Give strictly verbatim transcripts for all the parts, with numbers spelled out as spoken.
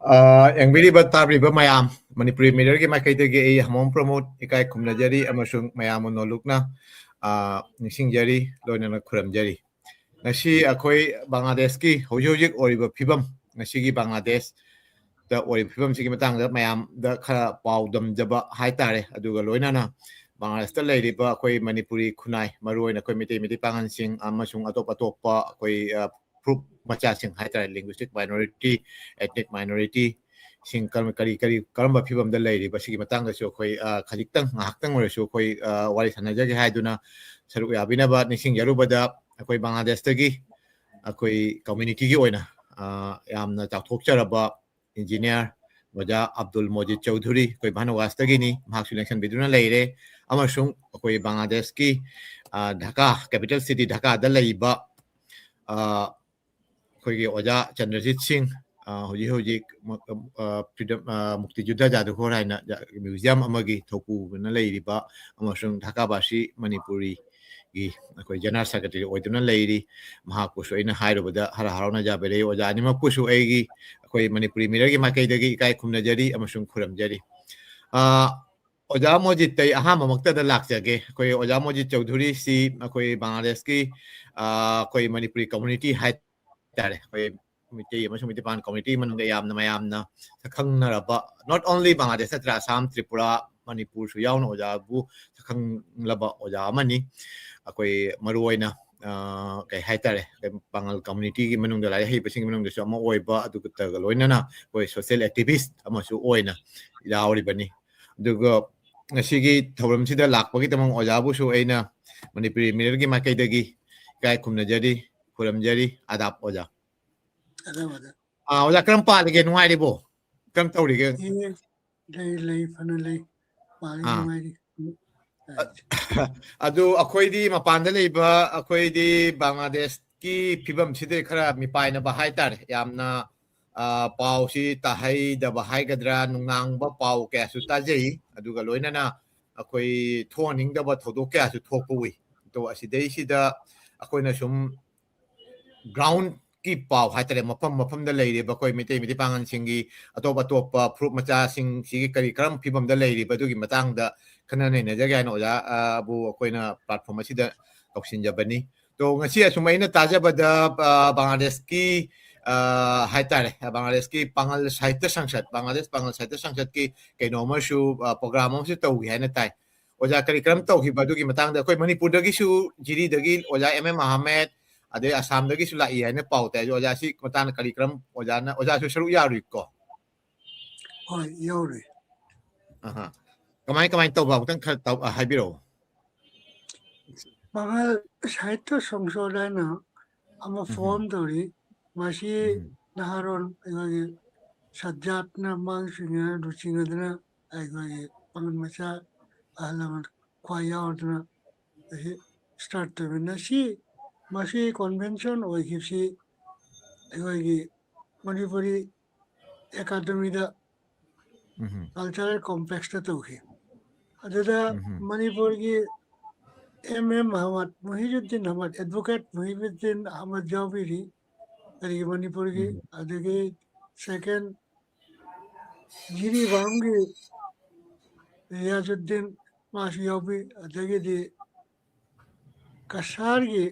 ꯑ, ꯌꯦꯡꯕꯤꯔꯤꯕ, ꯇꯥꯕꯤꯔꯤꯕ ꯃꯌꯥꯝ, ꯃꯅꯤꯄꯨꯔꯤ ꯃꯤꯔꯔꯒꯤ ꯃꯥꯏꯀꯩꯗꯒꯤ ꯑꯩ ꯍꯃꯣꯝ ꯄ꯭ꯔꯃꯣꯗ ꯏꯀꯥꯏ ꯈꯨꯝꯅꯖꯔꯤ ꯑꯃꯁꯨꯡ ꯃꯌꯥꯝꯕꯨ ꯅꯣꯂꯨꯛꯅ, ꯑ, ꯅꯤꯡꯁꯤꯡꯖꯔꯤ, ꯂꯣꯏꯅꯅ ꯈꯨꯔꯨꯝꯖꯔꯤ꯫ ꯉꯁꯤ ꯑꯩꯈꯣꯏ ꯕꯪꯒ꯭ꯂꯥꯗꯦꯁꯀꯤ ꯍꯧꯖꯤꯛ ꯍꯧꯖꯤꯛ ꯑꯣꯏꯔꯤꯕ ꯐꯤꯕꯝ, ꯉꯁꯤꯒꯤ ꯕꯪꯒ꯭ꯂꯥꯗꯦꯁꯇ ꯑꯣꯏꯔꯤꯕ ꯐꯤꯕꯝꯁꯤꯒꯤ ꯃꯇꯥꯡꯗ ꯃꯌꯥꯝꯗ ꯈꯔ ꯄꯥꯎꯗꯝꯖꯕ ꯍꯥꯏꯇꯥꯔꯦ, ꯑꯗꯨꯒ ꯂꯣꯏꯅꯅ ꯕꯪꯒ꯭ꯂꯥꯗꯦꯁꯇ ꯂꯩꯔꯤꯕ ꯑꯩꯈꯣꯏ ꯃꯅꯤꯄꯨꯔꯤ ꯈꯨꯟꯅꯥꯏ, ꯃꯔꯨꯑꯣꯏꯅ ꯑꯩꯈꯣꯏ ꯃꯩꯇꯩ, ꯃꯩꯇꯩ ꯄꯥꯉꯜꯁꯤꯡ ꯑꯃꯁꯨꯡ ꯑꯇꯣꯞ ꯑꯇꯣꯞꯄ ꯑꯩꯈꯣꯏ, ꯑ, ꯐꯨꯔꯨꯞ ꯃꯆꯥꯁꯤꯡ ꯍꯥꯏꯇꯥꯔꯦ, linguistic minority, ethnic minority ꯁꯤꯡ ꯀꯔꯝ-, ꯀꯔꯤ, ꯀꯔꯤ, ꯀꯔꯝꯕ ꯐꯤꯕꯝꯗ ꯂꯩꯔꯤꯕ, ꯁꯤꯒꯤ ꯃꯇꯥꯡꯗꯁꯨ ꯑꯩꯈꯣꯏ, ꯑ, ꯈꯖꯤꯛꯇꯪ, ꯉꯥꯏꯍꯥꯛꯇꯪ ꯑꯣꯏꯔꯁꯨ ꯑꯩꯈꯣꯏ, ꯑ, ꯋꯥꯔꯤ ꯁꯥꯟꯅꯖꯒꯦ ꯍꯥꯏꯗꯨꯅ ꯁꯔꯨꯛ ꯌꯥꯕꯤꯅꯕ ꯅꯤꯡꯁꯤꯡꯖꯔꯨꯕꯗ, ꯑꯩꯈꯣꯏ ꯕꯪꯒ꯭ꯂꯥꯗꯦꯁꯇꯒꯤ ꯑꯩꯈꯣꯏ communityꯒꯤ ꯑꯣꯏꯅ, ꯑ, ꯌꯥꯝꯅ ꯆꯥꯎꯊꯣꯛꯆꯔꯕ engineer ꯑꯣꯖꯥ ꯑꯕꯗꯨꯜ ꯃꯣꯖꯤꯗ ꯆꯧꯙꯨꯔꯤ, ꯑꯩꯈꯣꯏ ꯚꯥꯅꯨꯋꯥꯁꯇꯒꯤꯅꯤ, ꯃꯍꯥꯛꯁꯨ ꯂꯦꯡꯁꯟꯕꯤꯗꯨꯅ ꯂꯩꯔꯦ꯫ ꯑꯃꯁꯨꯡ ꯑꯩꯈꯣꯏ ꯕꯪꯒ꯭ꯂꯥꯗꯦꯁꯀꯤ, ꯑ, ꯙꯥꯀꯥ, capital city ꯙꯥꯀꯥꯗ ꯂꯩꯕ, ꯑ, ꯑꯩꯈꯣꯏꯒꯤ ꯑꯣꯖꯥ ꯆꯟꯗ꯭ꯔꯖꯤꯠ ꯁꯤꯡ, ꯑ, ꯍꯧꯖꯤꯛ ꯍꯧꯖꯤꯛ ꯃ-, ꯑ, freedom, ꯑ, ꯃꯨꯛꯇꯤꯖꯨꯗ ꯖꯥꯗꯨꯒꯣꯔ ꯍꯥꯏꯅ ꯖ-, museum ꯑꯃꯒꯤ ꯊꯧꯄꯨꯗꯨꯅ ꯂꯩꯔꯤꯕ, ꯑꯃꯁꯨꯡ ꯙꯥꯀꯥꯕꯥꯁꯤ ꯃꯅꯤꯄꯨꯔꯤꯒꯤ ꯑꯩꯈꯣꯏ general secretary ꯑꯣꯏꯗꯨꯅ ꯂꯩꯔꯤ꯫ ꯃꯍꯥꯛꯄꯨꯁꯨ ꯑꯩꯅ ꯍꯥꯏꯔꯨꯕꯗ ꯍꯔꯥꯎ ꯍꯔꯥꯎꯅ ꯌꯥꯕꯤꯔꯛꯏ꯫ ꯑꯣꯖꯥ ꯑꯅꯤꯃꯛꯄꯨꯁꯨ ꯑꯩꯒꯤ, ꯑꯩꯈꯣꯏ ꯃꯅꯤꯄꯨꯔꯤ ꯃꯤꯔꯔꯒꯤ ꯃꯥꯏꯀꯩꯗꯒꯤ ꯏꯀꯥꯏ ꯈꯨꯝꯅꯖꯔꯤ ꯑꯃꯁꯨꯡ ꯈꯨꯔꯨꯝꯖꯔꯤ꯫ ꯑ, ꯑꯣꯖꯥ ꯃꯣꯖꯤꯠꯇ ꯑꯩ ꯑꯍꯥꯟꯕꯃꯛꯇꯗ ꯂꯥꯛꯆꯒꯦ꯫ ꯑꯩꯈꯣꯏ ꯑꯣꯖꯥ ꯃꯣꯖꯤꯠ ꯆꯧꯙꯨꯔꯤꯁꯤ ꯑꯩꯈꯣꯏ ꯕꯪꯒ꯭ꯂꯥꯗꯦꯁꯀꯤ, ꯑ, ꯑꯩꯈꯣꯏ ꯃꯅꯤꯄꯨꯔꯤ community ꯍꯥꯏꯇꯥꯔꯦ, ꯑꯩꯈꯣꯏ ꯃꯩꯇꯩ ꯑꯃꯁꯨꯡ ꯃꯩꯇꯩ ꯄꯥꯉꯜ community ꯃꯅꯨꯡꯗ ꯌꯥꯝꯅ ꯃꯌꯥꯝꯅ ꯁꯛꯈꯪꯅꯔꯕ, not only ꯕꯪꯒ꯭ꯂꯥꯗꯦꯁ ꯅꯠꯇ꯭ꯔ, ꯑꯁꯥꯝ, ꯇ꯭ꯔꯤꯄꯨꯔꯥ, ꯃꯅꯤꯄꯨꯔꯁꯨ ꯌꯥꯎꯅ ꯑꯣꯖꯥꯕꯨ ꯁꯛꯈꯪꯂꯕ ꯑꯣꯖꯥ ꯑꯃꯅꯤ꯫ ꯑꯩꯈꯣꯏ ꯃꯔꯨꯑꯣꯏꯅ, ꯑ, ꯀꯩ ꯍꯥꯏꯇꯥꯔꯦ, ꯑꯩꯈꯣꯏ ꯄꯥꯉꯜ communityꯒꯤ ꯃꯅꯨꯡꯗ ꯂꯥꯏꯔꯤꯛ ꯍꯩꯕꯁꯤꯡꯒꯤ ꯃꯅꯨꯡꯗꯁꯨ ꯑꯃ ꯑꯣꯏꯕ, ꯑꯗꯨꯒ ꯂꯣꯏꯅꯅ ꯑꯩꯈꯣꯏ social activist ꯑꯃꯁꯨ ꯑꯣꯏꯅ ꯌꯥꯎꯔꯤꯕꯅꯤ꯫ ꯑꯗꯨꯒ ꯉꯁꯤꯒꯤ ꯊꯧꯔꯝꯁꯤꯗ ꯂꯥꯛꯄꯒꯤꯗꯃꯛ ꯑꯣꯖꯥꯕꯨꯁꯨ ꯑꯩꯅ ꯃꯅꯤꯄꯨꯔꯤ ꯃꯤꯔꯔꯒꯤ ꯃꯥꯏꯀꯩꯗꯒꯤ ꯏꯀꯥꯏ ꯈꯨꯝꯅꯖꯔꯤ, ꯈꯨꯔꯨꯝꯖꯔꯤ꯫ ꯑꯗꯥꯞ ꯑꯣꯖꯥ꯫ ꯑꯗꯥꯞ, ꯑꯗꯥꯞ꯫ ꯑ, ꯑꯣꯖꯥ, ꯀꯔꯝ ꯄꯥꯜꯂꯤꯒꯦ? ꯅꯨꯡꯉꯥꯏꯔꯤꯕꯣ? ꯀꯔꯝ ꯇꯧꯔꯤꯒꯦ? ꯑꯦ, ꯂꯩ, ꯂꯩ, ꯐꯅ ꯂꯩ꯫ ꯄꯥꯜꯂꯤ, ꯑꯥ꯫ ꯅꯨꯡꯉꯥꯏꯔꯤ꯫ ꯑ-, ꯑꯗꯨ ꯑꯩꯈꯣꯏꯗꯤ ꯃꯄꯥꯟꯗ ꯂꯩꯕ, ꯑꯩꯈꯣꯏꯗꯤ ꯕꯪꯒ꯭ꯂꯥꯗꯦꯁꯀꯤ ꯐꯤꯕꯝꯁꯤꯗꯩ ꯈꯔ ꯃꯤꯄꯥꯏꯅꯕ ꯍꯥꯏꯇꯥꯔꯦ꯫ ꯌꯥꯝꯅ, ꯑ, ꯄꯥꯎꯁꯤ ꯇꯥꯍꯩꯗꯕ ꯍꯥꯏꯒꯗ꯭ꯔꯥ, ꯅꯨꯡꯅꯥꯡꯕ ꯄꯥꯎ ꯀꯌꯥꯁꯨ ꯇꯥꯖꯩ꯫ ꯑꯗꯨꯒ ꯂꯣꯏꯅꯅ ꯑꯩꯈꯣꯏ ꯊꯣꯛꯍꯟꯅꯤꯡꯗꯕ ꯊꯧꯗꯣꯛ ꯀꯌꯥꯁꯨ ꯊꯣꯛꯄ ꯎꯏ꯫ ꯑꯗꯣ ꯑꯁꯤꯗꯩꯁꯤꯗ ꯑꯩꯈꯣꯏꯅ ꯁꯨꯝ ground ꯀꯤ ꯄꯥꯎ ꯍꯥꯏꯇꯥꯔꯦ, ꯃꯐꯝ ꯃꯐꯝꯗ ꯂꯩꯔꯤꯕ ꯑꯩꯈꯣꯏ ꯃꯩꯇꯩ, ꯃꯩꯇꯩ ꯄꯥꯉꯜꯁꯤꯡꯒꯤ ꯑꯇꯣꯞ ꯑꯇꯣꯞꯄ ꯐꯨꯔꯨꯞ ꯃꯆꯥꯁꯤꯡꯁꯤꯒꯤ ꯀꯔꯤ ꯀꯔꯝ ꯐꯤꯕꯝꯗ ꯂꯩꯔꯤꯕ ꯑꯗꯨꯒꯤ ꯃꯇꯥꯡꯗ ꯈꯟꯅ ꯅꯩꯅꯖꯒꯦ ꯍꯥꯏꯅ ꯑꯣꯖꯥ, ꯑ, ꯕꯨ ꯑꯩꯈꯣꯏꯅ platform ꯑꯁꯤꯗ ꯀꯧꯁꯤꯟꯖꯕꯅꯤ꯫ ꯑꯗꯣ ꯉꯁꯤ ꯑꯁꯨꯝ ꯑꯩꯅ ꯇꯥꯖꯕꯗ, ꯑ, ꯕꯪꯒ꯭ꯂꯥꯗꯦꯁꯀꯤ, ꯑ, ꯍꯥꯏꯇꯥꯔꯦ, ꯕꯪꯒ꯭ꯂꯥꯗꯦꯁꯀꯤ ꯄꯥꯉꯜ ꯁꯥꯍꯤꯇ꯭ꯌ ꯁꯪꯁꯠ, ꯕꯪꯒ꯭ꯂꯥꯗꯦꯁ ꯄꯥꯉꯜ ꯁꯥꯍꯤꯇ꯭ꯌ ꯁꯪꯁꯠꯀꯤ ꯀꯩꯅꯣ ꯑꯃꯁꯨ, ꯑ, program ꯑꯃꯁꯨ ꯇꯧꯈꯤ ꯍꯥꯏꯅ ꯇꯥꯏ꯫ ꯑꯣꯖꯥ, ꯀꯔꯤ ꯀꯔꯝ ꯇꯧꯈꯤꯕ ꯑꯗꯨꯒꯤ ꯃꯇꯥꯡꯗ? ꯑꯩꯈꯣꯏ ꯃꯅꯤꯄꯨꯔꯗꯒꯤꯁꯨ, ꯖꯤꯔꯤꯗꯒꯤ ꯑꯣꯖꯥ ꯑꯦꯝ ꯑꯦꯝ ꯑꯍꯃꯦꯗ, ꯑꯗꯩ ꯑꯁꯥꯝꯗꯒꯤꯁꯨ ꯂꯥꯛꯏ ꯍꯥꯏꯅ ꯄꯥꯎ ꯇꯥꯏ꯫ ꯑꯗꯣ ꯑꯣꯖꯥ, ꯁꯤ ꯃꯇꯥꯡꯗ ꯀꯔꯤ ꯀꯔꯝ, ꯑꯣꯖꯥꯅ, ꯑꯣꯖꯥꯁꯨ ꯁꯔꯨꯛ ꯌꯥꯔꯨꯏꯀꯣ? ꯍꯣꯏ, ꯌꯥꯎꯔꯤ꯫ ꯑꯍꯥ꯫ ꯀꯃꯥꯏ, ꯀꯃꯥꯏ ꯇꯧꯕ? ꯑꯃꯨꯛꯇꯪ ꯈꯔ ꯇꯧ-, ꯑ, ꯍꯥꯏꯕꯤꯔꯛꯑꯣ꯫ ꯄꯥꯉꯜ ꯁꯥꯍꯤꯇ꯭ꯌ ꯁꯪꯁꯠ ꯍꯥꯏꯅ ꯑꯃ ꯎꯝ꯫ Form ꯇꯧꯔꯤ꯫ ꯃꯁꯤ ꯎꯝ꯫ ꯅꯍꯥꯔꯣꯜ ꯑꯩꯈꯣꯏꯒꯤ ꯁꯠꯖꯥꯠꯅ ꯃꯥꯡꯁꯤꯡꯅ ꯂꯨꯆꯤꯡꯅꯗꯅ ꯑꯩꯈꯣꯏꯒꯤ ꯄꯥꯉꯜ ꯃꯆꯥ ꯑꯍꯜ ꯂꯃꯟ ꯈ꯭ꯋꯥꯏ ꯌꯥꯎꯗꯅ ꯑꯁꯤ start ꯇꯧꯕꯅꯤ꯫ ꯁꯤ, ꯃꯁꯤ convention ꯑꯣꯏꯈꯤꯕꯁꯤ ꯑꯩꯈꯣꯏꯒꯤ ꯃꯅꯤꯄꯨꯔꯤ ꯑꯦꯀꯥꯗꯃꯤꯗ ꯎꯝ꯫ Cultural Complexꯇ ꯇꯧꯈꯤ꯫ ꯑꯗꯨꯗ ꯎꯝ꯫ ꯃꯅꯤꯄꯨꯔꯒꯤ M M Ahmad, ꯃꯨꯍꯤꯖꯨꯗꯤꯟ Ahmad, advocate ꯃꯨꯍꯤꯖꯨꯗꯤꯟ Ahmad ꯌꯥꯎꯕꯤꯔꯤ꯫ ꯑꯩꯒꯤ ꯃꯅꯤꯄꯨꯔꯒꯤ, ꯎꯝ꯫ ꯑꯗꯒꯤ second ꯖꯤꯔꯤꯕꯥꯝꯒꯤ ꯔꯤꯌꯥꯖꯨꯗꯤꯟ ꯃꯥꯁꯨ ꯌꯥꯎꯕꯤ, ꯑꯗꯒꯤꯗꯤ ꯀꯁꯥꯔꯒꯤ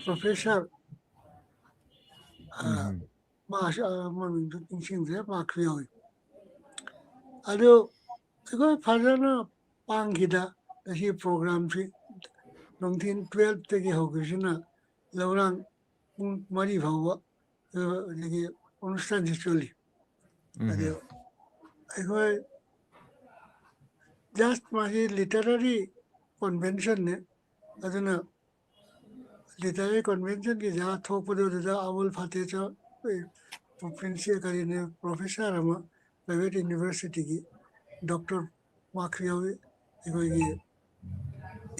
professor, ꯑ, ꯎꯝ꯫ ꯃꯥꯁꯨ, ꯑ, ꯃꯃꯤꯡꯗꯨ ꯅꯤꯡꯁꯤꯡꯗ꯭ꯔꯦ, ꯃꯥꯁꯨ ꯌꯥꯎꯏ꯫ ꯑꯗꯨ ꯑꯩꯈꯣꯏ ꯐꯖꯅ ꯄꯥꯡꯈꯤꯗ, ꯉꯁꯤ programꯁꯤ ꯅꯨꯡꯊꯤꯟ twelveꯇꯒꯤ ꯍꯧꯈꯤꯕꯁꯤꯅ ꯂꯧꯔꯥꯡ ꯄꯨꯡ ꯃꯔꯤ ꯐꯥꯎꯕ, ꯑ, ꯑꯗꯒꯤ অনুষ্ঠানꯁꯤ ꯆꯠꯂꯤ꯫ ꯎꯝ꯫ ꯑꯗꯨ ꯑꯩꯈꯣꯏ just ꯃꯥꯁꯤ literary conventionꯅꯤ꯫ ꯑꯗꯨꯅ literary conventionꯒꯤ ꯖꯒꯥ ꯊꯣꯛꯄꯗꯨ ꯑꯗꯨꯗ ꯑꯕꯨꯜ ꯐꯇꯦꯍ ꯆ-, ꯑꯦ, ꯄ꯭ꯔꯤꯟꯁꯤ-, ꯀꯔꯤꯅꯤ, professor ꯑꯃ private universityꯒꯤ doctor ꯃꯥꯁꯨ ꯌꯥꯎꯏ, ꯑꯩꯈꯣꯏꯒꯤ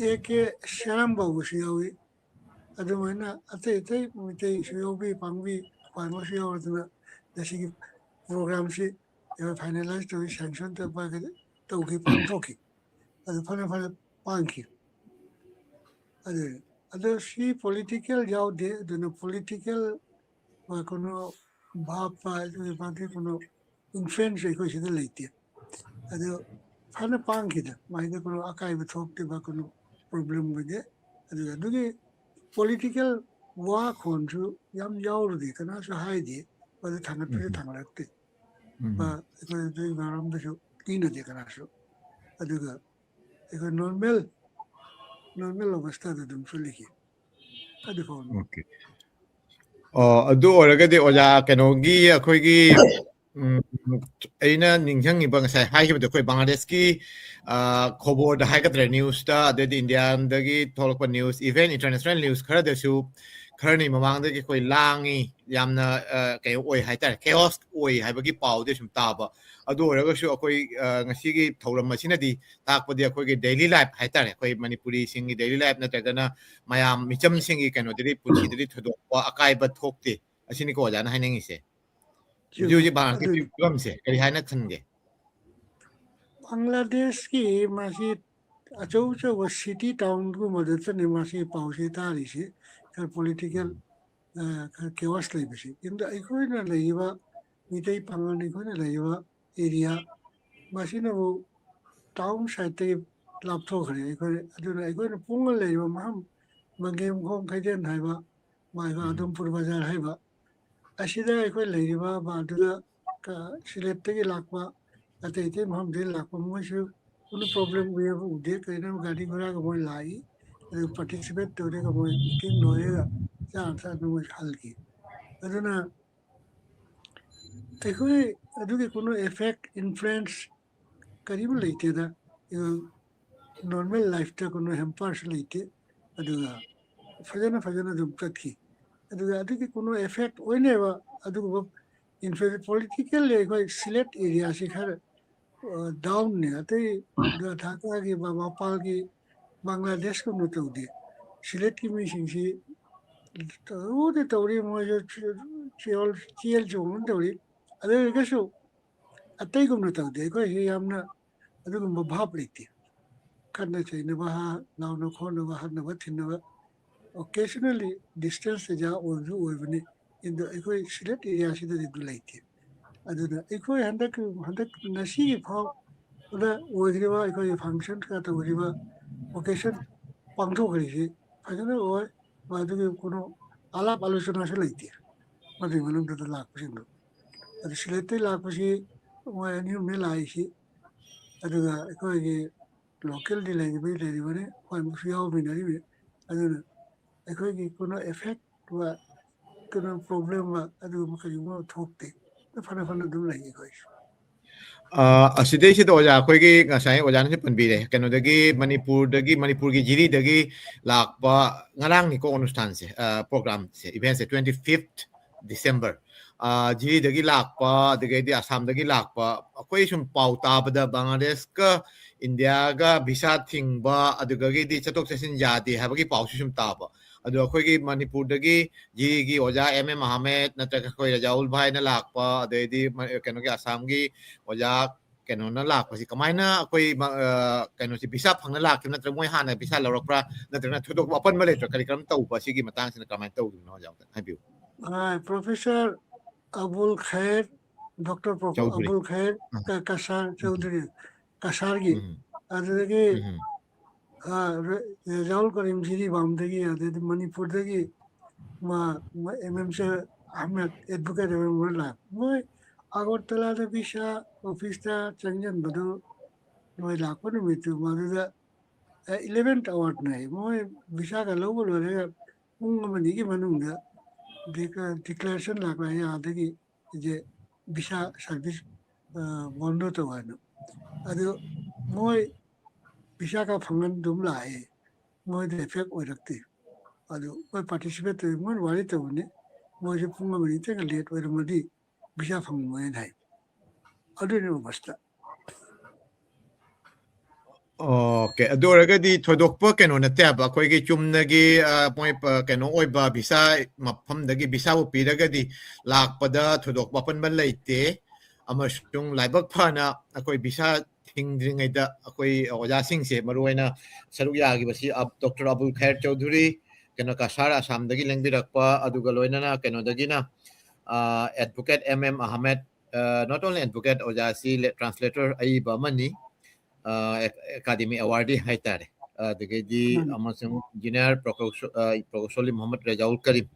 ꯑꯦ ꯀꯦ ꯁꯦꯔꯥꯝ ꯕꯥꯕꯨꯁꯨ ꯌꯥꯎꯏ꯫ ꯑꯗꯨꯃꯥꯏꯅ ꯑꯇꯩ ꯑꯇꯩ ꯃꯩꯇꯩꯁꯨ ꯌꯥꯎꯕꯤ, ꯄꯥꯡꯕꯤ, ꯄꯥꯡꯕꯁꯨ ꯌꯥꯎꯔꯗꯨꯅ ꯉꯁꯤꯒꯤ programꯁꯤ ꯑꯩꯈꯣꯏ finalize ꯇꯧꯏ, sanction ꯇꯧꯕ ꯇꯧꯈꯤ, ꯄꯥꯡꯊꯣꯛꯈꯤ꯫ ꯑꯗꯨ ꯐꯅ ꯐꯅ ꯄꯥꯡꯈꯤ꯫ ꯑꯗꯨ, ꯑꯗꯣ ꯁꯤ political ꯌꯥꯎꯗꯦ, ꯑꯗꯨꯅ political ꯀꯩꯅꯣ ꯚꯥꯞ ꯄꯥꯏ-, ꯄꯥꯏ-, ꯀꯩꯅꯣ ꯏꯟꯐ꯭ꯂꯨꯌꯦꯟꯁ ꯑꯩꯈꯣꯏ ꯁꯤꯗ ꯂꯩꯇꯦ꯫ ꯑꯗꯨ ꯐꯅ ꯄꯥꯡꯈꯤꯗ, ꯃꯥꯏꯗ ꯀꯩꯅꯣ ꯑꯀꯥꯏꯕ ꯊꯣꯛꯇꯦꯕ, ꯀꯩꯅꯣ ꯄ꯭ꯔꯣꯕ꯭ꯂꯦꯝ ꯑꯣꯏꯗꯦ꯫ ꯑꯗꯨꯒ ꯑꯗꯨꯒꯤ ꯄꯣꯂꯤꯇꯤꯀꯦꯜ ꯋꯥ ꯈꯣꯟꯁꯨ ꯌꯥꯝ ꯌꯥꯎꯔꯨꯗꯦ, ꯀꯅꯥꯁꯨ ꯍꯥꯏꯗꯦ, ꯑꯗꯨ ꯊꯥꯡꯒꯠꯄꯁꯨ ꯎꯝ꯫ ꯊꯥꯡꯒꯠꯂꯛꯇꯦ꯫ ꯎꯝ꯫ ꯑ, ꯑꯩꯈꯣꯏ ꯑꯗꯨꯒꯤ ꯃꯔꯝꯗꯁꯨ ꯀꯤꯅꯗꯦ ꯀꯅꯥꯁꯨ꯫ ꯑꯗꯨꯒ ꯑꯩꯈꯣꯏ ꯅꯣꯔꯃꯦꯜ, ꯅꯣꯔꯃꯦꯜ ꯑꯕꯁꯊꯥꯗ ꯑꯗꯨꯝ ꯆꯠꯂꯤꯈꯤ꯫ ꯑꯗꯨ ꯐꯥꯎꯅꯤ꯫ ꯑꯣꯀꯦ꯫ ꯑꯣ, ꯑꯗꯨ ꯑꯣꯏꯔꯒꯗꯤ ꯑꯣꯖꯥ, ꯀꯩꯅꯣꯒꯤ ꯑꯩꯈꯣꯏꯒꯤ, ꯎꯝ, ꯑꯩꯅ ꯅꯤꯡꯁꯤꯡꯉꯤꯕ ꯉꯁꯥꯏ ꯍꯥꯏꯈꯤꯕꯗꯣ, ꯑꯩꯈꯣꯏ ꯕꯪꯒ꯭ꯂꯥꯗꯦꯁꯀꯤ, ꯑ, ꯈꯣꯕꯣꯔꯗ ꯍꯥꯏꯒꯗ꯭ꯔꯥ, ꯅ꯭ꯌꯨꯁꯇ, ꯑꯗꯩꯗꯤ ꯏꯟꯗꯤꯌꯥꯗꯒꯤ ꯊꯣꯛꯂꯛꯄ ꯅ꯭ꯌꯨꯁ, ꯏꯚꯦꯟ ꯏꯟꯇꯔꯅꯦꯁꯅꯦꯜ ꯅ꯭ꯌꯨꯁ ꯈꯔꯗꯁꯨ ꯈꯔꯅꯤ ꯃꯃꯥꯡꯗꯒꯤ ꯑꯩꯈꯣꯏ ꯂꯥꯡꯉꯤ, ꯌꯥꯝꯅ, ꯑ, ꯀꯩꯅꯣ ꯑꯣꯏ ꯍꯥꯏꯇꯥꯔꯦ, ꯀꯦꯑꯣꯁ ꯑꯣꯏ ꯍꯥꯏꯕꯒꯤ ꯄꯥꯎꯗꯤ ꯁꯨꯝ ꯇꯥꯕ꯫ ꯑꯗꯨ ꯑꯣꯏꯔꯒꯁꯨ ꯑꯩꯈꯣꯏ, ꯑ, ꯉꯁꯤꯒꯤ ꯊꯧꯔꯝ ꯑꯁꯤꯅꯗꯤ ꯇꯥꯛꯄꯗꯤ ꯑꯩꯈꯣꯏꯒꯤ ꯗꯦꯂꯤ ꯂꯥꯏꯐ ꯍꯥꯏꯇꯥꯔꯦ, ꯑꯩꯈꯣꯏ ꯃꯅꯤꯄꯨꯔꯤꯁꯤꯡꯒꯤ ꯗꯦꯂꯤ ꯂꯥꯏꯐ ꯅꯠꯇ꯭ꯔꯒꯅ ꯃꯌꯥꯝ ꯃꯤꯆꯝꯁꯤꯡꯒꯤ ꯀꯩꯅꯣꯗꯗꯤ, ꯄꯨꯟꯁꯤꯗꯗꯤ ꯊꯣꯏꯗꯣꯛꯄ ꯑꯀꯥꯏꯕ ꯊꯣꯛꯇꯦ꯫ ꯑꯁꯤꯅꯤꯀꯣ ꯑꯣꯖꯥꯅ ꯍꯥꯏꯅꯤꯡꯉꯤꯁꯦ꯫ ꯍꯧꯖꯤꯛ ꯆꯨꯝꯃꯤ꯫ ꯍꯧꯖꯤꯛ ꯕꯪꯒ꯭ꯂꯥꯗꯦꯁꯀꯤ ꯑꯗꯨꯅꯤ꯫ ꯐꯤꯕꯝꯁꯦ ꯀꯔꯤ ꯍꯥꯏꯅ ꯈꯟꯒꯦ? ꯕꯪꯒ꯭ꯂꯥꯗꯦꯁꯀꯤ ꯃꯥꯁꯤ ꯑꯆꯧ ꯑꯆꯧꯕ ꯁꯤꯇꯤ ꯇꯥꯎꯟꯒꯨꯝꯕꯗꯇꯅꯤ ꯃꯥꯁꯤ ꯄꯥꯎꯁꯤ ꯇꯥꯔꯤꯁꯤ, ꯈꯔ ꯄꯣꯂꯤꯇꯤꯀꯦꯜ, ꯎꯝ꯫ ꯑ, ꯈꯔ ꯀꯦꯑꯣꯁ ꯂꯩꯕꯁꯤ꯫ ꯀꯤꯟꯇꯨ ꯑꯩꯈꯣꯏꯅ ꯂꯩꯔꯤꯕ ꯃꯤꯇꯩ ꯄꯥꯉꯜ, ꯑꯩꯈꯣꯏꯅ ꯂꯩꯔꯤꯕ ꯑꯦꯔꯤꯌꯥ, ꯃꯁꯤꯅꯕꯨ ꯇꯥꯎꯟ ꯁꯥꯏꯠꯇꯒꯤ ꯂꯥꯞꯊꯣꯛꯈ꯭ꯔꯦ꯫ ꯑꯩꯈꯣꯏ, ꯑꯗꯨꯅ ꯑꯩꯈꯣꯏꯅ ꯄꯨꯡꯉ ꯂꯩꯔꯤꯕ ꯃꯐꯝ, ꯃꯪꯒꯦꯝꯈꯣꯡ ꯈꯩꯗꯦꯟ ꯍꯥꯏꯕ, ꯃꯥꯏꯕ ꯎꯝ꯫ ꯑꯗꯨꯝꯄꯨꯔ ꯕꯖꯥꯔ ꯍꯥꯏꯕ, ꯑꯁꯤꯗ ꯑꯩꯈꯣꯏ ꯂꯩꯔꯤꯕ ꯕꯥꯗꯨꯗ ꯀ-, ꯁꯤꯂꯦꯠꯇꯒꯤ ꯂꯥꯛꯄ, ꯑꯇꯩ ꯑꯇꯩ ꯃꯐꯝꯗꯒꯤ ꯂꯥꯛꯄ ꯃꯣꯏꯁꯨ ꯀꯩꯅꯣ ꯄ꯭ꯔꯣꯕ꯭ꯂꯦꯝ ꯎꯏꯌꯦꯕ ꯎꯗꯦ꯫ ꯀꯩꯅꯣ ꯒꯥꯔꯤ ꯒꯨꯔꯥꯒ ꯃꯣꯏ ꯂꯥꯛꯏ, ꯑꯗꯨ ꯄꯥꯔꯇꯤꯁꯤꯄꯦꯠ ꯇꯧꯔꯒ ꯃꯣꯏ ꯃꯤꯇꯤꯡ ꯂꯣꯏꯔꯒ ꯆꯥ ꯊꯛꯑꯒ ꯃꯣꯏ ꯍꯜꯈꯤ꯫ ꯑꯗꯨꯅ ꯑꯩꯈꯣꯏ ꯑꯗꯨꯒꯤ ꯀꯩꯅꯣ ꯑꯦꯐꯦꯛ, ꯏꯟꯐ꯭ꯂꯨꯌꯦꯟꯁ ꯀꯔꯤꯝ ꯂꯩꯇꯦꯗ꯫ ꯅꯣꯔꯃꯦꯜ ꯂꯥꯏꯐꯇ ꯀꯩꯅꯣ ꯍꯦꯝꯄꯔꯁꯨ ꯂꯩꯇꯦ꯫ ꯑꯗꯨꯒ ꯐꯖꯅ, ꯐꯖꯅ ꯑꯗꯨꯝ ꯆꯠꯈꯤ꯫ ꯑꯗꯨꯒ ꯑꯗꯨꯒꯤ ꯀꯩꯅꯣ ꯑꯦꯐꯦꯛ ꯑꯣꯏꯅꯦꯕ ꯑꯗꯨꯒꯨꯝꯕ ꯏꯟꯐ꯭ꯂꯨꯌꯦꯟꯁ꯫ ꯄꯣꯂꯤꯇꯤꯀꯦꯜꯂꯤ ꯑꯩꯈꯣꯏ ꯁꯤꯂꯦꯠ ꯑꯦꯔꯤꯌꯥꯁꯤ ꯈꯔ, ꯑ, ꯗꯥꯎꯟꯅꯤ꯫ ꯑꯇꯩ ꯙꯥꯀꯥꯒꯤ, ꯃ-, ꯃꯄꯥꯜꯒꯤ ꯕꯪꯒ꯭ꯂꯥꯗꯦꯁꯀꯨꯝꯅ ꯇꯧꯗꯦ꯫ ꯁꯤꯂꯦꯠꯀꯤ ꯃꯤꯁꯤꯡꯁꯤ ꯇꯧꯗꯤ ꯇꯧꯔꯤ, ꯃꯣꯏꯁꯨ ꯆꯦ-, ꯆꯦꯜ, ꯆꯦꯜ ꯆꯣꯡꯗꯅ ꯇꯧꯔꯤ꯫ ꯑꯗꯨ ꯑꯣꯏꯔꯒꯁꯨ ꯑꯇꯩꯒꯨꯝꯅ ꯇꯧꯗꯦ꯫ ꯑꯩꯈꯣꯏꯁꯤ ꯌꯥꯝꯅ ꯑꯗꯨꯒꯨꯝꯕ ꯚꯥꯕ ꯂꯩꯇꯦ꯫ ꯈꯠꯅ ꯆꯩꯅꯕ, ꯍꯥ, ꯂꯥꯎꯅ ꯈꯣꯠꯅꯕ, ꯍꯥꯠꯅꯕ ꯊꯤꯟꯅꯕ, occasionally distance ꯑꯦꯔꯤꯌꯥ ꯑꯣꯏꯕꯁꯨ ꯑꯣꯏꯕꯅꯤ꯫ ꯑꯗꯣ ꯑꯩꯈꯣꯏ ꯁꯤꯂꯦꯠ ꯑꯦꯔꯤꯌꯥꯁꯤꯗꯗꯤ ꯑꯗꯨ ꯂꯩꯇꯦ꯫ ꯑꯗꯨꯅ ꯑꯩꯈꯣꯏ ꯍꯟꯗꯛ ꯍꯟꯗꯛ ꯉꯁꯤꯒꯤ ꯐꯥꯎꯕꯗ ꯑꯣꯏꯈ꯭ꯔꯤꯕ ꯑꯩꯈꯣꯏꯒꯤ ꯐꯪꯁꯟ ꯀꯌꯥ ꯇꯧꯈ꯭ꯔꯤꯕ ꯑꯣꯀꯦꯖꯟ ꯄꯥꯡꯊꯣꯛꯈ꯭ꯔꯤꯁꯤ ꯐꯖꯅ ꯑꯣꯏ꯫ ꯃꯗꯨꯒꯤ ꯀꯩꯅꯣ ꯑꯂꯥꯞ ꯑꯂꯣꯆꯅꯥꯁꯨ ꯂꯩꯇꯦ꯫ ꯃꯗꯨꯒꯤ ꯃꯅꯨꯡꯗꯨꯗ ꯂꯥꯛꯄꯁꯤꯡꯗꯣ ꯑꯗꯨ ꯁꯤꯂꯦꯠꯇꯩ ꯂꯥꯛꯄꯁꯤ ꯃꯣꯏ ꯑꯅꯤ ꯑꯍꯨꯝꯅꯤ ꯂꯥꯛꯏꯁꯤ꯫ ꯑꯗꯨꯒ ꯑꯩꯈꯣꯏꯒꯤ ꯂꯣꯀꯦꯜꯗꯤ ꯂꯩꯔꯤꯕꯩ ꯂꯩꯔꯤꯕꯅꯤ, ꯍꯣꯏ ꯃꯁꯨ ꯌꯥꯎꯃꯤꯟꯅꯔꯤꯕꯅꯤ꯫ ꯑꯗꯨꯅ ꯑꯩꯈꯣꯏꯒꯤ ꯀꯩꯅꯣ ꯑꯦꯐꯦꯛ ꯀꯩꯅꯣ ꯄ꯭ꯔꯣꯕ꯭ꯂꯦꯝ ꯑꯗꯨꯒꯨꯝꯕ ꯀꯔꯤꯒꯨꯝꯕ ꯊꯣꯛꯇꯦ꯫ ꯐꯅ ꯐꯅ ꯑꯗꯨꯝ ꯂꯩ ꯑꯩꯈꯣꯏꯁꯨ꯫ ꯑ, ꯑꯁꯤꯗꯩꯁꯤꯗ ꯑꯣꯖꯥ ꯑꯩꯈꯣꯏꯒꯤ ꯉꯁꯥꯏ ꯑꯣꯖꯥꯅꯁꯨ ꯄꯟꯕꯤꯔꯦ, ꯀꯩꯅꯣꯗꯒꯤ ꯃꯅꯤꯄꯨꯔꯗꯒꯤ, ꯃꯅꯤꯄꯨꯔꯒꯤ ꯖꯤꯔꯤꯗꯒꯤ ꯂꯥꯛꯄ, ꯉꯔꯥꯡꯅꯤꯀꯣ ꯑꯅꯨꯁꯊꯥꯟꯁꯦ, ꯑ, ꯄ꯭ꯔꯣꯒ꯭ꯔꯥꯝꯁꯦ, ꯏꯚꯦꯟꯁꯦ twenty fifth December꯫ ꯑ, ꯖꯤꯔꯤꯗꯒꯤ ꯂꯥꯛꯄ, ꯑꯗꯒꯤꯗꯤ ꯑꯁꯥꯝꯗꯒꯤ ꯂꯥꯛꯄ, ꯑꯩꯈꯣꯏ ꯁꯨꯝ ꯄꯥꯎ ꯇꯥꯕꯗ ꯕꯪꯒ꯭ꯂꯥꯗꯦꯁꯀ ꯏꯟꯗꯤꯌꯥꯒ ꯚꯤꯁꯥ ꯊꯤꯡꯕ, ꯑꯗꯨꯗꯒꯤꯗꯤ ꯆꯠꯊꯣꯛ ꯆꯠꯁꯤꯟ ꯌꯥꯗꯦ ꯍꯥꯏꯕꯒꯤ ꯄꯥꯎꯁꯨ ꯁꯨꯝ ꯇꯥꯕ꯫ ꯑꯗꯣ ꯑꯩꯈꯣꯏꯒꯤ ꯃꯅꯤꯄꯨꯔꯗꯒꯤ ꯖꯤꯔꯤꯒꯤ ꯑꯣꯖꯥ ꯑꯦꯝ ꯑꯦꯝ ꯑꯍꯃꯦꯗ ꯅꯠꯇ꯭ꯔꯒ ꯑꯩꯈꯣꯏ ꯔꯖꯥꯎꯜ ꯚꯥꯏꯅ ꯂꯥꯛꯄ, ꯑꯗꯩꯗꯤ ꯃ-, ꯀꯩꯅꯣꯒꯤ ꯑꯁꯥꯝꯒꯤ ꯑꯣꯖꯥ ꯀꯩꯅꯣꯅ ꯂꯥꯛꯄꯁꯤ ꯀꯃꯥꯏꯅ ꯑꯩꯈꯣꯏ ꯃ-, ꯑ, ꯀꯩꯅꯣꯁꯤ ꯚꯤꯁꯥ ꯐꯪꯅ ꯂꯥꯛꯈꯤꯕ ꯅꯠꯇ꯭ꯔꯒ ꯃꯣꯏ ꯍꯥꯟꯅ ꯚꯤꯁꯥ ꯂꯧꯔꯛꯄ꯭ꯔꯥ, ꯅꯠꯇ꯭ꯔꯒꯅ ꯊꯣꯏꯗꯣꯛꯄ ꯑꯄꯟꯕ ꯂꯩꯇ꯭ꯔꯥ, ꯀꯔꯤ ꯀꯔꯝ ꯇꯧꯕ, ꯁꯤꯒꯤ ꯃꯇꯥꯡꯁꯤꯅ ꯀꯃꯥꯏꯅ ꯇꯧꯗꯣꯏꯅꯣ ꯑꯣꯖꯥ, ꯑꯝꯇꯪ ꯍꯥꯏꯕꯤꯌꯨ꯫ Professor Abul Khair, doctor prof-, Chaudhury. Abul Khair ꯑ꯫ ꯀ-, ꯀꯁꯥꯔ ꯆꯧꯙꯨꯔꯤ, ꯀꯁꯥꯔꯒꯤ, ꯎꯝ꯫ ꯑꯗꯨꯗꯒꯤ ꯎꯝ꯫ ꯑ, ꯔ-, ꯔꯖꯥꯎꯜ ꯀꯔꯤꯝ ꯖꯤꯔꯤꯕꯥꯝꯗꯒꯤ, ꯑꯗꯩꯗꯤ ꯃꯅꯤꯄꯨꯔꯗꯒꯤ ꯃꯥ, ꯃꯥ ꯑꯦꯝ ꯑꯦꯝ ꯁꯦ ꯑꯍꯃꯦꯗ, ꯑꯦꯗꯚꯣꯀꯦꯠ ꯑꯦꯝ ꯑꯦꯝ ꯂꯥꯛ-, ꯃꯣꯏ ꯑꯒꯔꯇꯂꯥꯗ ꯚꯤꯁꯥ ꯑꯣꯐꯤꯁꯇ ꯆꯪꯁꯤꯟꯕꯗꯨ ꯃꯣꯏ ꯂꯥꯛꯄ ꯅꯨꯃꯤꯠꯇꯨ ꯃꯗꯨꯗ, ꯑ, eleventh hourꯅꯦ꯫ ꯃꯣꯏ ꯚꯤꯁꯥꯒ ꯂꯧꯕ ꯂꯣꯏꯔꯒ ꯄꯨꯡ ꯑꯃ ꯑꯅꯤꯒꯤ ꯃꯅꯨꯡꯗ ꯗꯤꯀ-, ꯗꯤꯀ꯭ꯂꯦꯔꯦꯁꯟ ꯂꯥꯛꯂꯛꯑꯦ ꯑꯥꯗꯒꯤ, ꯏꯁꯦ ꯚꯤꯁꯥ ꯁꯥꯔꯚꯤꯁ, ꯑ, ꯕꯣꯟꯗꯣ ꯇꯧ ꯍꯥꯏꯅ꯫ ꯑꯗꯨ ꯃꯣꯏ ꯚꯤꯁꯥꯒ ꯐꯪꯍꯟ ꯑꯗꯨꯝ ꯂꯥꯛꯑꯦ꯫ ꯃꯣꯏꯗ ꯑꯦꯐꯦꯛ ꯑꯣꯏꯔꯛꯇꯦ꯫ ꯑꯗꯨ ꯃꯣꯏ ꯄꯥꯔꯇꯤꯁꯤꯄꯦꯠ ꯇꯧꯋꯤ, ꯃꯣꯏꯅ ꯋꯥꯔꯤ ꯇꯧꯕꯅꯤ꯫ ꯃꯣꯏꯁꯦ ꯄꯨꯡ ꯑꯃ ꯑꯅꯤꯇꯪꯒ ꯂꯦꯠ ꯑꯣꯏꯔꯝꯃꯗꯤ ꯚꯤꯁꯥ ꯐꯪꯉꯣꯏꯅ ꯍꯥꯏ꯫ ꯑꯗꯨꯅꯤ ꯑꯣꯕꯁꯇ꯫ ꯑꯣꯀꯦ, ꯑꯗꯨ ꯑꯣꯏꯔꯒꯗꯤ ꯊꯣꯏꯗꯣꯛꯄ ꯀꯩꯅꯣ ꯅꯠꯇꯦ ꯍꯥꯏꯕ, ꯑꯩꯈꯣꯏꯒꯤ ꯆꯨꯝꯅꯒꯤ, ꯑ, ꯃꯣꯏ, ꯑ, ꯀꯩꯅꯣ ꯑꯣꯏꯕ ꯚꯤꯁꯥ ꯃꯐꯝꯗꯒꯤ ꯚꯤꯁꯥꯕꯨ ꯄꯤꯔꯒꯗꯤ ꯂꯥꯛꯄꯗ ꯊꯣꯏꯗꯣꯛꯄ ꯑꯄꯟꯕ ꯂꯩꯇꯦ꯫ ꯑꯃꯁꯨꯡ ꯂꯥꯏꯕꯛ ꯐꯅ ꯑꯩꯈꯣꯏ ꯚꯤꯁꯥ ꯊꯤꯡꯗ꯭ꯔꯤꯉꯩꯗ ꯑꯩꯈꯣꯏ ꯑꯣꯖꯥꯁꯤꯡꯁꯦ, ꯃꯔꯨꯑꯣꯏꯅ ꯁꯔꯨꯛ ꯌꯥꯈꯤꯕꯁꯤ ꯑꯕ-, ꯗꯣꯛꯇꯔ ꯑꯕꯨꯜ ꯈꯩꯔ ꯆꯧꯙꯨꯔꯤ, ꯀꯩꯅꯣ ꯀꯁꯥꯔ ꯑꯁꯥꯝꯗꯒꯤ ꯂꯦꯡꯕꯤꯔꯛꯄ, ꯑꯗꯨꯒ ꯂꯣꯏꯅꯅ ꯀꯩꯅꯣꯗꯒꯤꯅ advocate M M Ahmed, not only advocate, ꯑꯣꯖꯥꯁꯤ translator ꯑꯏꯕ ꯑꯃꯅꯤ, ꯑꯦꯀꯥꯗꯃꯤ ꯑꯦꯋꯥꯔꯗꯤ ꯍꯥꯏꯇꯥꯔꯦ꯫ ꯑꯗꯒꯤꯗꯤ ꯑꯃꯁꯨꯡ ꯖꯨꯅꯤꯌꯔ ꯄ꯭ꯔꯣꯀꯧꯁꯣ-, ꯑ, ꯄ꯭ꯔꯣꯀꯧꯁꯣꯂꯤ ꯃꯨꯍꯝꯃꯗ ꯔꯦꯖꯥꯎꯜ ꯀꯔꯤꯝ,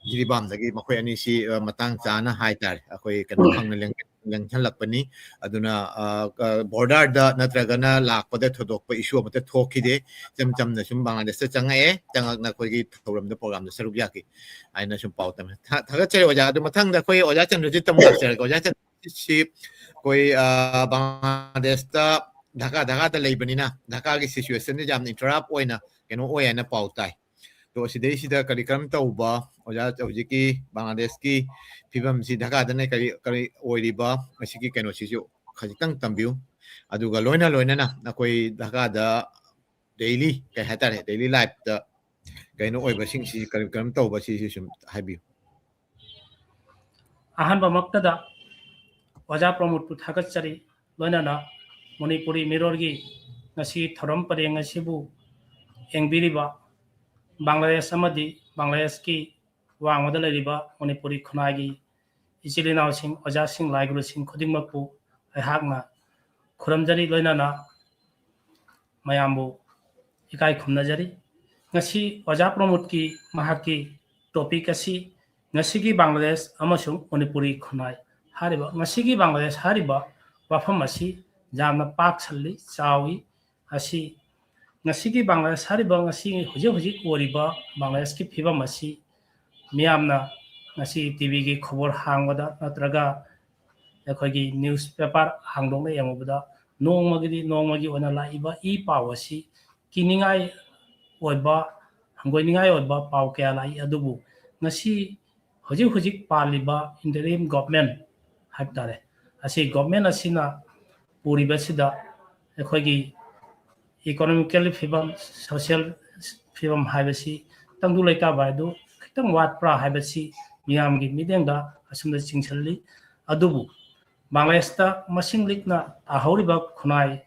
ꯖꯤꯔꯤꯕꯥꯝꯗꯒꯤ ꯃꯈꯣꯏ ꯑꯅꯤꯁꯤ, ꯑ, ꯃꯇꯥꯡ ꯆꯥꯅ ꯍꯥꯏꯇꯥꯔꯦ, ꯑꯩꯈꯣꯏ ꯀꯩꯅꯣ ꯐꯪꯅ ꯂꯦꯡ-, ꯂꯦꯡꯁꯜꯂꯛꯄꯅꯤ꯫ ꯑꯗꯨꯅ, ꯑ, ꯑ, ꯕꯣꯔꯗꯔꯗ ꯅꯠꯇ꯭ꯔꯒꯅ ꯂꯥꯛꯄꯗ ꯊꯣꯏꯗꯣꯛꯄ ꯏꯁꯨ ꯑꯃꯠꯇ ꯊꯣꯛꯈꯤꯗꯦ꯫ ꯏꯆꯝ ꯆꯝꯅ ꯁꯨꯝ ꯕꯪꯒ꯭ꯂꯥꯗꯦꯁꯇ ꯆꯪꯉꯛꯑꯦ, ꯆꯪꯉꯛꯅ ꯑꯩꯈꯣꯏꯒꯤ ꯊꯧꯔꯝꯗ, ꯄ꯭ꯔꯣꯒ꯭ꯔꯥꯝꯗ ꯁꯔꯨꯛ ꯌꯥꯈꯤ ꯍꯥꯏꯅ ꯁꯨꯝ ꯄꯥꯎ ꯇꯝꯃꯦ꯫ ꯊꯥ-, ꯊꯥꯒꯠꯆꯔꯤ ꯑꯣꯖꯥ꯫ ꯑꯗꯨ ꯃꯊꯪꯗ ꯑꯩꯈꯣꯏ ꯑꯣꯖꯥ ꯆꯟꯗ꯭ꯔꯖꯤꯠꯇ ꯑꯃꯨꯛ ꯂꯥꯛꯆꯔꯒꯦ꯫ ꯑꯣꯖꯥ ꯆꯟꯗ꯭ꯔꯖꯤꯠꯁꯤ ꯑꯩꯈꯣꯏ, ꯑ, ꯕꯪꯒ꯭ꯂꯥꯗꯦꯁꯇ, ꯙꯥꯀꯥ, ꯙꯥꯀꯥꯗ ꯂꯩꯕꯅꯤꯅ ꯙꯥꯀꯥꯒꯤ ꯁꯤꯆꯨꯋꯦꯁꯟꯁꯤ ꯌꯥꯝꯅ ꯏꯟꯇꯔꯞ ꯑꯣꯏꯅ ꯀꯩꯅꯣ ꯑꯣꯏ ꯍꯥꯏꯅ ꯄꯥꯎ ꯇꯥꯏ꯫ ꯑꯗꯣ ꯁꯤꯗꯩꯁꯤꯗ ꯀꯔꯤ ꯀꯔꯝ ꯇꯧꯕ, ꯑꯣꯖꯥ, ꯍꯧꯖꯤꯛꯀꯤ ꯕꯪꯒ꯭ꯂꯥꯗꯦꯁꯀꯤ ꯐꯤꯕꯝꯁꯤ, ꯙꯥꯀꯥꯗꯅ ꯀꯔꯤ ꯀꯔꯤ ꯑꯣꯏꯔꯤꯕ, ꯃꯁꯤꯒꯤ ꯀꯩꯅꯣꯁꯤꯁꯨ ꯈꯖꯤꯛꯇꯪ ꯇꯝꯕꯤꯌꯨ꯫ ꯑꯗꯨꯒ ꯂꯣꯏꯅ ꯂꯣꯏꯅꯅ ꯑꯩꯈꯣꯏ ꯙꯥꯀꯥꯗ ꯗꯦꯂꯤ, ꯀꯩ ꯍꯥꯏꯇꯥꯔꯦ, ꯗꯦꯂꯤ ꯂꯥꯏꯐꯇ ꯀꯩꯅꯣ ꯑꯣꯏꯕꯁꯤꯡꯁꯤ ꯀꯔꯤ ꯀꯔꯝ ꯇꯧꯕ, ꯁꯤꯁꯨ ꯁꯨꯝ ꯍꯥꯏꯕꯤꯌꯨ꯫ ꯑꯍꯥꯟꯕꯃꯛꯇꯗ ꯑꯣꯖꯥ ꯄ꯭ꯔꯃꯣꯗꯄꯨ ꯊꯥꯒꯠꯆꯔꯤ, ꯂꯣꯏꯅꯅ ꯃꯅꯤꯄꯨꯔꯤ ꯃꯤꯔꯣꯜꯒꯤ ꯉꯁꯤ ꯊꯧꯔꯝ ꯄꯔꯦꯡ ꯑꯁꯤꯕꯨ ꯌꯦꯡꯕꯤꯔꯤꯕ ꯕꯪꯒ꯭ꯂꯥꯗꯦꯁ ꯑꯃꯗꯤ ꯕꯪꯒ꯭ꯂꯥꯗꯦꯁꯀꯤ ꯋꯥꯡꯃꯗ ꯂꯩꯔꯤꯕ ꯃꯅꯤꯄꯨꯔꯤ ꯈꯨꯟꯅꯥꯏꯒꯤ ꯏꯆꯤꯜ ꯏꯅꯥꯎꯁꯤꯡ, ꯑꯣꯖꯥꯁꯤꯡ, ꯂꯥꯏꯒꯨꯔꯨꯁꯤꯡ ꯈꯨꯗꯤꯡꯃꯛꯄꯨ ꯑꯩꯍꯥꯛꯅ ꯈꯨꯔꯨꯝꯖꯔꯤ, ꯂꯣꯏꯅꯅ ꯃꯌꯥꯝꯕꯨ ꯏꯀꯥꯏ ꯈꯨꯝꯅꯖꯔꯤ꯫ ꯉꯁꯤ ꯑꯣꯖꯥ ꯄ꯭ꯔꯃꯣꯗꯀꯤ, ꯃꯍꯥꯛꯀꯤ ꯇꯣꯄꯤꯛ ꯑꯁꯤ ꯉꯁꯤꯒꯤ ꯕꯪꯒ꯭ꯂꯥꯗꯦꯁ ꯑꯃꯁꯨꯡ ꯃꯅꯤꯄꯨꯔꯤ ꯈꯨꯟꯅꯥꯏ ꯍꯥꯏꯔꯤꯕ, ꯉꯁꯤꯒꯤ ꯕꯪꯒ꯭ꯂꯥꯗꯦꯁ ꯍꯥꯏꯔꯤꯕ ꯋꯥꯐꯝ ꯑꯁꯤ ꯌꯥꯝꯅ ꯄꯥꯛ ꯁꯜꯂꯤ, ꯆꯥꯎꯏ꯫ ꯑꯁꯤ ꯉꯁꯤꯒꯤ ꯕꯪꯒ꯭ꯂꯥꯗꯦꯁ ꯍꯥꯏꯔꯤꯕ, ꯉꯁꯤ ꯍꯧꯖꯤꯛ ꯍꯧꯖꯤꯛ ꯑꯣꯏꯔꯤꯕ ꯕꯪꯒ꯭ꯂꯥꯗꯦꯁꯀꯤ ꯐꯤꯕꯝ ꯑꯁꯤ ꯃꯤꯌꯥꯝꯅ ꯉꯁꯤ ꯇꯤꯚꯤꯒꯤ ꯈꯕꯔ ꯍꯥꯡꯕꯗ ꯅꯠꯇ꯭ꯔꯒ ꯑꯩꯈꯣꯏꯒꯤ ꯅ꯭ꯌꯨꯁ ꯄꯦꯄꯔ ꯍꯥꯡꯗꯣꯛꯅ ꯌꯦꯡꯉꯨꯕꯗ ꯅꯣꯡꯃꯒꯤꯗꯤ ꯅꯣꯡꯃꯒꯤ ꯑꯣꯏꯅ ꯂꯥꯛꯏꯕ ꯏ ꯄꯥꯎ ꯑꯁꯤ ꯀꯤꯅꯤꯡꯉꯥꯏ ꯑꯣꯏꯕ, ꯍꯪꯒꯣꯏꯅꯤꯡꯉꯥꯏ ꯑꯣꯏꯕ ꯄꯥꯎ ꯀꯌꯥ ꯂꯥꯛꯏ꯫ ꯑꯗꯨꯕꯨ ꯉꯁꯤ ꯍꯧꯖꯤꯛ ꯍꯧꯖꯤꯛ ꯄꯥꯜꯂꯤꯕ interim government ꯍꯥꯏꯕ ꯇꯥꯔꯦ, ꯑꯁꯤ government ꯑꯁꯤꯅ ꯄꯨꯔꯤꯕꯁꯤꯗ ꯑꯩꯈꯣꯏꯒꯤ economical ꯐꯤꯕꯝ, social ꯐꯤꯕꯝ ꯍꯥꯏꯕꯁꯤ, ꯇꯪꯗꯨ ꯂꯩꯇꯥꯕ ꯍꯥꯏꯗꯨ ꯈꯤꯇꯪ ꯋꯥꯠꯄ꯭ꯔꯥ ꯍꯥꯏꯕꯁꯤ ꯃꯤꯌꯥꯝꯒꯤ ꯃꯤꯠꯌꯦꯡꯗ ꯑꯁꯨꯝꯅ ꯆꯤꯡꯁꯤꯜꯂꯤ꯫ ꯑꯗꯨꯕꯨ ꯕꯪꯒ꯭ꯂꯥꯗꯦꯁꯇ ꯃꯁꯤꯡ ꯂꯤꯛꯅ ꯇꯥꯍꯧꯔꯤꯕ ꯈꯨꯟꯅꯥꯏ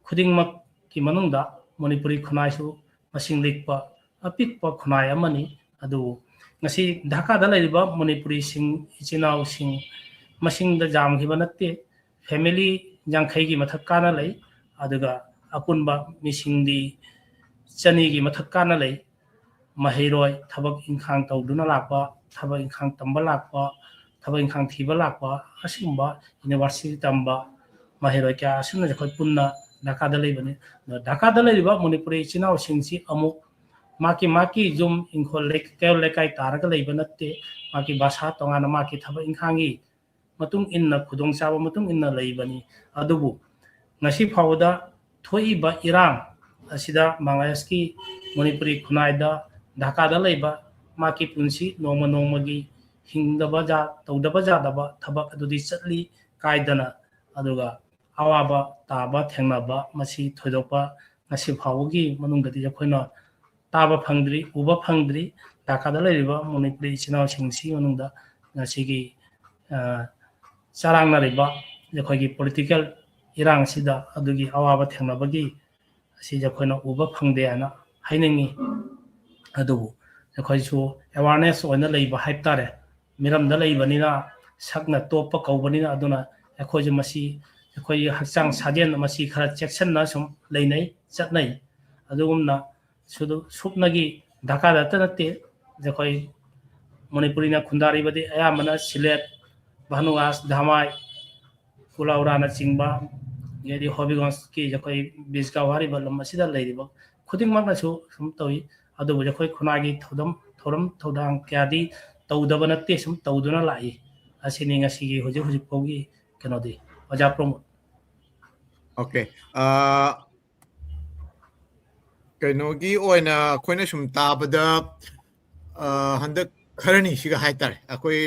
ꯈꯨꯗꯤꯡꯃꯛꯀꯤ ꯃꯅꯨꯡꯗ ꯃꯅꯤꯄꯨꯔꯤ ꯈꯨꯟꯅꯥꯏꯁꯨ ꯃꯁꯤꯡ ꯂꯤꯛꯄ ꯑꯄꯤꯛꯄ ꯈꯨꯟꯅꯥꯏ ꯑꯃꯅꯤ꯫ ꯑꯗꯨꯕꯨ ꯉꯁꯤ ꯙꯥꯀꯥꯗ ꯂꯩꯔꯤꯕ ꯃꯅꯤꯄꯨꯔꯤꯁꯤꯡ, ꯏꯆꯤꯟ ꯏꯅꯥꯎꯁꯤꯡ ꯃꯁꯤꯡꯗ ꯌꯥꯝꯈꯤꯕ ꯅꯠꯇꯦ꯫ ꯐꯦꯃꯤꯂꯤ ꯌꯥꯡꯈꯩꯒꯤ ꯃꯊꯛ ꯀꯥꯅ ꯂꯩ꯫ ꯑꯗꯨꯒ ꯑꯄꯨꯟꯕ ꯃꯤꯁꯤꯡꯗꯤ ꯆꯅꯤꯒꯤ ꯃꯊꯛ ꯀꯥꯅ ꯂꯩ꯫ ꯃꯍꯩꯔꯣꯏ, ꯊꯕꯛ ꯏꯪꯈꯥꯡ ꯇꯧꯗꯨꯅ ꯂꯥꯛꯄ, ꯊꯕꯛ ꯏꯪꯈꯥꯡ ꯇꯝꯕ ꯂꯥꯛꯄ, ꯊꯕꯛ ꯏꯪꯈꯥꯡ ꯊꯤꯕ ꯂꯥꯛꯄ, ꯑꯁꯤꯒꯨꯝꯕ ꯌꯨꯅꯤꯚꯔꯁꯤꯇꯤ ꯇꯝꯕ ꯃꯍꯩꯔꯣꯏ ꯀꯌꯥ ꯑꯁꯤꯅ ꯑꯩꯈꯣꯏ ꯄꯨꯟꯅ ꯙꯥꯀꯥꯗ ꯂꯩꯕꯅꯤ꯫ ꯑꯗꯣ ꯙꯥꯀꯥꯗ ꯂꯩꯔꯤꯕ ꯃꯅꯤꯄꯨꯔꯤ ꯏꯆꯤꯟ ꯏꯅꯥꯎꯁꯤꯡꯁꯤ ꯑꯃꯨꯛ ꯃꯥꯒꯤ ꯃꯥꯒꯤ ꯌꯨꯝ ꯏꯪꯈꯣꯜ ꯂꯩ-, ꯀꯩꯔꯣꯜ ꯂꯩꯀꯥꯏ ꯇꯥꯔꯒ ꯂꯩꯕ ꯅꯠꯇꯦ꯫ ꯃꯥꯒꯤ ꯚꯥꯁꯥ ꯇꯣꯉꯥꯟꯅ, ꯃꯥꯒꯤ ꯊꯕꯛ ꯏꯪꯈꯥꯡꯒꯤ ꯃꯇꯨꯡ ꯏꯟꯅ, ꯈꯨꯗꯣꯡꯆꯥꯕ ꯃꯇꯨꯡ ꯏꯟꯅ ꯂꯩꯕꯅꯤ꯫ ꯑꯗꯨꯕꯨ ꯉꯁꯤ ꯐꯥꯎꯕꯗ ꯊꯣꯛꯏꯕ ꯏꯔꯥꯡ ꯑꯁꯤꯗ ꯕꯪꯒ꯭ꯂꯥꯗꯦꯁꯀꯤ ꯃꯅꯤꯄꯨꯔꯤ ꯈꯨꯟꯅꯥꯏꯗ ꯙꯥꯀꯥꯗ ꯂꯩꯕ ꯃꯍꯥꯛꯀꯤ ꯄꯨꯟꯁꯤ ꯅꯣꯡꯃ ꯅꯣꯡꯃꯒꯤ ꯍꯤꯡꯗꯕ ꯖꯥ-, ꯇꯧꯗꯕ ꯌꯥꯗꯕ ꯊꯕꯛ ꯑꯗꯨꯗꯤ ꯆꯠꯂꯤ ꯀꯥꯏꯗꯅ꯫ ꯑꯗꯨꯒ ꯑꯋꯥꯕ ꯇꯥꯕ ꯊꯦꯡꯅꯕ ꯃꯁꯤ ꯊꯣꯏꯗꯣꯛꯄ ꯉꯁꯤ ꯐꯥꯎꯕꯒꯤ ꯃꯅꯨꯡꯗꯗꯤ ꯑꯩꯈꯣꯏꯅ ꯇꯥꯕ ꯐꯪꯗ꯭ꯔꯤ, ꯎꯕ ꯐꯪꯗ꯭ꯔꯤ꯫ ꯙꯥꯀꯥꯗ ꯂꯩꯔꯤꯕ ꯃꯅꯤꯄꯨꯔꯤ ꯏꯆꯤꯟ ꯏꯅꯥꯎꯁꯤꯡꯁꯤ ꯃꯅꯨꯡꯗ ꯉꯁꯤꯒꯤ, ꯑ, ꯆꯔꯥꯡꯅꯔꯤꯕ ꯑꯩꯈꯣꯏꯒꯤ ꯄꯣꯂꯤꯇꯤꯀꯦꯜ ꯏꯔꯥꯡꯁꯤꯗ ꯑꯗꯨꯒꯤ ꯑꯋꯥꯕ ꯊꯦꯡꯅꯕꯒꯤ ꯑꯁꯤꯁꯦ ꯑꯩꯈꯣꯏꯅ ꯎꯕ ꯐꯪꯗꯦ ꯍꯥꯏꯅ ꯍꯥꯏꯅꯤꯡꯉꯤ꯫ ꯑꯗꯨꯕꯨ ꯑꯩꯈꯣꯏꯁꯨ ꯑꯦꯋꯥꯔꯅꯦꯁ ꯑꯣꯏꯅ ꯂꯩꯕ ꯍꯥꯏꯕ ꯇꯥꯔꯦ꯫ ꯃꯤꯔꯝꯗ ꯂꯩꯕꯅꯤꯅ, ꯁꯛꯅ ꯇꯣꯞꯄ ꯀꯧꯕꯅꯤꯅ, ꯑꯗꯨꯅ ꯑꯩꯈꯣꯏꯁꯨ ꯃꯁꯤ, ꯑꯩꯈꯣꯏꯒꯤ ꯍꯛꯆꯥꯡ ꯁꯥꯖꯦꯜ ꯃꯁꯤ ꯈꯔ ꯆꯦꯛꯁꯤꯟꯅ ꯁꯨꯝ ꯂꯩꯅꯩ, ꯆꯠꯅꯩ꯫ ꯑꯗꯨꯒꯨꯝꯅ ꯁꯨꯗꯨ-, ꯁꯨꯞꯅꯒꯤ ꯙꯥꯀꯥꯗꯇ ꯅꯠꯇꯦ, ꯑꯩꯈꯣꯏ ꯃꯅꯤꯄꯨꯔꯤꯅ ꯈꯨꯟꯗꯥꯔꯤꯕꯗꯤ ꯑꯌꯥꯝꯕꯅ ꯁꯤꯂꯦꯠ, ꯚꯥꯅꯨꯑꯥꯁ, ꯙꯃꯥꯏ, ꯀꯨꯂꯥꯎꯔꯥꯅꯆꯤꯡꯕ, ꯑꯗꯩꯗꯤ ꯍꯣꯕꯤꯒꯣꯟꯁꯀꯤ ꯑꯩꯈꯣꯏ ꯕꯤꯖꯒꯥꯎ ꯍꯥꯏꯔꯤꯕ ꯂꯝ ꯑꯁꯤꯗ ꯂꯩꯔꯤꯕ ꯈꯨꯗꯤꯡꯃꯛꯅꯁꯨ ꯁꯨꯝ ꯇꯧꯏ꯫ ꯑꯗꯨꯕꯨ ꯑꯩꯈꯣꯏ ꯈꯨꯟꯅꯥꯏꯒꯤ ꯊꯧꯗꯝ, ꯊꯧꯔꯝ ꯊꯧꯗꯥꯡ ꯀꯌꯥꯗꯤ ꯇꯧꯗꯕ ꯅꯠꯇꯦ, ꯁꯨꯝ ꯇꯧꯗꯨꯅ ꯂꯥꯛꯏ꯫ ꯑꯁꯤꯅꯤ ꯉꯁꯤꯒꯤ ꯍꯧꯖꯤꯛ ꯍꯧꯖꯤꯛ ꯐꯥꯎꯒꯤ ꯀꯩꯅꯣꯗꯤ, ꯑꯣꯖꯥ ꯄ꯭ꯔꯃꯣꯗ꯫ ꯑꯣꯀꯦ꯫ ꯑ, ꯀꯩꯅꯣꯒꯤ ꯑꯣꯏꯅ ꯑꯩꯈꯣꯏꯅ ꯁꯨꯝ ꯇꯥꯕꯗ, ꯑ, ꯍꯟꯗꯛ ꯈꯔꯅꯤꯁꯤꯒ ꯍꯥꯏꯇꯥꯔꯦ, ꯑꯩꯈꯣꯏ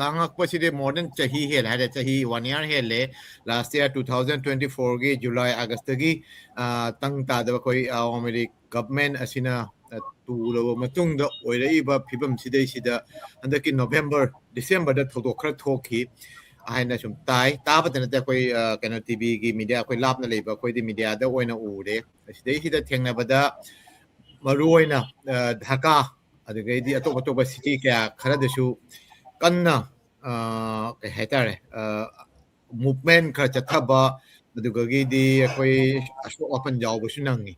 ꯂꯥꯡꯉꯛꯄꯁꯤꯗꯤ more than ꯆꯍꯤ ꯍꯦꯜꯂꯦ ꯍꯥꯏꯔꯦ, ꯆꯍꯤ one year ꯍꯦꯜꯂꯦ꯫ Last year two thousand twenty four ꯒꯤ July August ꯇꯒꯤ, ꯑ, ꯇꯪ ꯇꯥꯗꯕ ꯑꯩꯈꯣꯏ ꯑꯋꯥꯃꯤ ꯂꯤꯒ government ꯑꯁꯤꯅ, ꯑ, ꯇꯨꯔꯕ ꯃꯇꯨꯡꯗ ꯑꯣꯏꯔꯛꯏꯕ ꯐꯤꯕꯝꯁꯤꯗꯩꯁꯤꯗ ꯍꯟꯗꯛꯀꯤ November December ꯗ ꯊꯧꯗꯣꯛ ꯈꯔ ꯊꯣꯛꯈꯤ ꯍꯥꯏꯅ ꯁꯨꯝ ꯇꯥꯏ꯫ ꯇꯥꯕꯇ ꯅꯠꯇꯦ, ꯑꯩꯈꯣꯏ, ꯑ, ꯀꯩꯅꯣ, T V ꯒꯤ media, ꯑꯩꯈꯣꯏ ꯂꯥꯞꯅ ꯂꯩꯕ ꯑꯩꯈꯣꯏꯗꯤ media ꯗ ꯑꯣꯏꯅ ꯎꯔꯦ꯫ ꯑꯁꯤꯗꯩꯁꯤꯗ ꯊꯦꯡꯅꯕꯗ ꯃꯔꯨꯑꯣꯏꯅ ꯙꯥꯀꯥ, ꯑꯗꯨꯗꯒꯤꯗꯤ ꯑꯇꯣꯞ ꯑꯇꯣꯞꯄ ꯁꯤꯇꯤ ꯀꯌꯥ ꯈꯔꯗꯁꯨ ꯀꯟꯅ ꯀꯩ ꯍꯥꯏꯇꯥꯔꯦ, ꯃꯨꯚꯃꯦꯟ ꯈꯔ ꯆꯠꯊꯕ, ꯑꯗꯨꯗꯒꯤꯗꯤ ꯑꯩꯈꯣꯏ ꯑꯁꯣꯛ ꯑꯄꯟ ꯌꯥꯎꯕꯁꯨ ꯅꯪꯉꯤ꯫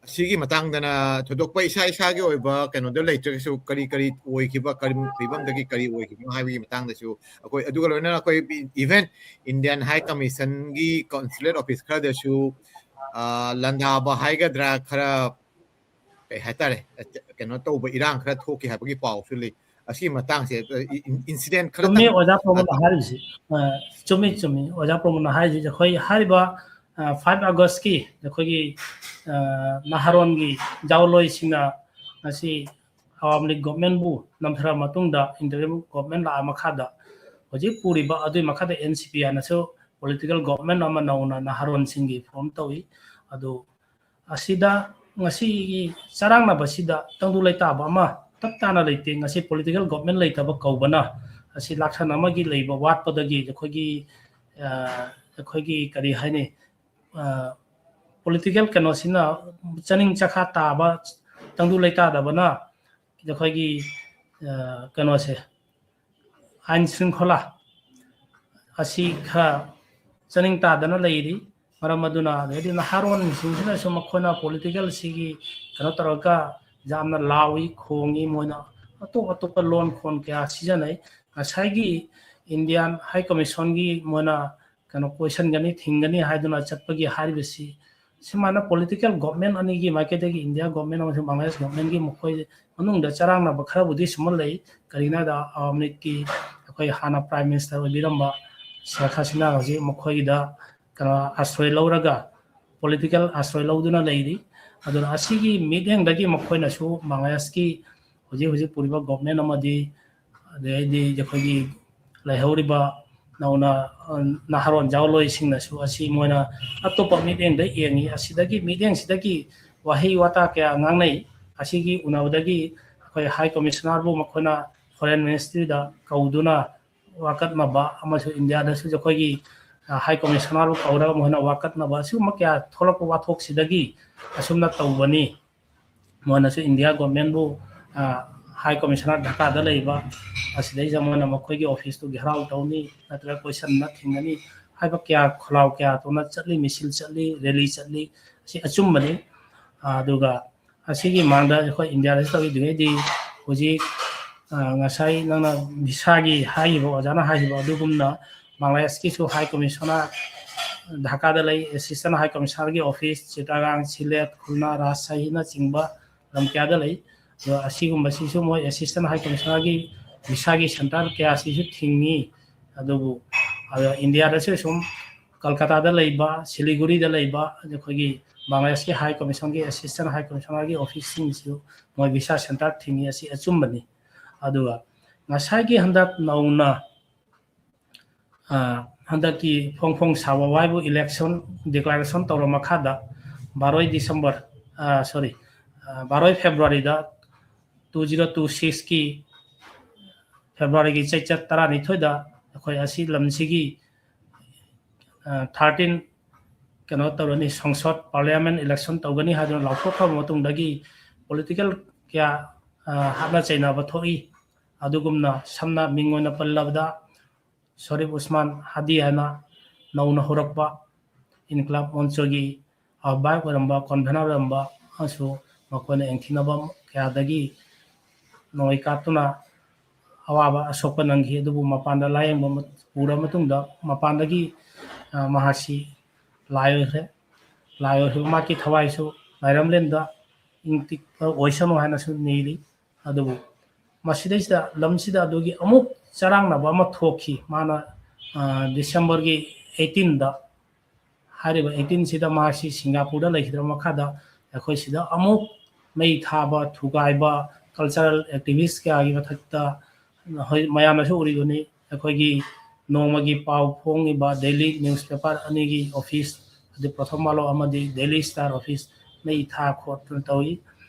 ꯑꯁꯤꯒꯤ ꯃꯇꯥꯡꯗꯅ ꯊꯣꯏꯗꯣꯛꯄ ꯏꯁꯥ ꯏꯁꯥꯒꯤ ꯑꯣꯏꯕ ꯀꯩꯅꯣꯗ ꯂꯩꯇ꯭ꯔꯒꯁꯨ, ꯀꯔꯤ ꯀꯔꯤ ꯑꯣꯏꯈꯤꯕ, ꯀꯔꯤ ꯐꯤꯕꯝꯗꯒꯤ ꯀꯔꯤ ꯑꯣꯏꯈꯤꯕꯅꯣ ꯍꯥꯏꯕꯒꯤ ꯃꯇꯥꯡꯗꯁꯨ ꯑꯩꯈꯣꯏ, ꯑꯗꯨꯒ ꯂꯣꯏꯅꯅ ꯑꯩꯈꯣꯏ even Indian High Commission ꯒꯤ consulate office ꯈꯔꯗꯁꯨ ꯂꯥꯟꯗꯥꯕ ꯍꯥꯏꯒꯗ꯭ꯔꯥ, ꯈꯔ ꯀꯩ ꯍꯥꯏꯇꯥꯔꯦ, ꯀꯩꯅꯣ ꯇꯧꯕ ꯏꯔꯥꯡ ꯈꯔ ꯊꯣꯛꯈꯤ ꯍꯥꯏꯕꯒꯤ ꯄꯥꯎꯁꯨ ꯂꯩ꯫ ꯑꯁꯤꯒꯤ ꯃꯇꯥꯡꯁꯦ, incident ꯈꯔ ꯆꯨꯝꯃꯤ ꯑꯣꯖꯥ ꯄ꯭ꯔꯃꯣꯗꯅ ꯍꯥꯏꯔꯤꯁꯤ꯫ ꯆꯨꯝꯃꯤ, ꯆꯨꯝꯃꯤ ꯑꯣꯖꯥ ꯄ꯭ꯔꯃꯣꯗꯅ ꯍꯥꯏꯔꯤꯁꯤ꯫ ꯑꯩꯈꯣꯏ ꯍꯥꯏꯔꯤꯕ five August ꯀꯤ ꯑꯩꯈꯣꯏꯒꯤ ꯅꯍꯥꯔꯣꯟꯒꯤ ꯖꯥꯎꯂꯣꯏꯁꯤꯡꯅ ꯉꯁꯤ ꯑꯋꯥꯃꯤ ꯂꯤꯒ ꯒꯣꯚꯔꯟꯃꯦꯟꯕꯨ ꯅꯝꯊꯔ ꯃꯇꯨꯡꯗ interim government ꯂꯥꯛꯑ ꯃꯈꯥꯗ ꯍꯧꯖꯤꯛ ꯄꯨꯔꯤꯕ ꯑꯗꯨꯒꯤ ꯃꯈꯥꯗ N C P ꯍꯥꯏꯅꯁꯨ political government ꯑꯃ ꯅꯧꯅ ꯅꯍꯥꯔꯣꯟꯁꯤꯡꯒꯤ form ꯇꯧꯏ꯫ ꯑꯗꯨ ꯑꯁꯤꯗ ꯉꯁꯤꯒꯤ ꯆꯔꯥꯡꯅꯕꯁꯤꯗ ꯇꯪꯗꯨ ꯂꯩꯇꯥꯕ ꯑꯃ ꯇꯞ ꯇꯥꯅ ꯂꯩꯇꯦ꯫ ꯉꯁꯤ political government ꯂꯩꯇꯕ ꯀꯧꯕꯅ ꯑꯁꯤ ꯂꯥꯛꯁꯟ ꯑꯃꯒꯤ ꯂꯩꯕ ꯋꯥꯠꯄꯗꯒꯤ ꯑꯩꯈꯣꯏꯒꯤ, ꯑꯩꯈꯣꯏꯒꯤ ꯀꯔꯤ ꯍꯥꯏꯅꯤ, political ꯀꯩꯅꯣꯁꯤꯅ ꯆꯥꯅꯤꯡ ꯆꯈꯥ ꯇꯥꯕ, ꯇꯪꯗꯨ ꯂꯩꯇꯥꯗꯕꯅ ꯑꯩꯈꯣꯏꯒꯤ ꯀꯩꯅꯣꯁꯦ, ꯑꯥꯏꯟ ꯁ꯭ꯔꯤꯡꯈꯣꯂꯥ ꯑꯁꯤ ꯈꯔ ꯆꯥꯅꯤꯡ ꯇꯥꯗꯅ ꯂꯩꯔꯤ꯫ ꯃꯔꯝ ꯑꯗꯨꯅ ꯑꯗꯩꯗꯤ ꯅꯍꯥꯔꯣꯟꯁꯤꯡꯁꯤꯅꯁꯨ ꯃꯈꯣꯏꯅ political ꯁꯤꯒꯤ ꯀꯩꯅꯣ ꯇꯧꯔꯒ ꯌꯥꯝꯅ ꯂꯥꯎꯏ, ꯈꯣꯡꯉꯤ꯫ ꯃꯣꯏꯅ ꯑꯇꯣꯞ ꯑꯇꯣꯞꯄ ꯂꯣꯟ ꯈꯣꯟ ꯀꯌꯥ ꯁꯤꯖꯤꯟꯅꯩ꯫ ꯉꯁꯥꯏꯒꯤ Indian High Commission ꯒꯤ ꯃꯣꯏꯅ ꯀꯩꯅꯣ ꯀꯣꯏꯁꯟꯒꯅꯤ, ꯊꯤꯡꯒꯅꯤ ꯍꯥꯏꯗꯨꯅ ꯆꯠꯄꯒꯤ ꯍꯥꯏꯔꯤꯕꯁꯤ ꯁꯨꯃꯥꯏꯅ political government ꯑꯅꯤꯒꯤ ꯃꯥꯏꯀꯩꯗꯒꯤ India government ꯑꯃꯁꯨꯡ Bangladesh government ꯒꯤ ꯃꯈꯣꯏ ꯃꯅꯨꯡꯗ ꯆꯔꯥꯡꯅꯕ ꯈꯔꯕꯨꯗꯤ ꯁꯨꯝꯃ ꯂꯩ꯫ ꯀꯔꯤꯒꯤꯅꯣ ꯍꯥꯏꯗ ꯑꯋꯥꯃꯤ ꯂꯤꯒꯀꯤ ꯑꯩꯈꯣꯏ ꯍꯥꯟꯅ Prime Minister ꯑꯣꯏꯕꯤꯔꯝꯕ ꯁꯦꯈ ꯍꯁꯤꯅꯥ ꯍꯧꯖꯤꯛ ꯃꯈꯣꯏꯒꯤꯗ ꯀꯩꯅꯣ ꯑꯥꯁ꯭ꯔꯣꯏ ꯂꯧꯔꯒ political ꯑꯥꯁ꯭ꯔꯣꯏ ꯂꯧꯗꯨꯅ ꯂꯩꯔꯤ꯫ ꯑꯗꯨꯅ ꯑꯁꯤꯒꯤ ꯃꯤꯠꯌꯦꯡꯗꯒꯤ ꯃꯈꯣꯏꯅꯁꯨ ꯕꯪꯒ꯭ꯂꯥꯗꯦꯁꯀꯤ ꯍꯧꯖꯤꯛ ꯍꯧꯖꯤꯛ ꯄꯨꯔꯤꯕ government ꯑꯃꯗꯤ ꯑꯗꯩꯗꯤ ꯑꯩꯈꯣꯏꯒꯤ ꯂꯩꯍꯧꯔꯤꯕ ꯅꯧꯅ, ꯑ, ꯅꯍꯥꯔꯣꯟ ꯖꯥꯎꯂꯣꯏꯁꯤꯡꯅꯁꯨ ꯑꯁꯤ ꯃꯣꯏꯅ ꯑꯇꯣꯞꯄ ꯃꯤꯠꯌꯦꯡꯗ ꯌꯦꯡꯉꯤ꯫ ꯑꯁꯤꯗꯒꯤ ꯃꯤꯠꯌꯦꯡꯁꯤꯗꯒꯤ ꯋꯥꯍꯩ ꯋꯥꯇꯥ ꯀꯌꯥ ꯉꯥꯡꯅꯩ꯫ ꯑꯁꯤꯒꯤ ꯎꯅꯕꯗꯒꯤ ꯑꯩꯈꯣꯏ High Commissioner ꯕꯨ ꯃꯈꯣꯏꯅ Foreign Ministry ꯗ ꯀꯧꯗꯨꯅ ꯋꯥꯀꯠꯅꯕ ꯑꯃꯁꯨꯡ ꯏꯟꯗꯤꯌꯥꯗꯁꯨ ꯑꯩꯈꯣꯏꯒꯤ, ꯑ, High Commissioner ꯕꯨ ꯀꯧꯔꯒ ꯃꯈꯣꯏꯅ ꯋꯥꯀꯠꯅꯕ ꯑꯁꯤꯒꯨꯝꯕ ꯀꯌꯥ ꯊꯣꯛꯂꯛꯄ ꯋꯥꯊꯣꯛꯁꯤꯗꯒꯤ ꯑꯁꯨꯝꯅ ꯇꯧꯕꯅꯤ꯫ ꯃꯣꯏꯅꯁꯨ ꯏꯟꯗꯤꯌꯥ ꯒꯣꯔꯃꯦꯟꯕꯨ ꯍꯥꯏ ꯀꯃꯤꯁꯅꯔ ꯙꯀꯥꯗ ꯂꯩꯕ ꯑꯁꯤꯗꯩꯁꯤꯗ ꯃꯣꯏꯅ ꯃꯈꯣꯏꯒꯤ ꯑꯣꯐꯤꯁꯇꯨ ꯘꯦꯔꯥꯎ ꯇꯧꯅꯤ, ꯅꯠꯇ꯭ꯔꯒ ꯀꯣꯏꯁꯟꯅ ꯊꯤꯡꯒꯅꯤ ꯍꯥꯏꯕ ꯀꯌꯥ, ꯈꯣꯜꯂꯥꯎ ꯀꯌꯥ ꯇꯧꯅ ꯆꯠꯂꯤ, ꯃꯤꯁꯤꯜ ꯆꯠꯂꯤ, ꯔꯦꯂꯤ ꯆꯠꯂꯤ꯫ ꯑꯁꯤ ꯑꯆꯨꯝꯕꯅꯤ꯫ ꯑꯗꯨꯒ ꯑꯁꯤꯒꯤ ꯃꯥꯡꯗ ꯑꯩꯈꯣꯏ ꯏꯟꯗꯤꯌꯥꯗ ꯇꯧꯔꯤꯗꯨꯉꯩꯗꯤ ꯍꯧꯖꯤꯛ ꯉꯁꯥꯏ ꯅꯪꯅ ꯚꯤꯁꯥꯒꯤ ꯍꯥꯏꯈꯤꯕ, ꯑꯣꯖꯥꯅ ꯍꯥꯏꯈꯤꯕ ꯑꯗꯨꯒꯨꯝꯅ ꯕꯪꯒ꯭ꯂꯥꯗꯦꯁꯀꯤꯁꯨ ꯍꯥꯏ ꯀꯃꯤꯁꯅꯔ ꯙꯥꯀꯥꯗ ꯂꯩ, ꯑꯦꯁꯤꯁꯇꯦꯟ ꯍꯥꯏ ꯀꯃꯤꯁꯅꯔꯒꯤ ꯑꯣꯐꯤꯁ ꯆꯤꯇꯥꯒꯥꯡ, ꯁꯤꯂꯦꯠ, ꯈꯨꯜꯅꯥ, ꯔꯥꯖꯁꯥꯍꯤꯅꯆꯤꯡꯕ ꯂꯝ ꯀꯌꯥꯗ ꯂꯩ꯫ ꯑꯗꯣ ꯑꯁꯤꯒꯨꯝꯕꯁꯤꯁꯨ ꯃꯣꯏ ꯑꯦꯁꯤꯁꯇꯦꯟ ꯍꯥꯏ ꯀꯃꯤꯁꯅꯔꯒꯤ ꯚꯤꯁꯥꯒꯤ ꯁꯦꯟꯇꯔ ꯀꯌꯥꯁꯤꯁꯨ ꯊꯤꯡꯉꯤ꯫ ꯑꯗꯨꯕꯨ ꯑꯗꯣ ꯏꯟꯗꯤꯌꯥꯗꯁꯨ ꯁꯨꯝ ꯀꯜꯀꯇꯥꯗ ꯂꯩꯕ, ꯁꯤꯂꯤꯒꯨꯔꯤꯗ ꯂꯩꯕ ꯑꯩꯈꯣꯏꯒꯤ ꯕꯪꯒ꯭ꯂꯥꯗꯦꯁꯀꯤ ꯍꯥꯏ ꯀꯃꯤꯁꯟꯒꯤ ꯑꯦꯁꯤꯁꯇꯦꯟ ꯍꯥꯏ ꯀꯃꯤꯁꯅꯔꯒꯤ ꯑꯣꯐꯤꯁꯁꯤꯡꯁꯨ ꯃꯣꯏ ꯚꯤꯁꯥ ꯁꯦꯟꯇꯔ ꯊꯤꯡꯉꯤ꯫ ꯑꯁꯤ ꯑꯆꯨꯝꯕꯅꯤ꯫ ꯑꯗꯨꯒ ꯉꯁꯥꯏꯒꯤ ꯍꯟꯗꯛ ꯅꯧꯅ ꯍꯟꯗꯛꯀꯤ ꯐꯣꯡ ꯐꯣꯡ ꯁꯥꯕ ꯋꯥꯏꯕꯨ ꯏꯂꯦꯛꯁꯟ ꯗꯤꯀ꯭ꯂꯥꯔꯦꯁꯟ ꯇꯧꯔ ꯃꯈꯥꯗ ꯕꯥꯔꯣꯏ ꯗꯤꯁꯦꯝꯕꯔ, ꯁꯣꯔꯤ, ꯕꯥꯔꯣꯏ ꯐꯦꯕ꯭ꯔꯨꯋꯥꯔꯤꯗ, ꯇꯨ ꯖꯤꯔꯣ ꯇꯨ ꯁꯤꯛꯁꯀꯤ ꯐꯦꯕ꯭ꯔꯨꯋꯥꯔꯤꯒꯤ ꯆꯩꯆꯠ ꯇꯔꯥꯅꯤꯊꯣꯏꯗ ꯑꯩꯈꯣꯏ ꯑꯁꯤ ꯂꯝꯁꯤꯒꯤ ꯊꯥꯔꯇꯤꯟ ꯀꯩꯅꯣ ꯇꯧꯔꯅꯤ, ꯁꯪꯁꯠ ꯄꯥꯔꯂꯤꯌꯥꯃꯦꯟ ꯏꯂꯦꯛꯁꯟ ꯇꯧꯒꯅꯤ ꯍꯥꯏꯗꯨꯅ ꯂꯥꯎꯊꯣꯛꯈ꯭ꯔꯕ ꯃꯇꯨꯡꯗꯒꯤ ꯄꯣꯂꯤꯇꯤꯀꯦꯜ ꯀꯌꯥ ꯍꯥꯠꯅ ꯆꯩꯅꯕ ꯊꯣꯛꯏ꯫ ꯑꯗꯨꯒꯨꯝꯅ ꯁꯝꯅ ꯃꯤꯡ ꯑꯣꯏꯅ ꯄꯜꯂꯕꯗ ꯁꯣꯔꯤꯐ ꯎꯁꯃꯥꯟ ꯍꯥꯗꯤ ꯍꯥꯏꯅ ꯅꯧꯅ ꯍꯧꯔꯛꯄ ꯏꯟꯀꯂꯥꯕ ꯃꯣꯟꯆꯣꯒꯤ ꯑꯍ꯭ꯋꯥꯏ ꯑꯣꯏꯔꯝꯕ, ꯀꯣꯟꯚꯦꯅꯔ ꯑꯣꯏꯔꯝꯕ ꯑꯃꯁꯨ ꯃꯈꯣꯏꯅ ꯌꯦꯡꯊꯤꯅꯕ ꯀꯌꯥꯗꯒꯤ ꯅꯣꯡꯃꯩ ꯀꯥꯞꯇꯨꯅ ꯑꯋꯥꯕ ꯑꯁꯣꯛꯄ ꯅꯪꯈꯤ꯫ ꯑꯗꯨꯕꯨ ꯃꯄꯥꯟꯗ ꯂꯥꯌꯦꯡꯕ ꯃ-, ꯄꯨꯔ ꯃꯇꯨꯡꯗ ꯃꯄꯥꯟꯗꯒꯤ, ꯑ, ꯃꯍꯥꯛꯁꯤ ꯂꯥꯏ ꯑꯣꯏꯈ꯭ꯔꯦ꯫ ꯂꯥꯏ ꯑꯣꯏꯈꯤꯕ ꯃꯍꯥꯛꯀꯤ ꯊꯋꯥꯏꯁꯨ ꯂꯥꯏꯔꯝꯂꯦꯟꯗ ꯏꯪ ꯇꯤꯛꯄ ꯑꯣꯏꯁꯅꯨ ꯍꯥꯏꯅꯁꯨ ꯅꯤꯔꯤ꯫ ꯑꯗꯨꯕꯨ ꯃꯁꯤꯗꯩꯁꯤꯗ ꯂꯝꯁꯤꯗ ꯑꯗꯨꯒꯤ ꯑꯃꯨꯛ ꯆꯔꯥꯡꯅꯕ ꯑꯃ ꯊꯣꯛꯈꯤ꯫ ꯃꯥꯅ, ꯑ, ꯗꯤꯁꯦꯝꯕꯔꯒꯤ ꯑꯩꯠꯇꯤꯟꯗ, ꯍꯥꯏꯔꯤꯕ ꯑꯩꯠꯇꯤꯟꯁꯤꯗ ꯃꯍꯥꯛꯁꯤ ꯁꯤꯡꯒꯥꯄꯨꯔꯗ ꯂꯩꯈꯤꯗ꯭ꯔꯕ ꯃꯈꯥꯗ ꯑꯩꯈꯣꯏ ꯁꯤꯗ ꯑꯃꯨꯛ ꯃꯩ ꯊꯥꯕ, ꯊꯨꯒꯥꯏꯕ, ꯀꯜꯆꯔꯦꯜ ꯑꯦꯛꯇꯤꯚꯤꯁ ꯀꯌꯥꯒꯤ ꯃꯊꯛꯇ ꯍꯧꯖꯤꯛ ꯃꯌꯥꯝꯅꯁꯨ ꯎꯔꯤꯗꯨꯅꯤ, ꯑꯩꯈꯣꯏꯒꯤ ꯅꯣꯡꯃꯒꯤ ꯄꯥꯎ ꯐꯣꯡꯉꯤꯕ ꯗꯦꯂꯤ ꯅ꯭ꯌꯨꯁꯄꯦꯄꯔ ꯑꯅꯤꯒꯤ ꯑꯣꯐꯤꯁ, ꯑꯗꯩ ꯄ꯭ꯔꯊꯝ ꯋꯥꯂꯣ ꯑꯃꯗꯤ ꯗꯦꯂꯤ ꯁ꯭ꯇꯥꯔ ꯑꯣꯐꯤꯁ ꯃꯩ ꯊꯥ ꯈꯣꯠꯇꯅ ꯇꯧꯏ꯫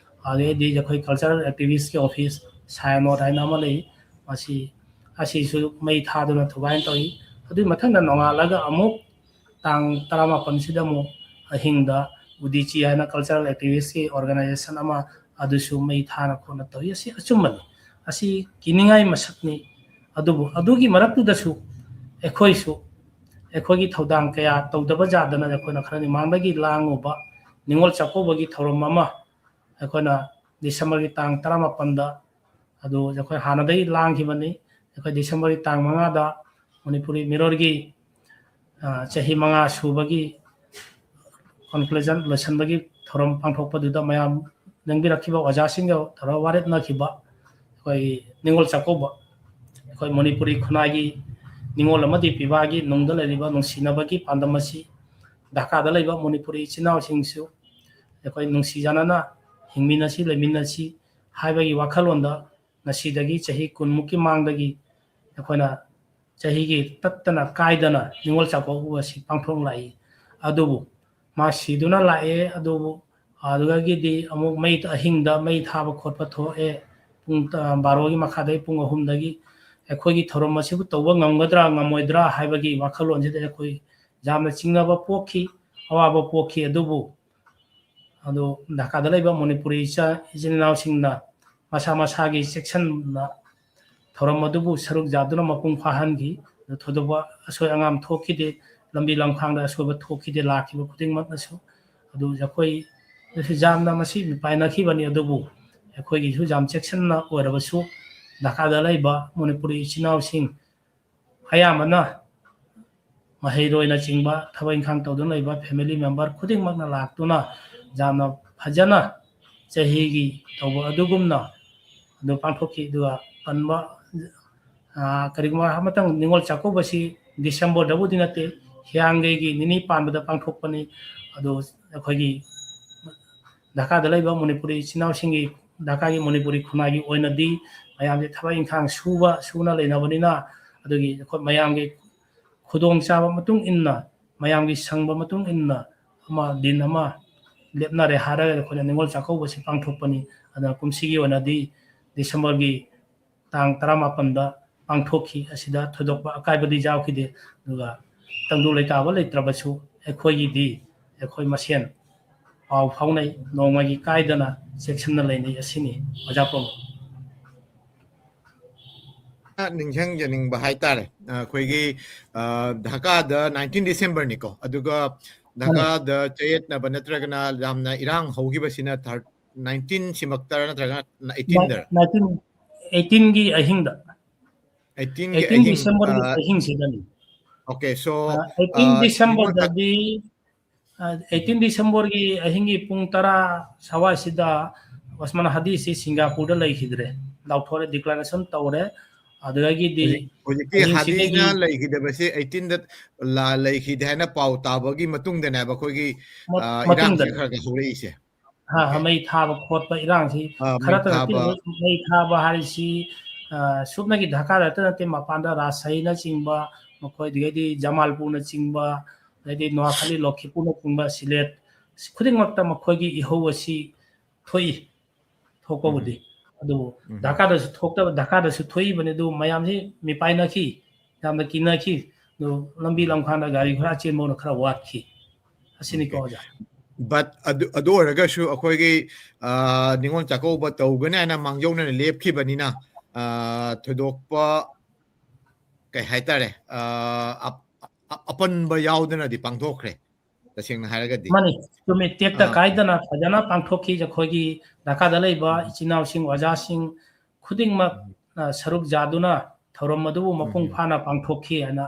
ꯑꯗꯩꯗꯤ ꯑꯩꯈꯣꯏ ꯀꯜꯆꯔꯦꯜ ꯑꯦꯛꯇꯤꯚꯤꯁꯀꯤ ꯑꯣꯐꯤꯁ ꯁꯥꯌꯥꯅꯣꯠ ꯍꯥꯏꯅ ꯑꯃ ꯂꯩ, ꯃꯁꯤ, ꯑꯁꯤꯁꯨ ꯃꯩ ꯊꯥꯗꯨꯅ ꯊꯨꯒꯥꯏꯅ ꯇꯧꯏ꯫ ꯑꯗꯨꯒꯤ ꯃꯊꯪꯗ ꯅꯣꯡꯉꯥꯜꯂꯒ ꯑꯃꯨꯛ ꯇꯥꯡ ꯇꯔꯥꯃꯥꯄꯟꯁꯤꯗ ꯑꯃꯨꯛ ꯑꯍꯤꯡꯗ ꯎꯗꯤꯆꯤ ꯍꯥꯏꯅ ꯀꯜꯆꯔꯦꯜ ꯑꯦꯛꯇꯤꯚꯤꯁꯀꯤ ꯑꯣꯔꯒꯅꯥꯏꯖꯦꯁꯟ ꯑꯃ ꯑꯗꯨꯁꯨ ꯃꯩ ꯊꯥꯅ ꯈꯣꯠꯅ ꯇꯧꯏ꯫ ꯑꯁꯤ ꯑꯆꯨꯝꯕꯅꯤ, ꯑꯁꯤ ꯀꯤꯅꯤꯡꯉꯥꯏ ꯃꯁꯛꯅꯤ꯫ ꯑꯗꯨꯕꯨ ꯑꯗꯨꯒꯤ ꯃꯔꯛꯇꯨꯗꯁꯨ ꯑꯩꯈꯣꯏꯁꯨ ꯑꯩꯈꯣꯏꯒꯤ ꯊꯧꯗꯥꯡ ꯀꯌꯥ ꯇꯧꯗꯕ ꯌꯥꯗꯅ ꯑꯩꯈꯣꯏꯅ ꯈꯔꯅꯤ ꯃꯥꯡꯗꯒꯤ ꯂꯥꯡꯉꯨꯕ ꯅꯤꯉꯣꯜ ꯆꯥꯛꯀꯧꯕꯒꯤ ꯊꯧꯔꯝ ꯑꯃ ꯑꯩꯈꯣꯏꯅ ꯗꯤꯁꯦꯝꯕꯔꯒꯤ ꯇꯥꯡ ꯇꯔꯥꯃꯥꯄꯟꯗ, ꯑꯗꯨ ꯑꯩꯈꯣꯏ ꯍꯥꯟꯅꯗꯒꯤ ꯂꯥꯡꯈꯤꯕꯅꯤ꯫ ꯑꯩꯈꯣꯏ ꯗꯤꯁꯦꯝꯕꯔꯒꯤ ꯇꯥꯡ ꯃꯉꯥꯗ ꯃꯅꯤꯄꯨꯔꯤ ꯃꯤꯔꯣꯜꯒꯤ, ꯑ, ꯆꯍꯤ ꯃꯉꯥ ꯁꯨꯕꯒꯤ conclusion ꯂꯣꯏꯁꯤꯟꯕꯒꯤ ꯊꯧꯔꯝ ꯄꯥꯡꯊꯣꯛꯄꯗꯨꯗ ꯃꯌꯥꯝ ꯂꯦꯡꯕꯤꯔꯛꯈꯤꯕ ꯑꯣꯖꯥꯁꯤꯡꯒ ꯇꯧꯔꯒ ꯋꯥꯔꯦꯞꯅꯈꯤꯕ ꯑꯩꯈꯣꯏꯒꯤ ꯅꯤꯉꯣꯜ ꯆꯥꯛꯀꯧꯕ, ꯑꯩꯈꯣꯏ ꯃꯅꯤꯄꯨꯔꯤ ꯈꯨꯟꯅꯥꯏꯒꯤ ꯅꯤꯉꯣꯜ ꯑꯃꯗꯤ ꯄꯤꯕꯥꯒꯤ ꯅꯨꯡꯗ ꯂꯩꯔꯤꯕ ꯅꯨꯡꯁꯤꯅꯕꯒꯤ ꯄꯥꯟꯗꯝ ꯑꯁꯤ ꯙꯥꯀꯥꯗ ꯂꯩꯕ ꯃꯅꯤꯄꯨꯔꯤ ꯏꯆꯤꯟ ꯏꯅꯥꯎꯁꯤꯡꯁꯨ ꯑꯩꯈꯣꯏ ꯅꯨꯡꯁꯤ ꯆꯥꯟꯅꯅ ꯍꯤꯡꯃꯤꯟꯅꯁꯤ, ꯂꯩꯃꯤꯟꯅꯁꯤ ꯍꯥꯏꯕꯒꯤ ꯋꯥꯈꯜꯂꯣꯟꯗ ꯉꯁꯤꯗꯒꯤ ꯆꯍꯤ ꯀꯨꯟꯃꯨꯛꯀꯤ ꯃꯥꯡꯗꯒꯤ ꯑꯩꯈꯣꯏꯅ ꯆꯍꯤꯒꯤ ꯇꯠꯇꯅ ꯀꯥꯏꯗꯅ ꯅꯤꯉꯣꯜ ꯆꯥꯛꯀꯧꯕ ꯑꯁꯤ ꯄꯥꯡꯊꯣꯛꯂꯛꯏ꯫ ꯑꯗꯨꯕꯨ ꯃꯥ ꯁꯤꯗꯨꯅ ꯂꯥꯛꯑꯦ, ꯑꯗꯨꯕꯨ ꯑꯗꯨꯗꯒꯤꯗꯤ ꯑꯃꯨꯛ ꯃꯩ, ꯑꯍꯤꯡꯗ ꯃꯩ ꯊꯥꯕ ꯈꯣꯠꯄ ꯊꯣꯛꯑꯦ꯫ ꯄꯨꯡ ꯇ-, ꯕꯥꯔꯣꯒꯤ ꯃꯈꯥꯗꯒꯤ ꯄꯨꯡ ꯑꯍꯨꯝꯗꯒꯤ ꯑꯩꯈꯣꯏꯒꯤ ꯊꯧꯔꯝ ꯑꯁꯤꯕꯨ ꯇꯧꯕ ꯉꯝꯒꯗ꯭ꯔꯥ ꯉꯝꯃꯣꯏꯗ꯭ꯔꯥ ꯍꯥꯏꯕꯒꯤ ꯋꯥꯈꯜꯂꯣꯟꯁꯤꯗ ꯑꯩꯈꯣꯏ ꯌꯥꯝꯅ ꯆꯤꯡꯅꯕ ꯄꯣꯛꯈꯤ, ꯑꯋꯥꯕ ꯄꯣꯛꯈꯤ꯫ ꯑꯗꯨꯕꯨ ꯑꯗꯨ ꯙꯥꯀꯥꯗ ꯂꯩꯕ ꯃꯅꯤꯄꯨꯔꯤ ꯏꯆꯥ-, ꯏꯆꯤꯟ ꯏꯅꯥꯎꯁꯤꯡꯅ ꯃꯁꯥ ꯃꯁꯥꯒꯤ ꯆꯦꯛꯁꯤꯟꯅ ꯊꯧꯔꯝ ꯑꯗꯨꯕꯨ ꯁꯔꯨꯛ ꯌꯥꯗꯨꯅ ꯃꯄꯨꯡ ꯐꯥꯍꯟꯈꯤ꯫ ꯑꯗꯨ ꯊꯣꯏꯗꯣꯛꯄ ꯑꯁꯣꯏ ꯑꯉꯥꯝ ꯊꯣꯛꯈꯤꯗꯦ, ꯂꯝꯕꯤ ꯂꯝꯈꯥꯡꯗ ꯑꯁꯣꯏꯕ ꯊꯣꯛꯈꯤꯗꯦ, ꯂꯥꯛꯈꯤꯕ ꯈꯨꯗꯤꯡꯃꯛꯅꯁꯨ꯫ ꯑꯗꯨ ꯑꯩꯈꯣꯏ ꯌꯥꯝꯅ ꯃꯁꯤ ꯃꯤꯄꯥꯏꯅꯈꯤꯕꯅꯤ꯫ ꯑꯗꯨꯕꯨ ꯑꯩꯈꯣꯏꯒꯤꯁꯨ ꯌꯥꯝ ꯆꯦꯛꯁꯤꯟꯅ ꯑꯣꯏꯔꯕꯁꯨ ꯙꯥꯀꯥꯗ ꯂꯩꯕ ꯃꯅꯤꯄꯨꯔꯤ ꯏꯆꯤꯟ ꯏꯅꯥꯎꯁꯤꯡ ꯑꯌꯥꯝꯕꯅ ꯃꯍꯩꯔꯣꯏꯅꯆꯤꯡꯕ ꯊꯕꯛ ꯏꯪꯈꯥꯡ ꯇꯧꯗꯨꯅ ꯂꯩꯕ family member ꯈꯨꯗꯤꯡꯃꯛꯅ ꯂꯥꯛꯇꯨꯅ ꯌꯥꯝꯅ ꯐꯖꯅ ꯆꯍꯤꯒꯤ ꯇꯧꯕ ꯑꯗꯨꯒꯨꯝꯅ ꯑꯗꯨ ꯄꯥꯡꯊꯣꯛꯈꯤ꯫ ꯑꯗꯨꯒ ꯀꯟꯕ, ꯑ, ꯀꯔꯤꯒꯨꯝꯕ ꯑꯃꯇꯪ ꯅꯤꯉꯣꯜ ꯆꯥꯛꯀꯧꯕꯁꯤ ꯗꯤꯁꯦꯝꯕꯔꯗꯕꯨꯗꯤ ꯅꯠꯇꯦ, ꯍꯤꯌꯥꯡꯒꯩꯒꯤ ꯅꯤꯅꯤ ꯄꯥꯟꯕꯗ ꯄꯥꯡꯊꯣꯛꯄꯅꯤ꯫ ꯑꯗꯨ ꯑꯩꯈꯣꯏꯒꯤ ꯙꯥꯀꯥꯗ ꯂꯩꯕ ꯃꯅꯤꯄꯨꯔꯤ ꯏꯆꯤꯟ ꯏꯅꯥꯎꯁꯤꯡꯒꯤ, ꯙꯥꯀꯥꯒꯤ ꯃꯅꯤꯄꯨꯔꯤ ꯈꯨꯟꯅꯥꯏꯒꯤ ꯑꯣꯏꯅꯗꯤ ꯃꯌꯥꯝꯁꯦ ꯊꯕꯛ ꯏꯪꯈꯥꯡ ꯁꯨꯕ, ꯁꯨꯅ ꯂꯩꯅꯕꯅꯤꯅ, ꯑꯗꯨꯒꯤ ꯑꯩꯈꯣꯏ ꯃꯌꯥꯝꯒꯤ ꯈꯨꯗꯣꯡꯆꯥꯕ ꯃꯇꯨꯡ ꯏꯟꯅ, ꯃꯌꯥꯝꯒꯤ ꯁꯪꯕ ꯃꯇꯨꯡ ꯏꯟꯅ ꯑꯃ, ꯗꯤꯟ ꯑꯃ ꯂꯦꯞꯅꯔꯦ ꯍꯥꯏꯔꯒ ꯑꯩꯈꯣꯏꯅ ꯅꯤꯉꯣꯜ ꯆꯥꯛꯀꯧꯕꯁꯤ ꯄꯥꯡꯊꯣꯛꯄꯅꯤ꯫ ꯑꯗꯨꯅ ꯀꯨꯝꯁꯤꯒꯤ ꯑꯣꯏꯅꯗꯤ ꯗꯤꯁꯦꯝꯕꯔꯒꯤ ꯇꯥꯡ ꯇꯔꯥꯃꯥꯄꯟꯗ ꯄꯥꯡꯊꯣꯛꯈꯤ꯫ ꯑꯁꯤꯗ ꯊꯣꯏꯗꯣꯛꯄ ꯑꯀꯥꯏꯕꯗꯤ ꯌꯥꯎꯈꯤꯗꯦ꯫ ꯑꯗꯨꯒ ꯇꯪꯗꯨ ꯂꯩꯇꯥꯕ ꯂꯩꯇ꯭ꯔꯕꯁꯨ ꯑꯩꯈꯣꯏꯒꯤꯗꯤ ꯑꯩꯈꯣꯏ ꯃꯁꯦꯟ ꯄꯥꯎ ꯐꯥꯎꯅꯩ, ꯅꯣꯡꯃꯒꯤ ꯀꯥꯏꯗꯅ ꯆꯦꯛꯁꯤꯟꯅ ꯂꯩꯅꯩ ꯑꯁꯤꯅꯤ ꯑꯣꯖꯥ ꯄ꯭ꯔꯃꯣꯗ꯫ ꯅꯤꯡꯁꯤꯡꯖꯅꯤꯡꯕ ꯍꯥꯏꯇꯥꯔꯦ, ꯑꯩꯈꯣꯏꯒꯤ ꯙꯥꯀꯥꯗ nineteen Decemberꯅꯤꯀꯣ, ꯑꯗꯨꯒ ꯙꯥꯀꯥꯗ ꯆꯌꯦꯠꯅꯕ ꯅꯠꯇ꯭ꯔꯒꯅ ꯌꯥꯝꯅ ꯏꯔꯥꯡ ꯍꯧꯈꯤꯕꯁꯤꯅ nineteen ꯁꯤꯃꯛꯇꯔ ꯅꯠꯇ꯭ꯔꯒꯅ eighteen ꯗꯔ? Nineteen, eighteenꯒꯤ ꯑꯍꯤꯡꯗ, eighteen eighteen Decemberꯒꯤ ꯑꯍꯤꯡꯁꯤꯗꯅꯤ꯫ Okay, so eighteen Decemberꯗꯗꯤ eighteen Decemberꯒꯤ ꯑꯍꯤꯡꯒꯤ ꯄꯨꯡ ꯇꯔꯥ ꯁꯋꯥꯏꯁꯤꯗ ꯎꯁꯃꯥꯟ ꯍꯥꯗꯤꯁꯤ ꯁꯤꯡꯒꯥꯄꯨꯔꯗ ꯂꯩꯈꯤꯗ꯭ꯔꯦ, ꯂꯥꯎꯊꯣꯛꯑꯦ, declaration ꯇꯧꯔꯦ꯫ ꯑꯗꯨꯗꯒꯤꯗꯤ ꯍꯧꯖꯤꯛꯀꯤ ꯍꯥꯗꯤꯅ ꯂꯩꯈꯤꯗꯕꯁꯦ eighteenꯗ ꯂꯩꯈꯤꯗꯦ ꯍꯥꯏꯅ ꯄꯥꯎ ꯇꯥꯕꯒꯤ ꯃꯇꯨꯡꯗꯅꯦꯕ ꯑꯩꯈꯣꯏꯒꯤ ꯏꯔꯥꯡꯁꯦ ꯈꯔ ꯈꯔ ꯍꯧꯔꯛꯏꯁꯦ꯫ ꯃꯩ ꯊꯥꯕ ꯈꯣꯠꯄ ꯏꯔꯥꯡꯁꯤ ꯈꯔꯇ ꯅꯠꯇꯦ꯫ ꯃꯩ ꯊꯥꯕ ꯍꯥꯏꯔꯤꯁꯤ ꯁꯨꯞꯅꯒꯤ ꯙꯥꯀꯥꯗꯇ ꯅꯠꯇꯦ, ꯃꯄꯥꯟꯗ ꯔꯥꯖꯁꯥꯍꯤꯅꯆꯤꯡꯕ, ꯃꯈꯣꯏꯗꯒꯤꯗꯤ ꯖꯃꯥꯜꯄꯨꯔꯅꯆꯤꯡꯕ, ꯑꯗꯩꯗꯤ ꯅꯣꯍꯥꯈꯂꯤ, ꯂꯣꯈꯤꯄꯨꯔꯅꯆꯤꯡꯕ, ꯁꯤꯂꯦꯠ, ꯈꯨꯗꯤꯡꯃꯛꯇ ꯃꯈꯣꯏꯒꯤ ꯏꯍꯧ ꯑꯁꯤ ꯊꯣꯛꯏ, ꯊꯣꯛꯄꯕꯨꯗꯤ꯫ ꯑꯗꯨꯕꯨ ꯙꯥꯀꯥꯗꯁꯨ ꯊꯣꯛꯇꯕ, ꯙꯥꯀꯥꯗꯁꯨ ꯊꯣꯛꯏꯕꯅꯤ꯫ ꯑꯗꯨ ꯃꯌꯥꯝꯁꯤ ꯃꯤꯄꯥꯏꯅꯈꯤ, ꯌꯥꯝꯅ ꯀꯤꯅꯈꯤ꯫ ꯑꯗꯨ ꯂꯝꯕꯤ ꯂꯝꯈꯥꯡꯗ ꯒꯥꯔꯤ ꯈꯔ ꯆꯦꯟꯕꯅ ꯈꯔ ꯋꯥꯠꯈꯤ꯫ ꯑꯁꯤꯅꯤꯀꯣ ꯑꯣꯖꯥ꯫ But ꯑꯗꯨ ꯑꯣꯏꯔꯒꯁꯨ ꯑꯩꯈꯣꯏꯒꯤ ꯅꯤꯉꯣꯜ ꯆꯥꯛꯀꯧꯕ ꯇꯧꯒꯅꯤ ꯍꯥꯏꯅ ꯃꯥꯡꯖꯧꯅꯅ ꯂꯦꯞꯈꯤꯕꯅꯤꯅ ꯊꯣꯏꯗꯣꯛꯄ, ꯀꯩ ꯍꯥꯏꯇꯥꯔꯦ, ꯑꯄꯟꯕ ꯌꯥꯎꯗꯅꯗꯤ ꯄꯥꯡꯊꯣꯛꯈ꯭ꯔꯦ꯫ ꯇꯁꯦꯡꯅ ꯍꯥꯏꯔꯒꯗꯤ ꯃꯥꯅꯤ, ꯆꯨꯝꯃꯤ꯫ ꯇꯦꯛꯇ ꯀꯥꯏꯗꯅ ꯐꯖꯅ ꯄꯥꯡꯊꯣꯛꯈꯤ꯫ ꯑꯩꯈꯣꯏꯒꯤ ꯙꯥꯀꯥꯗ ꯂꯩꯕ ꯏꯆꯤꯟ ꯏꯅꯥꯎꯁꯤꯡ, ꯑꯣꯖꯥꯁꯤꯡ ꯈꯨꯗꯤꯡꯃꯛ ꯁꯔꯨꯛ ꯌꯥꯗꯨꯅ ꯊꯧꯔꯝ ꯑꯗꯨꯕꯨ ꯃꯄꯨꯡ ꯐꯥꯅ ꯄꯥꯡꯊꯣꯛꯈꯤ ꯍꯥꯏꯅ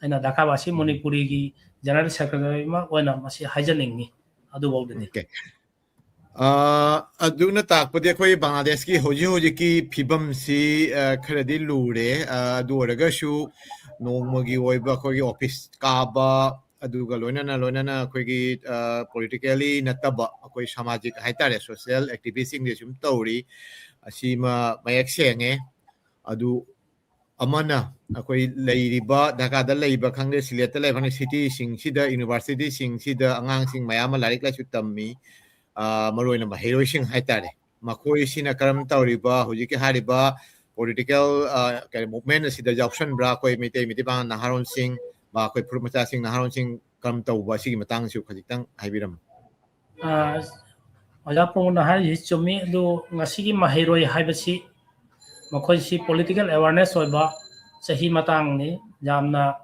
ꯑꯩꯅ ꯙꯥꯀꯥꯕꯥꯁꯤ ꯃꯅꯤꯄꯨꯔꯤꯒꯤ General Secretary ꯑꯃ ꯑꯣꯏꯅ ꯃꯁꯤ ꯍꯥꯏꯖꯅꯤꯡꯉꯤ꯫ ꯑꯗꯨꯐꯥꯎꯗꯗꯤ꯫ ꯑꯗꯨꯅ ꯇꯥꯛꯄꯗꯤ ꯑꯩꯈꯣꯏ ꯕꯪꯒ꯭ꯂꯥꯗꯦꯁꯀꯤ ꯍꯧꯖꯤꯛ ꯍꯧꯖꯤꯛꯀꯤ ꯐꯤꯕꯝꯁꯤ ꯈꯔꯗꯤ ꯂꯨꯔꯦ꯫ ꯑꯗꯨ ꯑꯣꯏꯔꯒꯁꯨ ꯅꯣꯡꯃꯒꯤ ꯑꯣꯏꯕ ꯑꯩꯈꯣꯏꯒꯤ office ꯀꯥꯕ, ꯑꯗꯨꯒ ꯂꯣꯏꯅꯅ ꯂꯣꯏꯅꯅ ꯑꯩꯈꯣꯏꯒꯤ politically ꯅꯠꯇꯕ ꯑꯩꯈꯣꯏ ꯁꯃꯥꯖꯤꯛ ꯍꯥꯏꯇꯥꯔꯦ, social activistꯁꯤꯡꯗꯤ ꯁꯨꯝ ꯇꯧꯔꯤ꯫ ꯑꯁꯤꯃ ꯃꯌꯦꯛ ꯁꯦꯡꯉꯦ꯫ ꯑꯗꯨ ꯑꯃꯅ ꯑꯩꯈꯣꯏ ꯂꯩꯔꯤꯕ ꯙꯥꯀꯥꯗ ꯂꯩꯕ ꯈꯪꯗꯦ, ꯁꯤꯂꯦꯠꯇ ꯂꯩꯕ ꯈꯪꯗꯦ, cityꯁꯤꯡꯁꯤꯗ, universityꯁꯤꯡꯁꯤꯗ ꯑꯉꯥꯡꯁꯤꯡ ꯃꯌꯥꯝ ꯑꯃ ꯂꯥꯏꯔꯤꯛ ꯂꯥꯏꯁꯨ ꯇꯝꯃꯤ꯫ ꯃꯔꯨ ꯑꯣꯏꯅ ꯃꯍꯩꯔꯣꯏꯁꯤꯡ ꯍꯥꯏꯇꯥꯔꯦ, ꯃꯈꯣꯏꯁꯤꯅ ꯀꯔꯝ ꯇꯧꯔꯤꯕ, ꯍꯧꯖꯤꯛꯀꯤ ꯍꯥꯏꯔꯤꯕ political ꯀꯩꯅꯣ movement ꯑꯁꯤꯗ ꯌꯥꯎꯁꯟꯕ꯭ꯔꯥ? ꯑꯩꯈꯣꯏ ꯃꯩꯇꯩ ꯃꯤꯇꯩ ꯄꯥꯉꯜ ꯅꯍꯥꯔꯣꯟꯁꯤꯡ, ꯑꯩꯈꯣꯏ ꯐꯨꯔꯨꯞ ꯃꯆꯥꯁꯤꯡ, ꯅꯍꯥꯔꯣꯟꯁꯤꯡ ꯀꯔꯝ ꯇꯧꯕ, ꯑꯁꯤꯒꯤ ꯃꯇꯥꯡꯁꯨ ꯈꯖꯤꯛꯇꯪ ꯍꯥꯏꯕꯤꯔꯝꯃꯨ꯫ ꯑ, ꯑꯣꯖꯥ ꯄ꯭ꯔꯃꯣꯗꯅ ꯍꯥꯏꯔꯤꯁꯤ ꯆꯨꯝꯃꯤ꯫ ꯑꯗꯨ ꯉꯁꯤꯒꯤ ꯃꯍꯩꯔꯣꯏ ꯍꯥꯏꯕꯁꯤ ꯃꯈꯣꯏꯁꯤ political awareness ꯑꯣꯏꯕ ꯆꯍꯤ ꯃꯇꯥꯡꯅꯤ꯫ ꯌꯥꯝꯅ,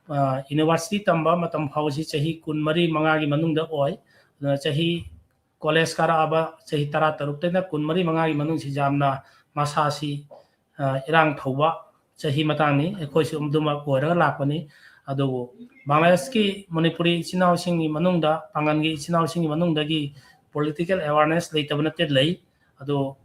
ꯑ, university ꯇꯝꯕ ꯃꯇꯝ ꯐꯥꯎꯕꯁꯤ ꯆꯍꯤ ꯀꯨꯟꯃꯔꯤ ꯃꯉꯥꯒꯤ ꯃꯅꯨꯡꯗ ꯑꯣꯏ꯫ ꯑꯗꯨꯅ ꯆꯍꯤ college ꯀꯥꯔꯛꯑꯕ ꯆꯍꯤ ꯇꯔꯥꯇꯔꯨꯛꯇꯩꯅ ꯀꯨꯟꯃꯔꯤ ꯃꯉꯥꯒꯤ ꯃꯅꯨꯡꯁꯤ ꯌꯥꯝꯅ ꯃꯁꯥꯁꯤ, ꯑ, ꯏꯔꯥꯡ ꯊꯧꯕ ꯆꯍꯤ ꯃꯇꯥꯡꯅꯤ꯫ ꯑꯩꯈꯣꯏꯁꯨ ꯑꯗꯨꯃꯛ ꯑꯣꯏꯔꯒ ꯂꯥꯛꯄꯅꯤ꯫ ꯑꯗꯨꯕꯨ ꯕꯪꯒ꯭ꯂꯥꯗꯦꯁꯀꯤ ꯃꯅꯤꯄꯨꯔꯤ ꯏꯆꯤꯟ ꯏꯅꯥꯎꯁꯤꯡꯒꯤ ꯃꯅꯨꯡꯗ, ꯄꯥꯡꯒꯜꯒꯤ ꯏꯆꯤꯟ ꯏꯅꯥꯎꯁꯤꯡꯒꯤ ꯃꯅꯨꯡꯗꯒꯤ political awareness ꯂꯩꯇꯕ ꯅꯠꯇꯦ, ꯂꯩ꯫ ꯑꯗꯨ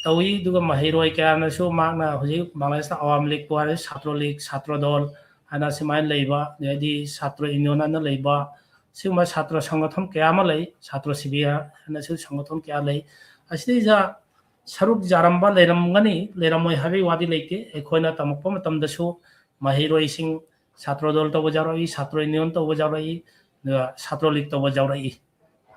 ꯇꯧꯏ꯫ ꯑꯗꯨꯒ ꯃꯍꯩꯔꯣꯏ ꯀꯌꯥꯅꯁꯨ ꯃꯍꯥꯛꯅ ꯍꯧꯖꯤꯛ ꯕꯪꯒ꯭ꯂꯥꯗꯦꯁꯇ ꯑꯋꯥꯃꯤ ꯂꯤꯒꯄꯨ ꯍꯥꯏꯔꯁꯨ, ꯁꯥꯇ꯭ꯔ ꯂꯤꯒ, ꯁꯥꯇ꯭ꯔ ꯗꯣꯜ ꯍꯥꯏꯅ ꯁꯨꯃꯥꯏꯅ ꯂꯩꯕ, ꯑꯗꯩꯗꯤ ꯁꯥꯇ꯭ꯔ union ꯍꯥꯏꯅ ꯂꯩꯕ, ꯁꯤꯒꯨꯝꯕ ꯁꯥꯇ꯭ꯔ ꯁꯪꯒꯊꯟ ꯀꯌꯥ ꯑꯃ ꯂꯩ, ꯁꯥꯇ꯭ꯔ ꯁꯤꯕꯤꯌꯥ ꯍꯥꯏꯅꯁꯨ ꯁꯪꯒꯊꯟ ꯀꯌꯥ ꯂꯩ꯫ ꯑꯁꯤꯗꯩꯁꯤꯗ ꯁꯔꯨꯛ ꯌꯥꯔꯝꯕ ꯂꯩꯔꯝꯒꯅꯤ, ꯂꯩꯔꯝꯃꯣꯏ ꯍꯥꯏꯕꯒꯤ ꯋꯥꯗꯤ ꯂꯩꯇꯦ꯫ ꯑꯩꯈꯣꯏꯅ ꯇꯝꯃꯛꯄ ꯃꯇꯝꯗꯁꯨ ꯃꯍꯩꯔꯣꯏꯁꯤꯡ ꯁꯥꯇ꯭ꯔ ꯗꯣꯜ ꯇꯧꯕ ꯌꯥꯎꯔꯛꯏ, ꯁꯥꯇ꯭ꯔ union ꯇꯧꯕ ꯌꯥꯎꯔꯛꯏ, ꯑꯗꯨꯒ ꯁꯥꯇ꯭ꯔ ꯂꯤꯒ ꯇꯧꯕ ꯌꯥꯎꯔꯛꯏ꯫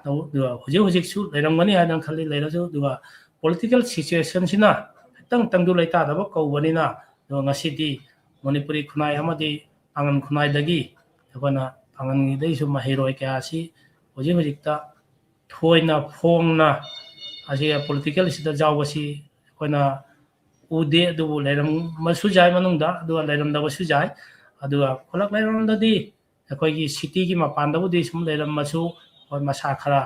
ꯇꯧ-, ꯑꯗꯨꯒ ꯍꯧꯖꯤꯛ ꯍꯧꯖꯤꯛꯁꯨ ꯂꯩꯔꯝꯒꯅꯤ ꯍꯥꯏꯅ ꯈꯜꯂꯤ꯫ ꯂꯩꯔꯁꯨ, ꯑꯗꯨꯒ political situationꯁꯤꯅ ꯈꯤꯇꯪ ꯇꯪꯗꯨ ꯂꯩꯇꯥꯗꯕ ꯀꯧꯕꯅꯤꯅ, ꯑꯗꯨꯒ ꯉꯁꯤꯗꯤ ꯃꯅꯤꯄꯨꯔꯤ ꯈꯨꯟꯅꯥꯏ ꯑꯃꯗꯤ ꯄꯥꯡꯒꯜ ꯈꯨꯟꯅꯥꯏꯗꯒꯤ ꯑꯩꯈꯣꯏꯅ ꯄꯥꯡꯒꯜꯒꯤꯗꯩꯁꯨ ꯃꯍꯩꯔꯣꯏ ꯀꯌꯥ ꯑꯁꯤ ꯍꯧꯖꯤꯛ ꯍꯧꯖꯤꯛꯇ ꯊꯣꯏꯅ ꯐꯣꯡꯅ ꯑꯁꯤ politicalꯁꯤꯗ ꯌꯥꯎꯕꯁꯤ ꯑꯩꯈꯣꯏꯅ ꯎꯗꯦ꯫ ꯑꯗꯨꯕꯨ ꯂꯩꯔꯝꯕꯁꯨ ꯌꯥꯏ ꯃꯅꯨꯡꯗ, ꯑꯗꯨꯒ ꯂꯩꯔꯝꯗꯕꯁꯨ ꯌꯥꯏ꯫ ꯑꯗꯨꯒ ꯈꯨꯜꯂꯛ ꯂꯩꯔꯣꯝꯗꯗꯤ ꯑꯩꯈꯣꯏꯒꯤ cityꯒꯤ ꯃꯄꯥꯟꯗꯕꯨꯗꯤ ꯁꯨꯝ ꯂꯩꯔꯝꯃꯁꯨ, ꯍꯣꯏ, ꯃꯁꯥ ꯈꯔ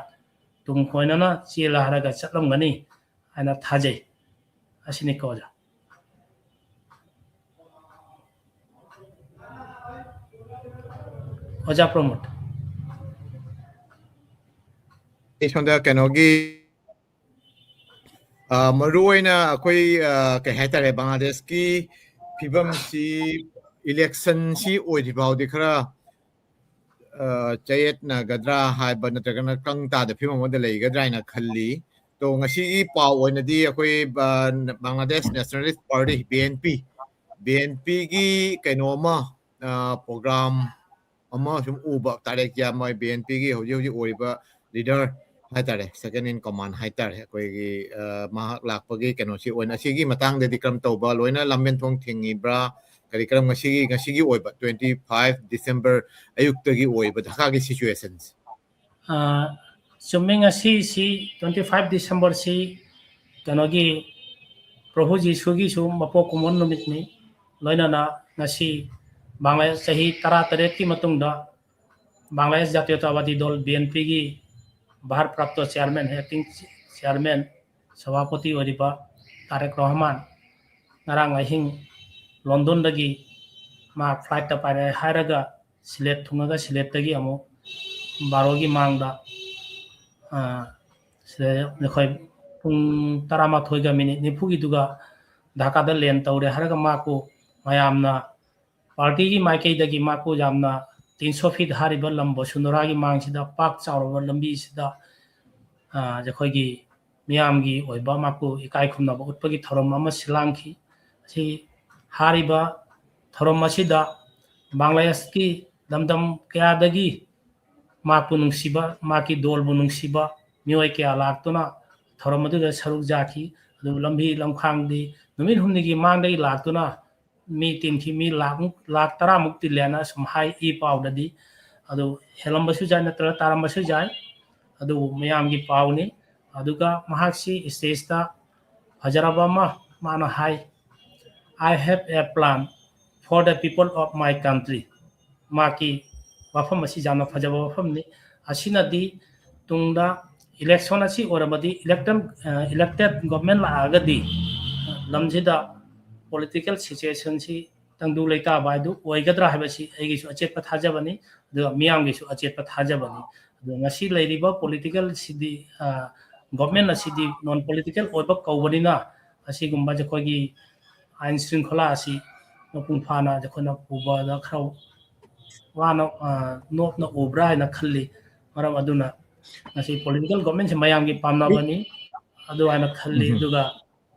ꯇꯨꯡ ꯀꯣꯏꯅꯅ ꯆꯦꯜꯂ ꯍꯥꯏꯔꯒ ꯆꯠꯂꯝꯒꯅꯤ ꯍꯥꯏꯅ ꯊꯥꯖꯩ꯫ ꯑꯁꯤꯅꯤꯀꯣ ꯑꯣꯖꯥ꯫ ꯑꯣꯖꯥ ꯄ꯭ꯔꯃꯣꯗ꯫ ꯑꯩ ꯁꯣꯝꯗ ꯀꯩꯅꯣꯒꯤ, ꯑ, ꯃꯔꯨ ꯑꯣꯏꯅ ꯑꯩꯈꯣꯏ, ꯑ, ꯀꯩ ꯍꯥꯏꯇꯥꯔꯦ, ꯕꯪꯒ꯭ꯂꯥꯗꯦꯁꯀꯤ ꯐꯤꯕꯝꯁꯤ, electionꯁꯤ ꯑꯣꯏꯗ꯭ꯔꯤ ꯐꯥꯎꯗꯤ ꯈꯔ, ꯑ, ꯆꯌꯦꯠꯅꯒꯗ꯭ꯔꯥ ꯍꯥꯏꯕ ꯅꯠꯇ꯭ꯔꯒꯅ ꯀ꯭ꯔꯪ ꯇꯥꯗ ꯐꯤꯕꯝ ꯑꯃꯗ ꯂꯩꯒꯗ꯭ꯔꯥ ꯍꯥꯏꯅ ꯈꯜꯂꯤ꯫ ꯑꯗꯣ ꯉꯁꯤꯒꯤ ꯄꯥꯎ ꯑꯣꯏꯅꯗꯤ ꯑꯩꯈꯣꯏ, ꯑ, ꯕꯪꯒ꯭ꯂꯥꯗꯦꯁ Nationalist Party, BNP, BNPꯒꯤ ꯀꯩꯅꯣ ꯑꯃ, ꯑ, program ꯑꯃ ꯁꯨꯝ ꯎꯕ, ꯇꯥꯔꯦ ꯀꯤꯌꯥ, ꯃꯣꯏ BNPꯒꯤ ꯍꯧꯖꯤꯛ ꯍꯧꯖꯤꯛ ꯑꯣꯏꯔꯤꯕ leader ꯍꯥꯏꯇꯥꯔꯦ, second in command ꯍꯥꯏꯇꯥꯔꯦ, ꯑꯩꯈꯣꯏꯒꯤ, ꯑ, ꯃꯍꯥꯛ ꯂꯥꯛꯄꯒꯤ ꯀꯩꯅꯣꯁꯤ ꯑꯣꯏꯅ, ꯑꯁꯤꯒꯤ ꯃꯇꯥꯡꯗꯗꯤ ꯀꯔꯝ ꯇꯧꯕ, ꯂꯣꯏꯅ ꯂꯝꯕꯦꯟ ꯊꯣꯡ ꯊꯤꯡꯉꯤꯕ꯭ꯔꯥ, ꯀꯔꯤ ꯀꯔꯝ, ꯉꯁꯤꯒꯤ, ꯉꯁꯤꯒꯤ ꯑꯣꯏꯕ twenty five December ꯑꯌꯨꯛꯇꯒꯤ ꯑꯣꯏꯕ ꯙꯥꯀꯥꯒꯤ situationꯁꯦ? ꯑ, ꯆꯨꯝꯃꯤ, ꯉꯁꯤꯁꯤ twenty five Decemberꯁꯤ ꯀꯩꯅꯣꯒꯤ ꯄ꯭ꯔꯚꯨ ꯖꯤꯁꯨꯒꯤꯁꯨ ꯃꯄꯣꯛ ꯀꯨꯝꯑꯣꯟ ꯅꯨꯃꯤꯠꯅꯤ꯫ ꯂꯣꯏꯅꯅ ꯉꯁꯤ ꯕꯪꯒ꯭ꯂꯥꯗꯦꯁ ꯆꯍꯤ ꯇꯔꯥꯇꯔꯦꯠꯀꯤ ꯃꯇꯨꯡꯗ ꯕꯪꯒ꯭ꯂꯥꯗꯦꯁ ꯖꯥꯇꯤꯌꯇꯥꯕꯥꯗꯤ ꯗꯜ, BNPꯒꯤ ꯚꯥꯔ ꯄ꯭ꯔꯥꯞꯇ chairman, acting chairman, ꯁꯚꯥꯄꯇꯤ ꯑꯣꯏꯔꯤꯕ ꯇꯥꯔꯦꯛ ꯔꯣꯍꯃꯥꯟ ꯉꯔꯥꯡ ꯑꯍꯤꯡ ꯂꯣꯟꯗꯣꯟꯗꯒꯤ ꯃꯥ flightꯇ ꯄꯥꯏꯔꯛꯑꯦ ꯍꯥꯏꯔꯒ ꯁꯤꯂꯦꯠ ꯊꯨꯡꯉꯒ ꯁꯤꯂꯦꯠꯇꯒꯤ ꯑꯃꯨꯛ ꯕꯥꯔꯣꯒꯤ ꯃꯥꯡꯗ, ꯑ, ꯁꯤꯗ ꯑꯩꯈꯣꯏ ꯄꯨꯡ ꯇꯔꯥꯃꯥꯊꯣꯏꯒ ꯃꯤꯅꯤꯠ ꯅꯤꯐꯨꯒꯤꯗꯨꯒ ꯙꯥꯀꯥꯗ land ꯇꯧꯔꯦ ꯍꯥꯏꯔꯒ ꯃꯥꯀꯨ ꯃꯌꯥꯝꯅ partyꯒꯤ ꯃꯥꯏꯀꯩꯗꯒꯤ ꯃꯥꯀꯨ ꯌꯥꯝꯅ ꯇꯤꯟꯁꯣꯐꯤꯠ ꯍꯥꯏꯔꯤꯕ ꯂꯝ ꯕꯣꯁꯨꯟꯗꯣꯔꯥꯒꯤ ꯃꯥꯡꯁꯤꯗ ꯄꯥꯛ ꯆꯥꯎꯔꯕ ꯂꯝꯕꯤꯁꯤꯗ, ꯑ, ꯑꯩꯈꯣꯏꯒꯤ ꯃꯤꯌꯥꯝꯒꯤ ꯑꯣꯏꯕ ꯃꯥꯀꯨ ꯏꯀꯥꯏ ꯈꯨꯝꯅꯕ ꯎꯠꯄꯒꯤ ꯊꯧꯔꯝ ꯑꯃ ꯁꯤꯜꯂꯥꯡꯈꯤ꯫ ꯑꯁꯤ ꯍꯥꯏꯔꯤꯕ ꯊꯧꯔꯝ ꯑꯁꯤꯗ ꯕꯪꯒ꯭ꯂꯥꯗꯦꯁꯀꯤ ꯂꯝꯗꯝ ꯀꯌꯥꯗꯒꯤ ꯃꯥꯄꯨ ꯅꯨꯡꯁꯤꯕ, ꯃꯥꯀꯤ ꯗꯣꯜꯕꯨ ꯅꯨꯡꯁꯤꯕ ꯃꯤꯑꯣꯏ ꯀꯌꯥ ꯂꯥꯛꯇꯨꯅ ꯊꯧꯔꯝ ꯑꯗꯨꯗ ꯁꯔꯨꯛ ꯌꯥꯈꯤ꯫ ꯑꯗꯨꯕꯨ ꯂꯝꯕꯤ ꯂꯝꯈꯥꯡꯗꯤ ꯅꯨꯃꯤꯠ ꯍꯨꯝꯅꯤꯒꯤ ꯃꯥꯡꯗꯒꯤ ꯂꯥꯛꯇꯨꯅ ꯃꯤ ꯇꯤꯟꯈꯤ, ꯃꯤ ꯂꯥꯛ, ꯂꯥꯛ ꯇꯔꯥꯃꯨꯛ ꯇꯤꯜꯂꯦꯅ ꯑꯁꯨꯝ ꯍꯥꯏ ꯏ ꯄꯥꯎꯗꯗꯤ꯫ ꯑꯗꯨ ꯍꯦꯜꯂꯝꯕꯁꯨ ꯌꯥꯏ, ꯅꯠꯇ꯭ꯔꯒ ꯇꯥꯔꯝꯕꯁꯨ ꯌꯥꯏ꯫ ꯑꯗꯨꯕꯨ ꯃꯌꯥꯝꯒꯤ ꯄꯥꯎꯅꯤ꯫ ꯑꯗꯨꯒ ꯃꯍꯥꯛꯁꯤ stageꯇ ꯐꯖꯔꯕ ꯑꯃ ꯃꯥꯅ ꯍꯥꯏ, "I have a plan for the people of my country." ꯃꯍꯥꯛꯀꯤ ꯋꯥꯐꯝ ꯑꯁꯤ ꯌꯥꯝꯅ ꯐꯖꯕ ꯋꯥꯐꯝꯅꯤ꯫ ꯑꯁꯤꯅꯗꯤ ꯇꯨꯡꯗ election ꯑꯁꯤ ꯑꯣꯏꯔꯕꯗꯤ, elected, ꯑ, elected government ꯂꯥꯛꯑꯒꯗꯤ ꯂꯝꯁꯤꯗ political situationꯁꯤ ꯇꯪꯗꯨ ꯂꯩꯇꯥꯕ ꯍꯥꯏꯗꯨ ꯑꯣꯏꯒꯗ꯭ꯔꯥ ꯍꯥꯏꯕꯁꯤ ꯑꯩꯒꯤꯁꯨ ꯑꯆꯦꯠꯄ ꯊꯥꯖꯕꯅꯤ, ꯑꯗꯨꯒ ꯃꯤꯌꯥꯝꯒꯤꯁꯨ ꯑꯆꯦꯠꯄ ꯊꯥꯖꯕꯅꯤ꯫ ꯑꯗꯨꯒ ꯉꯁꯤ ꯂꯩꯔꯤꯕ politicalꯁꯤꯗꯤ, ꯑ, government ꯑꯁꯤꯗꯤ non political ꯑꯣꯏꯕ ꯀꯧꯕꯅꯤꯅ, ꯑꯁꯤꯒꯨꯝꯕ ꯑꯩꯈꯣꯏꯒꯤ ꯑꯥꯏꯟ ꯁ꯭ꯔꯤꯡꯈꯣꯂꯥ ꯑꯁꯤ ꯃꯄꯨꯡ ꯐꯥꯅ ꯑꯩꯈꯣꯏꯅ ꯄꯨꯕꯗ ꯈꯔ ꯋꯥꯅ, ꯑ, ꯅꯣꯞꯅ ꯎꯕ꯭ꯔꯥ ꯍꯥꯏꯅ ꯈꯜꯂꯤ꯫ ꯃꯔꯝ ꯑꯗꯨꯅ ꯉꯁꯤ political governmentꯁꯦ ꯃꯌꯥꯝꯒꯤ ꯄꯥꯝꯅꯕꯅꯤ, ꯑꯗꯨ ꯍꯥꯏꯅ ꯈꯜꯂꯤ꯫ ꯎꯝ꯫ ꯑꯗꯨꯒ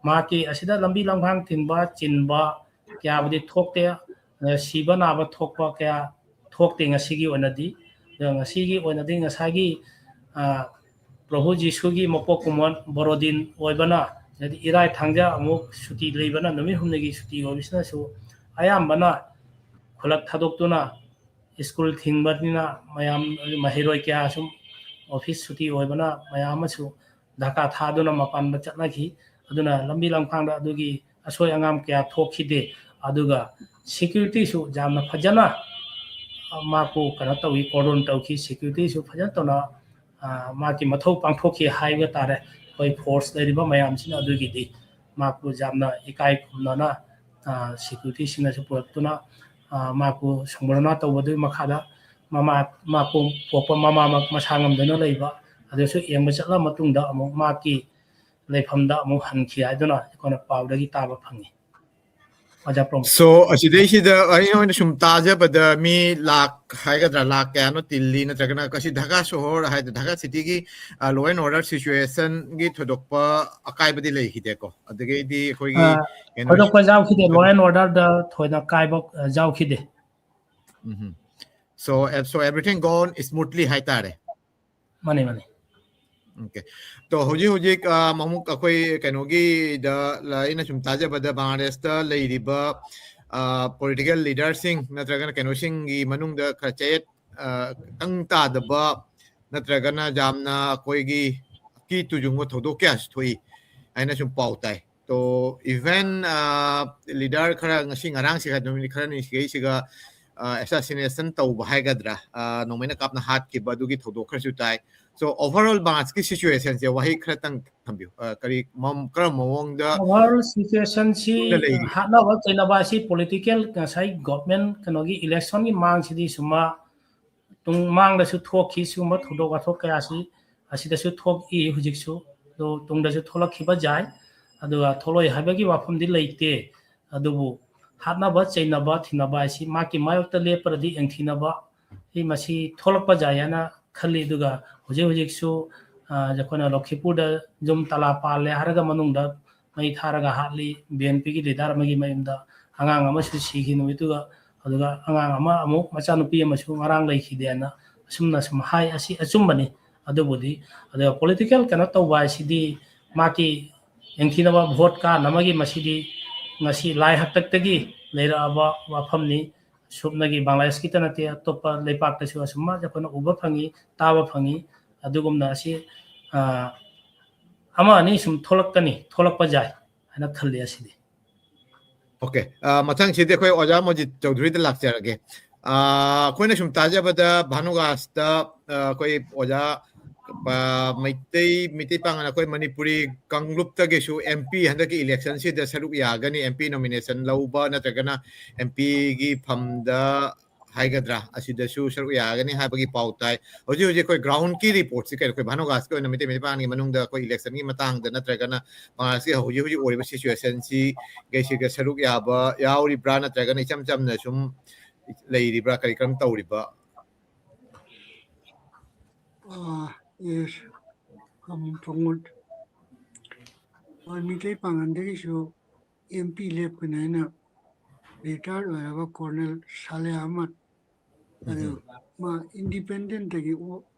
ꯃꯍꯥꯛꯀꯤ ꯑꯁꯤꯗ ꯂꯝꯕꯤ ꯂꯝꯈꯥꯡ ꯊꯤꯡꯕ ꯆꯤꯟꯕ ꯀꯌꯥꯕꯨꯗꯤ ꯊꯣꯛꯇꯦ, ꯑ, ꯁꯤꯕ ꯅꯥꯕ ꯊꯣꯛꯄ ꯀꯌꯥ ꯊꯣꯛꯇꯦ ꯉꯁꯤꯒꯤ ꯑꯣꯏꯅꯗꯤ꯫ ꯑꯗꯣ ꯉꯁꯤꯒꯤ ꯑꯣꯏꯅꯗꯤ ꯉꯁꯥꯏꯒꯤ, ꯑ, ꯄ꯭ꯔꯚꯨ ꯖꯤꯁꯨꯒꯤ ꯃꯄꯣꯛ ꯀꯨꯝꯑꯣꯟ ꯕꯣꯔꯣꯗꯤꯟ ꯑꯣꯏꯕꯅ, ꯍꯥꯏꯗꯤ ꯏꯔꯥꯏ ꯊꯥꯡꯖ ꯑꯃꯨꯛ ꯁꯨꯇꯤ ꯂꯩꯕꯅ, ꯅꯨꯃꯤꯠ ꯍꯨꯝꯅꯤꯒꯤ ꯁꯨꯇꯤ ꯑꯣꯏꯕꯁꯤꯅꯁꯨ ꯑꯌꯥꯝꯕꯅ ꯈꯨꯜꯂꯛ ꯊꯥꯗꯣꯛꯇꯨꯅ ꯁ꯭ꯀꯨꯜ ꯊꯤꯡꯕꯅꯤꯅ ꯃꯌꯥꯝ ꯃꯍꯩꯔꯣꯏ ꯀꯌꯥ ꯁꯨꯝ ꯑꯣꯐꯤꯁ ꯁꯨꯇꯤ ꯑꯣꯏꯕꯅ ꯃꯌꯥꯝ ꯑꯃꯁꯨ ꯙꯀꯥ ꯊꯥꯗꯨꯅ ꯃꯄꯥꯟꯗ ꯆꯠꯅꯈꯤ꯫ ꯑꯗꯨꯅ ꯂꯝꯕꯤ ꯂꯝꯈꯥꯡꯗ ꯑꯗꯨꯒꯤ ꯑꯁꯣꯏ ꯑꯉꯥꯝ ꯀꯌꯥ ꯊꯣꯛꯈꯤꯗꯦ꯫ ꯑꯗꯨꯒ ꯁꯦꯀ꯭ꯌꯨꯔꯤꯇꯤꯁꯨ ꯌꯥꯝꯅ ꯐꯖꯅ ꯃꯍꯥꯛꯄꯨ ꯀꯩꯅꯣ ꯇꯧꯏ, ꯀꯣꯔꯗꯣꯟ ꯇꯧꯈꯤ꯫ ꯁꯦꯀ꯭ꯌꯨꯔꯤꯇꯤꯁꯨ ꯐꯖꯅ ꯇꯧꯅ ꯃꯍꯥꯛꯀꯤ ꯃꯊꯧ ꯄꯥꯡꯊꯣꯛꯈꯤ ꯍꯥꯏꯕ ꯇꯥꯔꯦ꯫ ꯑꯩꯈꯣꯏ ꯐꯣꯔꯁ ꯂꯩꯔꯤꯕ ꯃꯌꯥꯝꯁꯤꯅ ꯑꯗꯨꯒꯤꯗꯤ ꯃꯍꯥꯛꯄꯨ ꯌꯥꯝꯅ ꯏꯀꯥꯏ ꯈꯨꯝꯅꯅ ꯁꯦꯀ꯭ꯌꯨꯔꯤꯇꯤꯁꯤꯡꯅꯁꯨ ꯄꯨꯔꯛꯇꯨꯅ ꯃꯍꯥꯛꯄꯨ ꯁꯪꯕꯔꯅꯥ ꯇꯧꯕꯗꯨꯒꯤ ꯃꯈꯥꯗ ꯃꯃꯥ ꯃꯍꯥꯛꯄꯨ ꯄꯣꯛꯄ ꯃꯃꯥꯃꯛ ꯃꯁꯥ ꯉꯝꯗꯨꯅ ꯂꯩꯕ ꯑꯗꯨꯁꯨ ꯌꯦꯡꯕ ꯆꯠꯂ ꯃꯇꯨꯡꯗ ꯑꯃꯨꯛ ꯃꯍꯥꯛꯀꯤ ꯂꯩꯐꯝꯗ ꯑꯃꯨꯛ ꯍꯟꯈꯤ ꯍꯥꯏꯗꯨꯅ ꯑꯩꯈꯣꯏꯅ ꯄꯥꯎꯗꯒꯤ ꯇꯥꯕ ꯐꯪꯉꯤ꯫ ꯑꯣꯖꯥ ꯄ꯭ꯔꯃꯣꯗ꯫ So ꯑꯁꯤꯗꯩꯁꯤꯗ ꯑꯩꯅ ꯑꯣꯏꯅ ꯁꯨꯝ ꯇꯥꯖꯕꯗ ꯃꯤ ꯂꯥꯛ ꯍꯥꯏꯒꯗ꯭ꯔꯥ, ꯂꯥꯛ ꯀꯌꯥꯅꯣ ꯇꯤꯜꯂꯤ, ꯅꯠꯇ꯭ꯔꯒꯅ ꯀꯁꯤ ꯙꯀꯥ ꯁꯣꯍꯣꯔ ꯍꯥꯏꯗꯤ ꯙꯀꯥ ꯁꯤꯇꯤꯒꯤ law and order situationꯒꯤ ꯊꯣꯏꯗꯣꯛꯄ ꯑꯀꯥꯏꯕꯗꯤ ꯂꯩꯈꯤꯗꯦꯀꯣ? ꯑꯗꯒꯤꯗꯤ ꯑꯩꯈꯣꯏꯒꯤ ꯊꯣꯏꯗꯣꯛꯄ ꯌꯥꯎꯈꯤꯗꯦ꯫ Law and orderꯗ ꯊꯣꯏꯅ ꯀꯥꯏꯕ ꯌꯥꯎꯈꯤꯗꯦ꯫ So so everything gone smoothly ꯍꯥꯏꯇꯥꯔꯦ꯫ ꯃꯥꯅꯦ ꯃꯥꯅꯦ꯫ Okay꯫ ꯇꯣ ꯍꯧꯖꯤꯛ ꯍꯧꯖꯤꯛ ꯑꯃꯨꯛ ꯑꯩꯈꯣꯏ ꯀꯩꯅꯣꯒꯤꯗ ꯑꯩꯅ ꯁꯨꯝ ꯇꯥꯖꯕꯗ ꯕꯪꯒ꯭ꯂꯥꯗꯦꯁꯇ ꯂꯩꯔꯤꯕ ꯄꯣꯂꯤꯇꯤꯀꯦꯜ ꯂꯤꯗꯔꯁꯤꯡ ꯅꯠꯇ꯭ꯔꯒꯅ ꯀꯩꯅꯣꯁꯤꯡꯒꯤ ꯃꯅꯨꯡꯗ ꯈꯔ ꯆꯌꯦꯠ ꯈꯤꯇꯪ ꯇꯥꯗꯕ ꯅꯠꯇ꯭ꯔꯒꯅ ꯌꯥꯝꯅ ꯑꯩꯈꯣꯏꯒꯤ ꯀꯤ ꯇꯨꯖꯨꯡꯕ ꯊꯧꯗꯣꯛ ꯀꯌꯥꯁꯨ ꯊꯣꯛꯏ ꯍꯥꯏꯅ ꯁꯨꯝ ꯄꯥꯎ ꯇꯥꯏ꯫ ꯇꯣ even ꯂꯤꯗꯔ ꯈꯔ ꯉꯁꯤ ꯉꯔꯥꯡꯁꯤꯒ ꯅꯨꯃꯤꯠ ꯈꯔꯅꯤ ꯁꯤꯒꯩꯁꯤꯒ ꯑꯦꯁꯥꯁꯤꯅꯦꯁꯟ ꯇꯧꯕ ꯍꯥꯏꯒꯗ꯭ꯔꯥ, ꯅꯣꯡꯃꯩꯅ ꯀꯥꯞꯅ ꯍꯥꯠꯈꯤꯕ ꯑꯗꯨꯒꯤ ꯊꯧꯗꯣꯛ ꯈꯔꯁꯨ ꯇꯥꯏ꯫ So overall ꯕꯪꯒ꯭ꯂꯥꯗꯦꯁꯀꯤ situationꯁꯦ ꯋꯥꯍꯩ ꯈꯔꯇꯪ ꯊꯝꯕꯤꯌꯨ꯫ ꯀꯔꯤ ꯀꯔꯝꯕ ꯃꯑꯣꯡꯗ overall situationꯁꯤ ꯍꯥꯠꯅꯕ ꯆꯩꯅꯕ ꯑꯁꯤ political ꯉꯁꯥꯏ government ꯀꯩꯅꯣꯒꯤ electionꯒꯤ ꯃꯥꯡꯁꯤꯗꯤ ꯁꯨꯝꯃ ꯇꯨꯡ ꯃꯥꯡꯗꯁꯨ ꯊꯣꯛꯈꯤ꯫ ꯁꯤꯒꯨꯝꯕ ꯊꯧꯗꯣꯛ ꯋꯥꯊꯣꯛ ꯀꯌꯥꯁꯤ ꯑꯁꯤꯗꯁꯨ ꯊꯣꯛꯏ ꯍꯧꯖꯤꯛꯁꯨ, ꯑꯗꯣ ꯇꯨꯡꯗꯁꯨ ꯊꯣꯛꯂꯛꯈꯤꯕ ꯌꯥꯏ꯫ ꯑꯗꯨꯒ ꯊꯣꯛꯂꯛꯑꯣꯏ ꯍꯥꯏꯕꯒꯤ ꯋꯥꯐꯝꯗꯤ ꯂꯩꯇꯦ꯫ ꯑꯗꯨꯕꯨ ꯍꯥꯠꯅꯕ ꯆꯩꯅꯕ ꯊꯤꯅꯕ ꯍꯥꯏꯁꯤ ꯃꯍꯥꯛꯀꯤ ꯃꯥꯌꯣꯛꯇ ꯂꯦꯞꯄ꯭ꯔꯗꯤ ꯌꯦꯡꯊꯤꯅꯕ ꯁꯤ ꯃꯁꯤ ꯊꯣꯛꯂꯛꯄ ꯌꯥꯏ ꯍꯥꯏꯅ ꯈꯜꯂꯤ꯫ ꯑꯗꯨꯒ ꯍꯧꯖꯤꯛ ꯍꯧꯖꯤꯛꯁꯨ ꯑꯩꯈꯣꯏꯅ ꯂꯣꯈꯤꯄꯨꯔꯗ ꯌꯨꯝ ꯇꯂꯥ ꯄꯥꯜꯂꯦ ꯍꯥꯏꯔꯒ ꯃꯅꯨꯡꯗ ꯃꯩ ꯊꯥꯔꯒ ꯍꯥꯠꯂꯤ꯫ ꯕꯤ ꯑꯦꯟ ꯄꯤꯒꯤ ꯂꯤꯗꯔ ꯑꯃꯒꯤ ꯃꯌꯨꯝꯗ ꯑꯉꯥꯡ ꯑꯃꯁꯨ ꯁꯤꯈꯤ ꯅꯨꯃꯤꯠꯇꯨꯒ꯫ ꯑꯗꯨꯒ ꯑꯉꯥꯡ ꯑꯃ ꯑꯃꯨꯛ ꯃꯆꯥꯅꯨꯄꯤ ꯑꯃꯁꯨ ꯉꯔꯥꯡ ꯂꯩꯈꯤꯗꯦꯅ ꯑꯁꯨꯝꯅ ꯁꯨꯝ ꯍꯥꯏ꯫ ꯑꯁꯤ ꯑꯆꯨꯝꯕꯅꯤ꯫ ꯑꯗꯨꯕꯨꯗꯤ ꯑꯗꯨꯒ political ꯀꯩꯅꯣ ꯇꯧꯕ ꯍꯥꯏꯁꯤꯗꯤ ꯃꯥꯒꯤ ꯌꯦꯡꯊꯤꯅꯕ ꯚꯣꯠ ꯀꯥꯅꯕꯒꯤ ꯃꯁꯤꯗꯤ ꯉꯁꯤ ꯂꯥꯏ ꯍꯥꯛꯇꯛꯇꯒꯤ ꯂꯩꯔꯛꯑꯕ ꯋꯥꯐꯝꯅꯤ꯫ ꯁꯨꯞꯅꯒꯤ ꯕꯪꯒ꯭ꯂꯥꯗꯦꯁꯀꯤꯇ ꯅꯠꯇꯦ, ꯑꯇꯣꯞꯄ ꯂꯩꯄꯥꯛꯇꯁꯨ ꯑꯁꯨꯝꯅ ꯑꯩꯈꯣꯏꯅ ꯎꯕ ꯐꯪꯉꯤ, ꯇꯥꯕ ꯐꯪꯉꯤ꯫ ꯑꯗꯨꯒꯨꯝꯅ ꯑꯁꯤ ꯑ, ꯑꯃ ꯑꯅꯤ ꯁꯨꯝ ꯊꯣꯛꯂꯛꯀꯅꯤ, ꯊꯣꯛꯂꯛꯄ ꯌꯥꯏ ꯍꯥꯏꯅ ꯈꯜꯂꯤ꯫ ꯑꯁꯤꯗꯤ ꯑꯣꯀꯦ꯫ ꯃꯊꯪꯁꯤꯗꯤ ꯑꯩꯈꯣꯏ ꯑꯣꯖꯥ ꯃꯣꯖꯤꯠ ꯆꯧꯙꯨꯔꯤꯗ ꯂꯥꯛꯆꯔꯒꯦ꯫ ꯑꯩꯈꯣꯏꯅ ꯁꯨꯝ ꯇꯥꯖꯕꯗ ꯚꯥꯅꯨꯒꯥꯁꯇ ꯑꯩꯈꯣꯏ ꯑꯣꯖꯥ ꯃꯩꯇꯩ ꯃꯩꯇꯩ ꯄꯥꯉꯜ ꯑꯩꯈꯣꯏ ꯃꯅꯤꯄꯨꯔꯤ ꯀꯥꯡꯂꯨꯞꯇꯒꯤꯁꯨ ꯑꯦꯝ ꯄꯤ ꯍꯟꯗꯛꯀꯤ ꯏꯂꯦꯛꯁꯟꯁꯤꯗ ꯁꯔꯨꯛ ꯌꯥꯒꯅꯤ, ꯑꯦꯝ ꯄꯤ ꯅꯣꯃꯤꯅꯦꯁꯟ ꯂꯧꯕ ꯅꯠꯇ꯭ꯔꯒꯅ ꯑꯦꯝ ꯄꯤꯒꯤ ꯐꯝꯗ ꯍꯥꯏꯒꯗ꯭ꯔꯥ, ꯑꯁꯤꯗꯁꯨ ꯁꯔꯨꯛ ꯌꯥꯒꯅꯤ ꯍꯥꯏꯕꯒꯤ ꯄꯥꯎ ꯇꯥꯏ꯫ ꯍꯧꯖꯤꯛ ꯍꯧꯖꯤꯛ ꯑꯩꯈꯣꯏ ꯒ꯭ꯔꯥꯎꯟꯒꯤ ꯔꯤꯄꯣꯔꯠꯁꯤ ꯀꯩꯅꯣ, ꯑꯩꯈꯣꯏ ꯚꯥꯅꯨꯒꯥꯁꯀꯤ ꯑꯣꯏꯅ ꯃꯩꯇꯩ ꯃꯩꯇꯩ ꯄꯥꯉꯜꯒꯤ ꯃꯅꯨꯡꯗ ꯑꯩꯈꯣꯏ ꯏꯂꯦꯛꯁꯟꯒꯤ ꯃꯇꯥꯡꯗ ꯅꯠꯇ꯭ꯔꯒꯅ ꯃꯥꯁꯤ ꯍꯧꯖꯤꯛ ꯍꯧꯖꯤꯛ ꯑꯣꯏꯔꯤꯕ ꯁꯤꯆꯨꯋꯦꯁꯟꯁꯤ ꯀꯩꯁꯤꯒ ꯁꯔꯨꯛ ꯌꯥꯕ ꯌꯥꯎꯔꯤꯕ꯭ꯔꯥ, ꯅꯠꯇ꯭ꯔꯒꯅ ꯏꯆꯝ ꯆꯝꯅ ꯁꯨꯝ ꯂꯩꯔꯤꯕ꯭ꯔꯥ, ꯀꯔꯤ ꯀꯔꯝ ꯇꯧꯔꯤꯕ? ꯑꯥ, yes, ꯈꯝ ꯐꯪꯉꯨꯠ꯫ ꯍꯣꯏ, ꯃꯤꯇꯩ ꯄꯥꯉꯟꯗꯒꯤꯁꯨ ꯑꯦꯝ ꯄꯤ ꯂꯦꯞꯀꯅꯤ ꯍꯥꯏꯅ ꯔꯤꯇꯥꯌꯔ ꯑꯣꯏꯔꯕ ꯀꯣꯔꯅꯦꯜ ꯁꯥꯂꯦ ꯑꯍꯃꯗ, ꯑꯗꯨ ꯃꯥ ꯏꯟꯗꯤꯄꯦꯟꯗꯦꯟꯠꯇꯒꯤ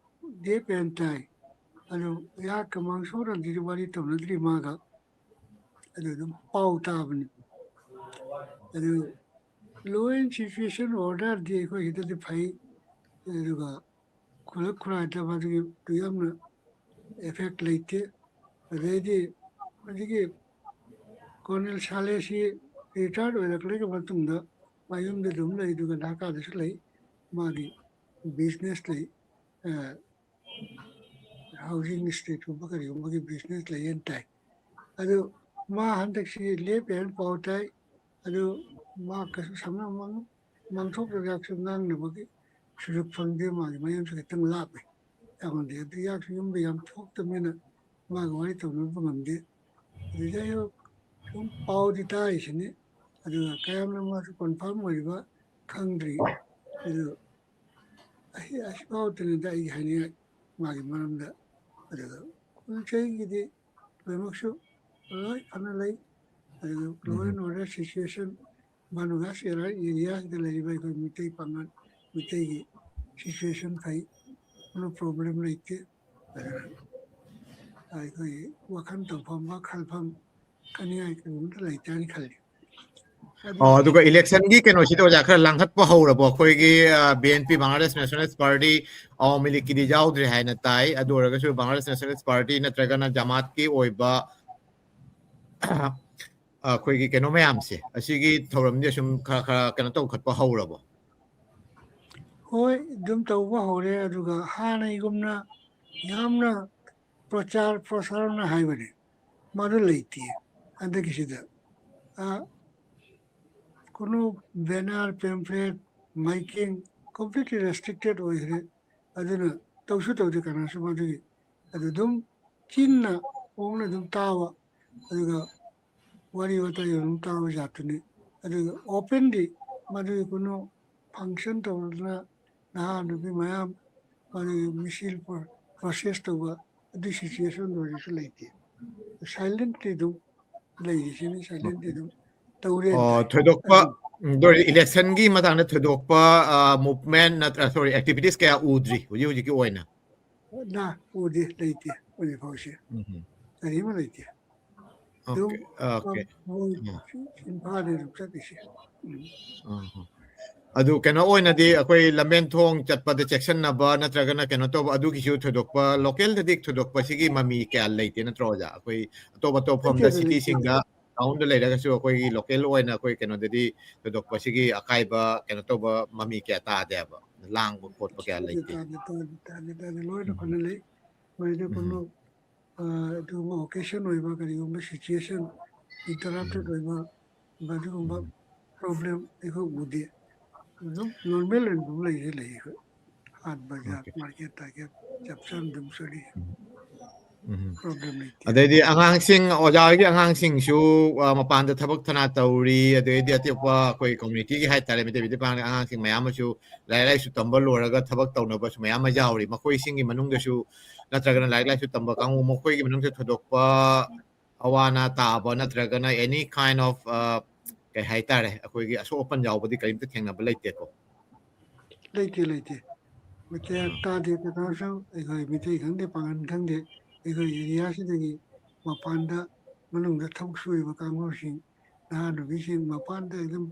ꯗꯦꯞ ꯑꯦꯟ ꯇꯥꯏ꯫ ꯑꯗꯨ ꯑꯩꯍꯥꯛꯀ ꯃꯥꯡꯁꯣꯔꯗꯗꯤ ꯋꯥꯔꯤ ꯇꯧꯅꯗ꯭ꯔꯤ ꯃꯥꯒ꯫ ꯑꯗꯨ ꯑꯗꯨꯝ ꯄꯥꯎ ꯇꯥꯕꯅꯤ꯫ ꯑꯗꯨ law and situation orderꯗꯤ ꯑꯩꯈꯣꯏ ꯁꯤꯗꯗꯤ ꯐꯩ, ꯑꯗꯨꯒ ꯈꯨꯠꯂꯛ ꯈꯨꯠꯂꯥꯏꯗ ꯃꯗꯨꯒꯤ ꯌꯥꯝꯅ effect ꯂꯩꯇꯦ꯫ ꯑꯗꯩꯗꯤ ꯍꯧꯖꯤꯛꯀꯤ ꯀꯣꯔꯅꯦꯜ ꯁꯥꯂꯦꯁꯤ ꯔꯤꯇꯥꯌꯔ ꯑꯣꯏꯔꯛꯂꯕ ꯃꯇꯨꯡꯗ ꯃꯌꯨꯝꯗ ꯑꯗꯨꯝ ꯂꯩ, ꯑꯗꯨꯒ ꯙꯥꯀꯥꯗꯁꯨ ꯂꯩ, ꯃꯥꯒꯤ business ꯂꯩ, housing estateꯀꯨꯝꯕ ꯀꯔꯤꯒꯨꯝꯕꯒꯤ business ꯂꯩꯌꯦꯅ ꯇꯥꯏ꯫ ꯑꯗꯨ ꯃꯥ ꯍꯟꯗꯛꯁꯤ ꯂꯦꯞꯄꯦ ꯍꯥꯏꯅ ꯄꯥꯎ ꯇꯥꯏ꯫ ꯑꯗꯨ ꯃꯥ ꯀꯩꯁꯨ ꯁꯝꯅ ꯃꯥꯡꯊꯣꯛꯇ꯭ꯔꯒꯁꯨ ꯉꯥꯡꯅꯕꯒꯤ ꯁꯨꯖꯨꯛ ꯐꯪꯗꯦ꯫ ꯃꯥꯒꯤ ꯃꯌꯨꯝꯁꯨ ꯈꯤꯇꯪ ꯂꯥꯞꯄꯦ ꯑꯩꯉꯣꯟꯗ꯫ ꯑꯗꯨ ꯌꯥꯛꯁꯨ ꯌꯨꯝꯗ ꯌꯥꯝ ꯊꯣꯛꯇꯕꯅꯤꯅ ꯃꯥꯒ ꯋꯥꯔꯤ ꯇꯧꯅꯕ ꯉꯝꯗꯦ꯫ ꯑꯗꯨꯗ ꯑꯩ ꯁꯨꯝ ꯄꯥꯎꯗꯤ ꯇꯥꯔꯤꯁꯤꯅꯤ꯫ ꯑꯗꯨꯒ ꯀꯌꯥꯝꯅ ꯃꯥꯁꯨ confirm ꯑꯣꯏꯔꯤꯕ ꯈꯪꯗ꯭ꯔꯤ꯫ ꯑꯗꯨ ꯑꯁꯤ ꯑꯁꯤꯐꯥꯎꯗꯅꯤꯗ ꯑꯩꯒꯤ ꯍꯥꯏꯅꯤꯡꯉꯥꯏ ꯃꯥꯒꯤ ꯃꯔꯝꯗ꯫ ꯑꯗꯨꯒ ꯈꯨꯜ ꯆꯍꯤꯒꯤꯗꯤ ꯂꯣꯏꯅꯃꯛꯁꯨ ꯂꯣꯏ ꯐꯅ ꯂꯩ꯫ ꯑꯗꯨꯒ law and order situation ꯚꯥꯅꯨꯒꯥꯁ ꯑꯦꯔꯤꯌꯥꯁꯤꯗ ꯂꯩꯔꯤꯕ ꯑꯩꯈꯣꯏ ꯃꯤꯇꯩ ꯄꯥꯉꯜ, ꯃꯤꯇꯩꯒꯤ situation ꯐꯩ, no problem ꯂꯩꯇꯦ꯫ ꯑꯗꯨꯅ ꯑꯩꯈꯣꯏ ꯋꯥꯈꯜ ꯇꯧꯐꯝ, ꯋꯥꯈꯜꯐꯝ ꯈꯟꯅꯤꯡꯉꯥꯏ ꯀꯔꯤꯒꯨꯝꯕ ꯂꯩꯇꯦ ꯍꯥꯏꯅ ꯈꯜꯂꯤ꯫ ꯑꯣ, ꯑꯗꯨꯒ ꯏꯂꯦꯛꯁꯟꯒꯤ ꯀꯩꯅꯣꯁꯤꯗ ꯑꯣꯖꯥ ꯈꯔ ꯂꯥꯡꯈꯠꯄ ꯍꯧꯔꯕꯣ? ꯑꯩꯈꯣꯏꯒꯤ, ꯑ, B N P, Bangladesh nationalist party, Awami ꯂꯤꯒꯀꯤꯗꯤ ꯌꯥꯎꯗ꯭ꯔꯦ ꯍꯥꯏꯅ ꯇꯥꯏ꯫ ꯑꯗꯨ ꯑꯣꯏꯔꯒꯁꯨ ꯕꯪꯒ꯭ꯂꯥꯗꯦꯁ ꯅꯦꯁꯅꯦꯂꯤꯁ ꯄꯥꯔꯇꯤ ꯅꯠꯇ꯭ꯔꯒꯅ ꯖꯃꯥꯠꯀꯤ ꯑꯣꯏꯕ, ꯑ, ꯑꯩꯈꯣꯏꯒꯤ ꯀꯩꯅꯣ ꯃꯌꯥꯝꯁꯦ, ꯑꯁꯤꯒꯤ ꯊꯧꯔꯝꯗꯤ ꯑꯁꯨꯝ ꯈꯔ ꯈꯔ ꯀꯩꯅꯣ ꯇꯧꯈꯠꯄ ꯍꯧꯔꯕꯣ? ꯍꯣꯏ, ꯑꯗꯨꯝ ꯇꯧꯕ ꯍꯧꯔꯦ꯫ ꯑꯗꯨꯒ ꯍꯥꯟꯅꯒꯤꯒꯨꯝꯅ ꯌꯥꯝꯅ ꯄ꯭ꯔꯆꯥꯔ ꯄ꯭ꯔꯁꯥꯔꯅ ꯍꯥꯏꯕꯅꯦ, ꯃꯗꯨ ꯂꯩꯇꯦ ꯍꯟꯗꯛꯀꯤꯁꯤꯗ꯫ ꯑ, ꯀꯩꯅꯣ, ꯕꯦꯅꯔ, ꯄꯦꯝꯐ꯭ꯂꯦꯠ, ꯃꯥꯏꯀꯤꯡ completely restricted ꯑꯣꯏꯈ꯭ꯔꯦ꯫ ꯑꯗꯨꯅ ꯇꯧꯁꯨ ꯇꯧꯗꯦ ꯀꯅꯥꯁꯨ ꯃꯗꯨꯒꯤ꯫ ꯑꯗꯨ ꯑꯗꯨꯝ ꯆꯤꯟꯅ ꯐꯣꯡꯅ ꯑꯗꯨꯝ ꯇꯥꯕ, ꯑꯗꯨꯒ ꯋꯥꯔꯤ ꯋꯥꯇꯥꯏ ꯑꯗꯨꯝ ꯇꯥꯕ ꯖꯥꯠꯇꯨꯅꯤ꯫ ꯑꯗꯨꯒ openly ꯃꯗꯨꯒꯤ ꯀꯩꯅꯣ function ꯇꯧꯔꯗꯅ ꯅꯍꯥ ꯅꯨꯄꯤ ꯃꯌꯥꯝ ꯃꯗꯨꯒꯤ ꯃꯤꯁꯤꯜ ꯄ꯭ꯔꯣ-, process ꯇꯧꯕ ꯑꯗꯨꯒꯤ situation ꯗꯣ ꯍꯧꯖꯤꯛꯁꯨ ꯂꯩꯇꯦ꯫ Silently ꯑꯗꯨꯝ ꯂꯩꯔꯤꯁꯤꯅꯤ, silently ꯑꯗꯨꯝ ꯇꯧꯔꯦ ꯑꯣ, ꯍꯥꯏꯇꯥꯔꯦ꯫ ꯊꯣꯏꯗꯣꯛꯄ, ꯑꯗꯨ ꯎꯝ, ꯑꯗꯨ ꯑꯣꯏꯔꯗꯤ ꯏꯂꯦꯛꯁꯟꯒꯤ ꯃꯇꯥꯡꯗ ꯊꯣꯏꯗꯣꯛꯄ, ꯑ, movement ꯅꯠꯇ꯭ꯔ, sorry, activities ꯀꯌꯥ ꯎꯗ꯭ꯔꯤ ꯍꯧꯖꯤꯛ ꯍꯧꯖꯤꯛꯀꯤ ꯑꯣꯏꯅ? ꯅ ꯎꯗꯦ, ꯂꯩꯇꯦ ꯍꯧꯖꯤꯛ ꯐꯥꯎꯁꯦ꯫ ꯎꯝ ꯍꯝ꯫ ꯀꯔꯤꯃ ꯂꯩꯇꯦ꯫ ꯑꯗꯨꯝ ꯑꯣꯀꯦ, ꯑꯣꯀꯦ꯫ ꯃꯣꯏ ꯑ꯫ ꯏꯝꯐꯥꯜꯗ ꯑꯗꯨꯝ ꯆꯠꯂꯤꯁꯦ꯫ ꯎꯝ꯫ ꯑ ꯍ꯫ ꯑꯗꯨ ꯀꯩꯅꯣ ꯑꯣꯏꯅꯗꯤ ꯑꯩꯈꯣꯏ ꯂꯝꯕꯦꯟ ꯊꯣꯡ ꯆꯠꯄꯗ ꯆꯦꯛꯁꯤꯟꯅꯕ ꯅꯠꯇ꯭ꯔꯒꯅ ꯀꯩꯅꯣ ꯇꯧꯕ ꯑꯗꯨꯒꯤꯁꯨ ꯊꯣꯏꯗꯣꯛꯄ, local ꯗꯗꯤ ꯊꯣꯏꯗꯣꯛꯄ ꯁꯤꯒꯤ ꯃꯃꯤ ꯀꯌꯥ ꯂꯩꯇꯦ ꯅꯠꯇ꯭ꯔꯣ ꯑꯣꯖꯥ? ꯑꯩꯈꯣꯏ ꯑꯇꯣꯞ ꯑꯇꯣꯞ ꯃꯐꯝꯗ ꯂꯩꯇꯦꯗ, ꯂꯩꯇꯦꯗ꯫ City ꯁꯤꯡꯗ, town ꯗ ꯂꯩꯔꯒꯁꯨ ꯑꯩꯈꯣꯏꯒꯤ local ꯑꯣꯏꯅ ꯑꯩꯈꯣꯏ ꯀꯩꯅꯣꯗꯗꯤ ꯊꯣꯏꯗꯣꯛꯄ ꯁꯤꯒꯤ ꯑꯀꯥꯏꯕ ꯀꯩꯅꯣ ꯇꯧꯕ ꯃꯃꯤ ꯀꯌꯥ ꯇꯥꯗꯦꯕ꯫ ꯂꯥꯡꯕ ꯈꯣꯠꯄ ꯀꯌꯥ ꯇꯥꯗꯦ, ꯂꯩꯇꯦ꯫ ꯇꯥꯗꯦ, ꯇꯥꯗꯦ, ꯇꯥꯗꯦ, ꯇꯥꯗꯦ꯫ ꯂꯣꯏꯅ ꯎꯝ꯫ ꯐꯅ ꯂꯩ꯫ ꯃꯣꯏꯗ ꯎꯝ꯫ ꯀꯩꯅꯣ, ꯑ, ꯑꯗꯨꯒꯨꯝꯕ occasion ꯑꯣꯏꯕ, ꯀꯔꯤꯒꯨꯝꯕ situation interrupted ꯎꯝ꯫ ꯑꯣꯏꯕ, ꯑꯗꯨꯒꯨꯝꯕ ꯎꯝ꯫ Problem ꯑꯩꯈꯣꯏ ꯎꯗꯦ꯫ ꯑꯗꯨꯝ normal ꯑꯣꯏꯅ ꯑꯗꯨꯝ ꯂꯩꯔꯤ, ꯂꯩ ꯑꯩꯈꯣꯏ꯫ ꯍꯥꯠ ꯕꯖꯥꯔ, ꯑꯣꯀꯦ꯫ Market ꯇꯥꯔꯒꯦꯠ ꯆꯞ ꯆꯥꯅ ꯑꯗꯨꯝ ꯆꯠꯂꯤ꯫ ꯎꯝ꯫ ꯎꯝ꯫ Problem ꯂꯩꯇꯦ꯫ ꯑꯗꯩꯗꯤ ꯑꯉꯥꯡꯁꯤꯡ, ꯑꯣꯖꯥ ꯍꯣꯏꯒꯤ ꯑꯉꯥꯡꯁꯤꯡꯁꯨ, ꯑ, ꯃꯄꯥꯟꯗ ꯊꯕꯛ ꯊꯅꯥ ꯇꯧꯔꯤ, ꯑꯗꯩꯗꯤ ꯑꯇꯣꯞꯄ ꯑꯩꯈꯣꯏ community ꯒꯤ ꯍꯥꯏꯇꯥꯔꯦ, ꯃꯩꯇꯩ ꯃꯩꯇꯩ ꯄꯥꯉꯜ ꯑꯉꯥꯡꯁꯤꯡ ꯃꯌꯥꯝ ꯑꯃꯁꯨ ꯂꯥꯏꯔꯤꯛ ꯂꯥꯏꯁꯨ ꯇꯝꯕ ꯂꯣꯏꯔꯒ ꯊꯕꯛ ꯇꯧꯅꯕꯁꯨ ꯃꯌꯥꯝ ꯑꯃ ꯌꯥꯎꯔꯤ꯫ ꯃꯈꯣꯏꯁꯤꯡꯒꯤ ꯃꯅꯨꯡꯗꯁꯨ ꯅꯠꯇ꯭ꯔꯒꯅ ꯂꯥꯏꯔꯤꯛ ꯂꯥꯏꯁꯨ ꯇꯝꯕ ꯀꯥꯡꯕꯨ, ꯃꯈꯣꯏꯒꯤ ꯃꯅꯨꯡꯗ ꯊꯣꯏꯗꯣꯛꯄ ꯑꯋꯥ ꯑꯅꯥ ꯇꯥꯕ ꯅꯠꯇ꯭ꯔꯒꯅ any kind of, ꯑ, ꯀꯩ ꯍꯥꯏꯇꯥꯔꯦ, ꯑꯩꯈꯣꯏꯒꯤ ꯑꯁꯣꯛ ꯑꯄꯟ ꯌꯥꯎꯕꯗꯤ ꯀꯔꯤꯝꯇ ꯊꯦꯡꯅꯕ ꯂꯩꯇꯦꯀꯣ? ꯂꯩꯇꯦ, ꯂꯩꯇꯦ꯫ ꯃꯩꯇꯩ ꯑꯥ꯫ ꯇꯥꯗꯦ, ꯀꯅꯥꯁꯨ ꯑꯩꯈꯣꯏ ꯃꯩꯇꯩ ꯈꯪꯗꯦ, ꯄꯥꯉꯜ ꯈꯪꯗꯦ, ꯑꯩꯈꯣꯏ area ꯁꯤꯗꯒꯤ ꯃꯄꯥꯟꯗ, ꯃꯅꯨꯡꯗ ꯊꯕꯛ ꯁꯨꯔꯤꯕ ꯀꯥꯡꯕꯨꯁꯤꯡ ꯅꯍꯥ ꯅꯨꯄꯤꯁꯤꯡ ꯃꯄꯥꯟꯗ ꯑꯗꯨꯝ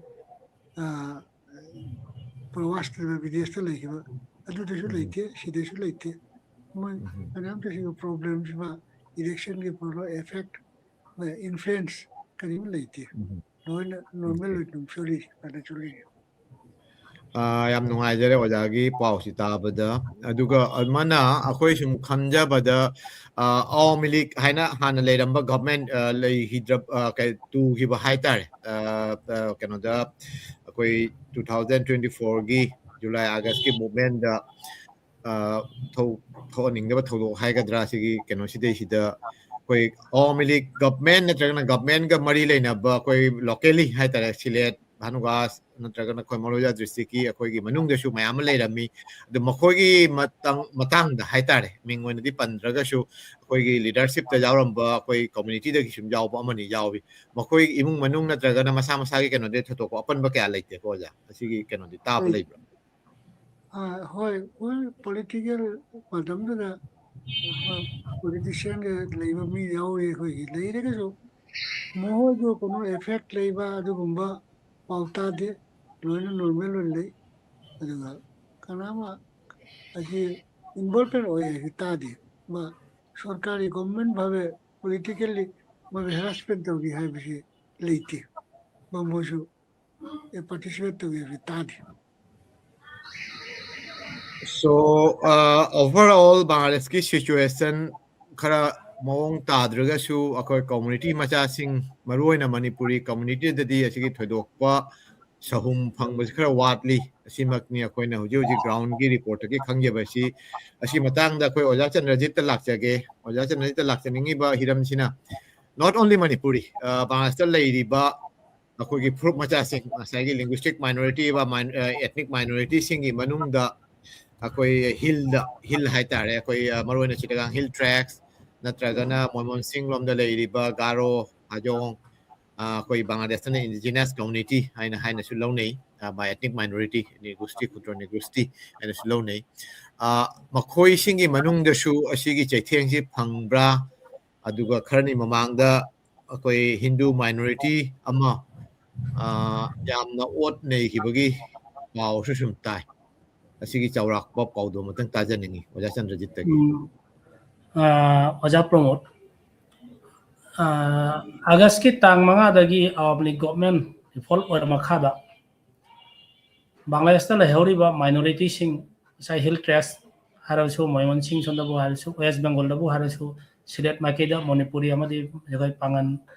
ꯄ꯭ꯔꯋꯥꯁꯇ ꯕꯤꯗꯦꯁꯇ ꯂꯩꯈꯤꯕ ꯑꯗꯨꯗꯁꯨ ꯂꯩꯇꯦ, ꯁꯤꯗꯁꯨ ꯂꯩꯇꯦ꯫ ꯃꯣꯏ ꯃꯌꯥꯝꯗꯁꯤꯡ ꯄ꯭ꯔꯣꯕ꯭ꯂꯦꯝꯁꯤꯃ ꯏꯂꯦꯛꯁꯟꯒꯤ ꯄ꯭ꯔꯣꯕ꯭ꯂꯦꯝ ꯑꯦꯐꯦꯛ ꯏꯟꯐ꯭ꯂꯨꯌꯦꯟꯁ ꯀꯔꯤꯝ ꯂꯩꯇꯦ꯫ ꯂꯣꯏꯅ ꯅꯣꯔꯃꯦꯜ ꯑꯣꯏꯅ ꯑꯗꯨꯝ ꯆꯠꯂꯤ ꯑꯗ ꯆꯠꯂꯤ꯫ ꯌꯥꯝ ꯅꯨꯡꯉꯥꯏꯖꯔꯦ ꯑꯣꯖꯥꯒꯤ ꯄꯥꯎꯁꯤ ꯇꯥꯕꯗ꯫ ꯑꯗꯨꯒ ꯑꯃꯅ ꯑꯩꯈꯣꯏ ꯁꯨꯝ ꯈꯟꯖꯕꯗ ꯑꯋꯥꯃꯤ ꯂꯤꯛ ꯍꯥꯏꯅ ꯍꯥꯟꯅ ꯂꯩꯔꯝꯕ ꯒꯚꯔꯟꯃꯦꯟ ꯂꯩꯈꯤꯗ꯭ꯔ ꯇꯨꯈꯤꯕ ꯍꯥꯏꯇꯥꯔꯦ꯫ ꯀꯩꯅꯣꯗ ꯑꯩꯈꯣꯏ two thousand twenty fourꯒꯤ ꯖꯨꯂꯥꯏ ꯑꯥꯒꯁꯀꯤ ꯃꯨꯞꯃꯦꯟꯗ ꯊꯣꯛꯍꯟꯅꯤꯡꯗꯕ ꯊꯧꯗꯣꯛ ꯍꯥꯏꯒꯗ꯭ꯔꯥ ꯁꯤꯒꯤ ꯀꯩꯅꯣꯁꯤꯗꯩꯁꯤꯗ ꯑꯩꯈꯣꯏ ꯑꯋꯥꯃꯤ ꯂꯤꯛ ꯒꯚꯔꯟꯃꯦꯟ ꯅꯠꯇ꯭ꯔꯒꯅ ꯒꯚꯔꯟꯃꯦꯟꯒ ꯃꯔꯤ ꯂꯩꯅꯕ ꯑꯩꯈꯣꯏ ꯂꯣꯀꯦꯜꯂꯤ ꯍꯥꯏꯇꯥꯔꯦ, ꯁꯤꯂꯦꯠ, ꯚꯥꯅꯨꯒꯥꯁ ꯅꯠꯇ꯭ꯔꯒꯅ ꯑꯩꯈꯣꯏ ꯃꯧꯔꯨꯚꯤꯌꯥ ꯗꯤꯁꯇ꯭ꯔꯤꯛꯀꯤ ꯑꯩꯈꯣꯏꯒꯤ ꯃꯅꯨꯡꯗꯁꯨ ꯃꯌꯥꯝ ꯑꯃ ꯂꯩꯔꯝꯃꯤ꯫ ꯑꯗꯨ ꯃꯈꯣꯏꯒꯤ ꯃꯇꯥꯡ ꯃꯇꯥꯡꯗ ꯍꯥꯏꯇꯥꯔꯦ, ꯃꯤꯡ ꯑꯣꯏꯅꯗꯤ ꯄꯟꯗ꯭ꯔꯒꯁꯨ ꯑꯩꯈꯣꯏꯒꯤ ꯂꯤꯗꯔꯁꯤꯞꯇ ꯌꯥꯎꯔꯝꯕ ꯑꯩꯈꯣꯏ ꯀꯝꯃꯨꯅꯤꯇꯤꯗꯒꯤ ꯁꯨꯝ ꯌꯥꯎꯕ ꯑꯃꯅꯤ ꯌꯥꯎꯏ꯫ ꯃꯈꯣꯏ ꯏꯃꯨꯡ ꯃꯅꯨꯡ ꯅꯠꯇ꯭ꯔꯒꯅ ꯃꯁꯥ ꯃꯁꯥꯒꯤ ꯀꯩꯅꯣꯗꯤ ꯊꯣꯏꯗꯣꯛꯄ ꯑꯄꯟꯕ ꯀꯌꯥ ꯂꯩꯇꯦꯀꯣ ꯑꯣꯖꯥ꯫ ꯑꯁꯤꯒꯤ ꯀꯩꯅꯣꯗꯤ ꯇꯥꯕ ꯂꯩꯕ꯭ꯔꯥ? ꯍꯣꯏ, ꯍꯣꯏ, ꯄꯣꯂꯤꯇꯤꯀꯦꯜ ꯃꯇꯝꯗꯨꯗ ꯄꯣꯂꯤꯇꯤꯁꯤꯌꯥꯟꯒ ꯂꯩꯕ ꯃꯤ ꯌꯥꯎꯋꯤ ꯑꯩꯈꯣꯏꯒꯤ꯫ ꯂꯩꯔꯒꯁꯨ ꯃꯈꯣꯏꯗꯨ ꯀꯩꯅꯣ ꯑꯦꯐꯦꯛ ꯂꯩꯕ ꯑꯗꯨꯒꯨꯝꯕ ꯄꯥꯎ ꯇꯥꯗꯦ꯫ ꯂꯣꯏꯅ ꯅꯣꯔꯃꯦꯜ ꯑꯣꯏꯅ ꯂꯩ꯫ ꯑꯗꯨꯒ ꯀꯅꯥꯃ ꯑꯁꯤ ꯏꯟꯚꯣꯜꯚꯃꯦꯟ ꯑꯣꯏ ꯍꯥꯏꯁꯤ ꯇꯥꯗꯦ꯫ ꯃꯥ ꯁꯔꯀꯥꯔꯒꯤ ꯒꯣꯚꯔꯟꯃꯦꯟ ꯚꯥꯕꯦ ꯄꯣꯂꯤꯇꯤꯀꯦꯜꯂꯤ ꯃꯣꯏꯕꯨ ꯍꯦꯔꯥꯁꯃꯦꯟ ꯇꯧꯔꯤ ꯍꯥꯏꯕꯁꯤ ꯂꯩꯇꯦ꯫ ꯃꯣꯏꯁꯨ ꯄꯥꯔꯇꯤꯁꯤꯄꯦꯠ ꯇꯧꯔꯤ ꯍꯥꯏꯕꯁꯤ ꯇꯥꯗꯦ꯫ So, overall ꯕꯪꯒ꯭ꯂꯥꯗꯦꯁꯀꯤ situation ꯈꯔ ꯃꯑꯣꯡ ꯇꯥꯗ꯭ꯔꯒꯁꯨ ꯑꯩꯈꯣꯏ ꯀꯝꯃꯨꯅꯤꯇꯤ ꯃꯆꯥꯁꯤꯡ, ꯃꯔꯨꯑꯣꯏꯅ ꯃꯅꯤꯄꯨꯔꯤ ꯀꯝꯃꯨꯅꯤꯇꯤꯗꯗꯤ ꯑꯁꯤꯒꯤ ꯊꯣꯏꯗꯣꯛꯄ ꯁꯍꯨꯝ ꯐꯪꯕꯁꯤ ꯈꯔ ꯋꯥꯠꯂꯤ꯫ ꯑꯁꯤꯃꯛꯅꯤ ꯑꯩꯈꯣꯏꯅ ꯍꯧꯖꯤꯛ ꯍꯧꯖꯤꯛ ꯒ꯭ꯔꯥꯎꯟꯒꯤ ꯔꯤꯄꯣꯔꯠꯇꯒꯤ ꯈꯪꯖꯕꯁꯤ꯫ ꯑꯁꯤ ꯃꯇꯥꯡꯗ ꯑꯩꯈꯣꯏ ꯑꯣꯖꯥ ꯆꯟꯗ꯭ꯔꯖꯤꯠꯇ ꯂꯥꯛꯆꯒꯦ꯫ ꯑꯣꯖꯥ ꯆꯟꯗ꯭ꯔꯖꯤꯠꯇ ꯂꯥꯛꯆꯅꯤꯡꯉꯤꯕ ꯍꯤꯔꯝꯁꯤꯅ not only ꯃꯅꯤꯄꯨꯔꯤ, ꯕꯪꯒ꯭ꯂꯥꯗꯦꯁꯇ ꯂꯩꯔꯤꯕ ꯑꯩꯈꯣꯏꯒꯤ ꯐꯨꯔꯨꯞ ꯃꯆꯥꯁꯤꯡ, ꯉꯁꯥꯏꯒꯤ ꯂꯤꯡꯒ꯭ꯋꯤꯁꯇꯤꯛ ꯃꯥꯏꯅꯣꯔꯤꯇꯤ, ꯏꯊꯅꯤꯛ ꯃꯥꯏꯅꯣꯔꯤꯇꯤꯁꯤꯡꯒꯤ ꯃꯅꯨꯡꯗ ꯑꯩꯈꯣꯏ ꯍꯤꯜꯗ, ꯍꯤꯜ ꯍꯥꯏꯇꯥꯔꯦ, ꯑꯩꯈꯣꯏ ꯃꯔꯨꯑꯣꯏꯅ ꯆꯤꯇꯒꯥꯡ ꯍꯤꯜ ꯇ꯭ꯔꯦꯛꯁ ꯅꯠꯇ꯭ꯔꯒꯅ ꯃꯣꯏꯃꯣꯟꯁꯤꯡ ꯂꯣꯝꯗ ꯂꯩꯔꯤꯕ ꯒꯥꯔꯣ, ꯍꯥꯖꯣꯡ, ꯑꯩꯈꯣꯏ ꯕꯪꯒ꯭ꯂꯥꯗꯦꯁꯇꯅ indigenous community ꯍꯥꯏꯅ ꯍꯥꯏꯅꯁꯨ ꯂꯧꯅꯩ, by ethnic minority, ꯅꯤꯒꯨꯁꯇꯤ, ꯈꯨꯇ꯭ꯔꯣ ꯅꯤꯒꯨꯁꯇꯤ ꯍꯥꯏꯅꯁꯨ ꯂꯧꯅꯩ꯫ ꯃꯈꯣꯏꯁꯤꯡꯒꯤ ꯃꯅꯨꯡꯗꯁꯨ ꯑꯁꯤꯒꯤ ꯆꯩꯊꯦꯡꯁꯤ ꯐꯪꯕ꯭ꯔꯥ? ꯑꯗꯨꯒ ꯈꯔꯅꯤ ꯃꯃꯥꯡꯗ ꯑꯩꯈꯣꯏ ꯍꯤꯟꯗꯨ ꯃꯥꯏꯅꯣꯔꯤꯇꯤ ꯑꯃ, ꯑ, ꯌꯥꯝꯅ ꯑꯣꯠ ꯅꯩꯈꯤꯕꯒꯤ ꯄꯥꯎꯁꯨ ꯁꯨꯝ ꯇꯥꯏ꯫ ꯑꯁꯤꯒꯤ ꯆꯥꯎꯔꯥꯛꯄ ꯄꯥꯎꯗꯝ ꯑꯃꯇꯪ ꯇꯥꯖꯅꯤꯡꯉꯤ, ꯑꯣꯖꯥ ꯆꯟꯗ꯭ꯔꯖꯤꯠꯇꯒꯤ꯫ ꯎꯝ, ꯑ, ꯑꯣꯖꯥ ꯄ꯭ꯔꯃꯣꯗ, ꯑ, ꯑꯥꯒꯁꯀꯤ ꯇꯥꯡ ꯃꯉꯥꯗꯒꯤ ꯑꯋꯥꯃꯤ ꯂꯤꯒ ꯒꯣꯚꯔꯟꯃꯦꯟꯠ ꯔꯤꯐꯣꯜ ꯑꯣꯏꯔ ꯃꯈꯥꯗ ꯕꯪꯒ꯭ꯂꯥꯗꯦꯁꯇ ꯂꯩꯍꯧꯔꯤꯕ ꯃꯥꯏꯅꯣꯔꯤꯇꯤꯁꯤꯡ, ꯉꯁꯥꯏ ꯍꯤꯜ ꯇ꯭ꯔꯦꯛꯁ ꯍꯥꯏꯔꯁꯨ, ꯃꯣꯏꯃꯣꯟ ꯁꯤꯡ ꯁꯣꯝꯗꯕꯨ ꯍꯥꯏꯔꯁꯨ, ꯋꯦꯁ ꯕꯦꯡꯒꯣꯜꯗꯕꯨ ꯍꯥꯏꯔꯁꯨ, ꯁꯤꯂꯦꯠ ꯃꯥꯏꯀꯩꯗ ꯃꯅꯤꯄꯨꯔꯤ ꯑꯃꯗꯤ ꯑꯩꯈꯣꯏ ꯄꯥꯉꯟ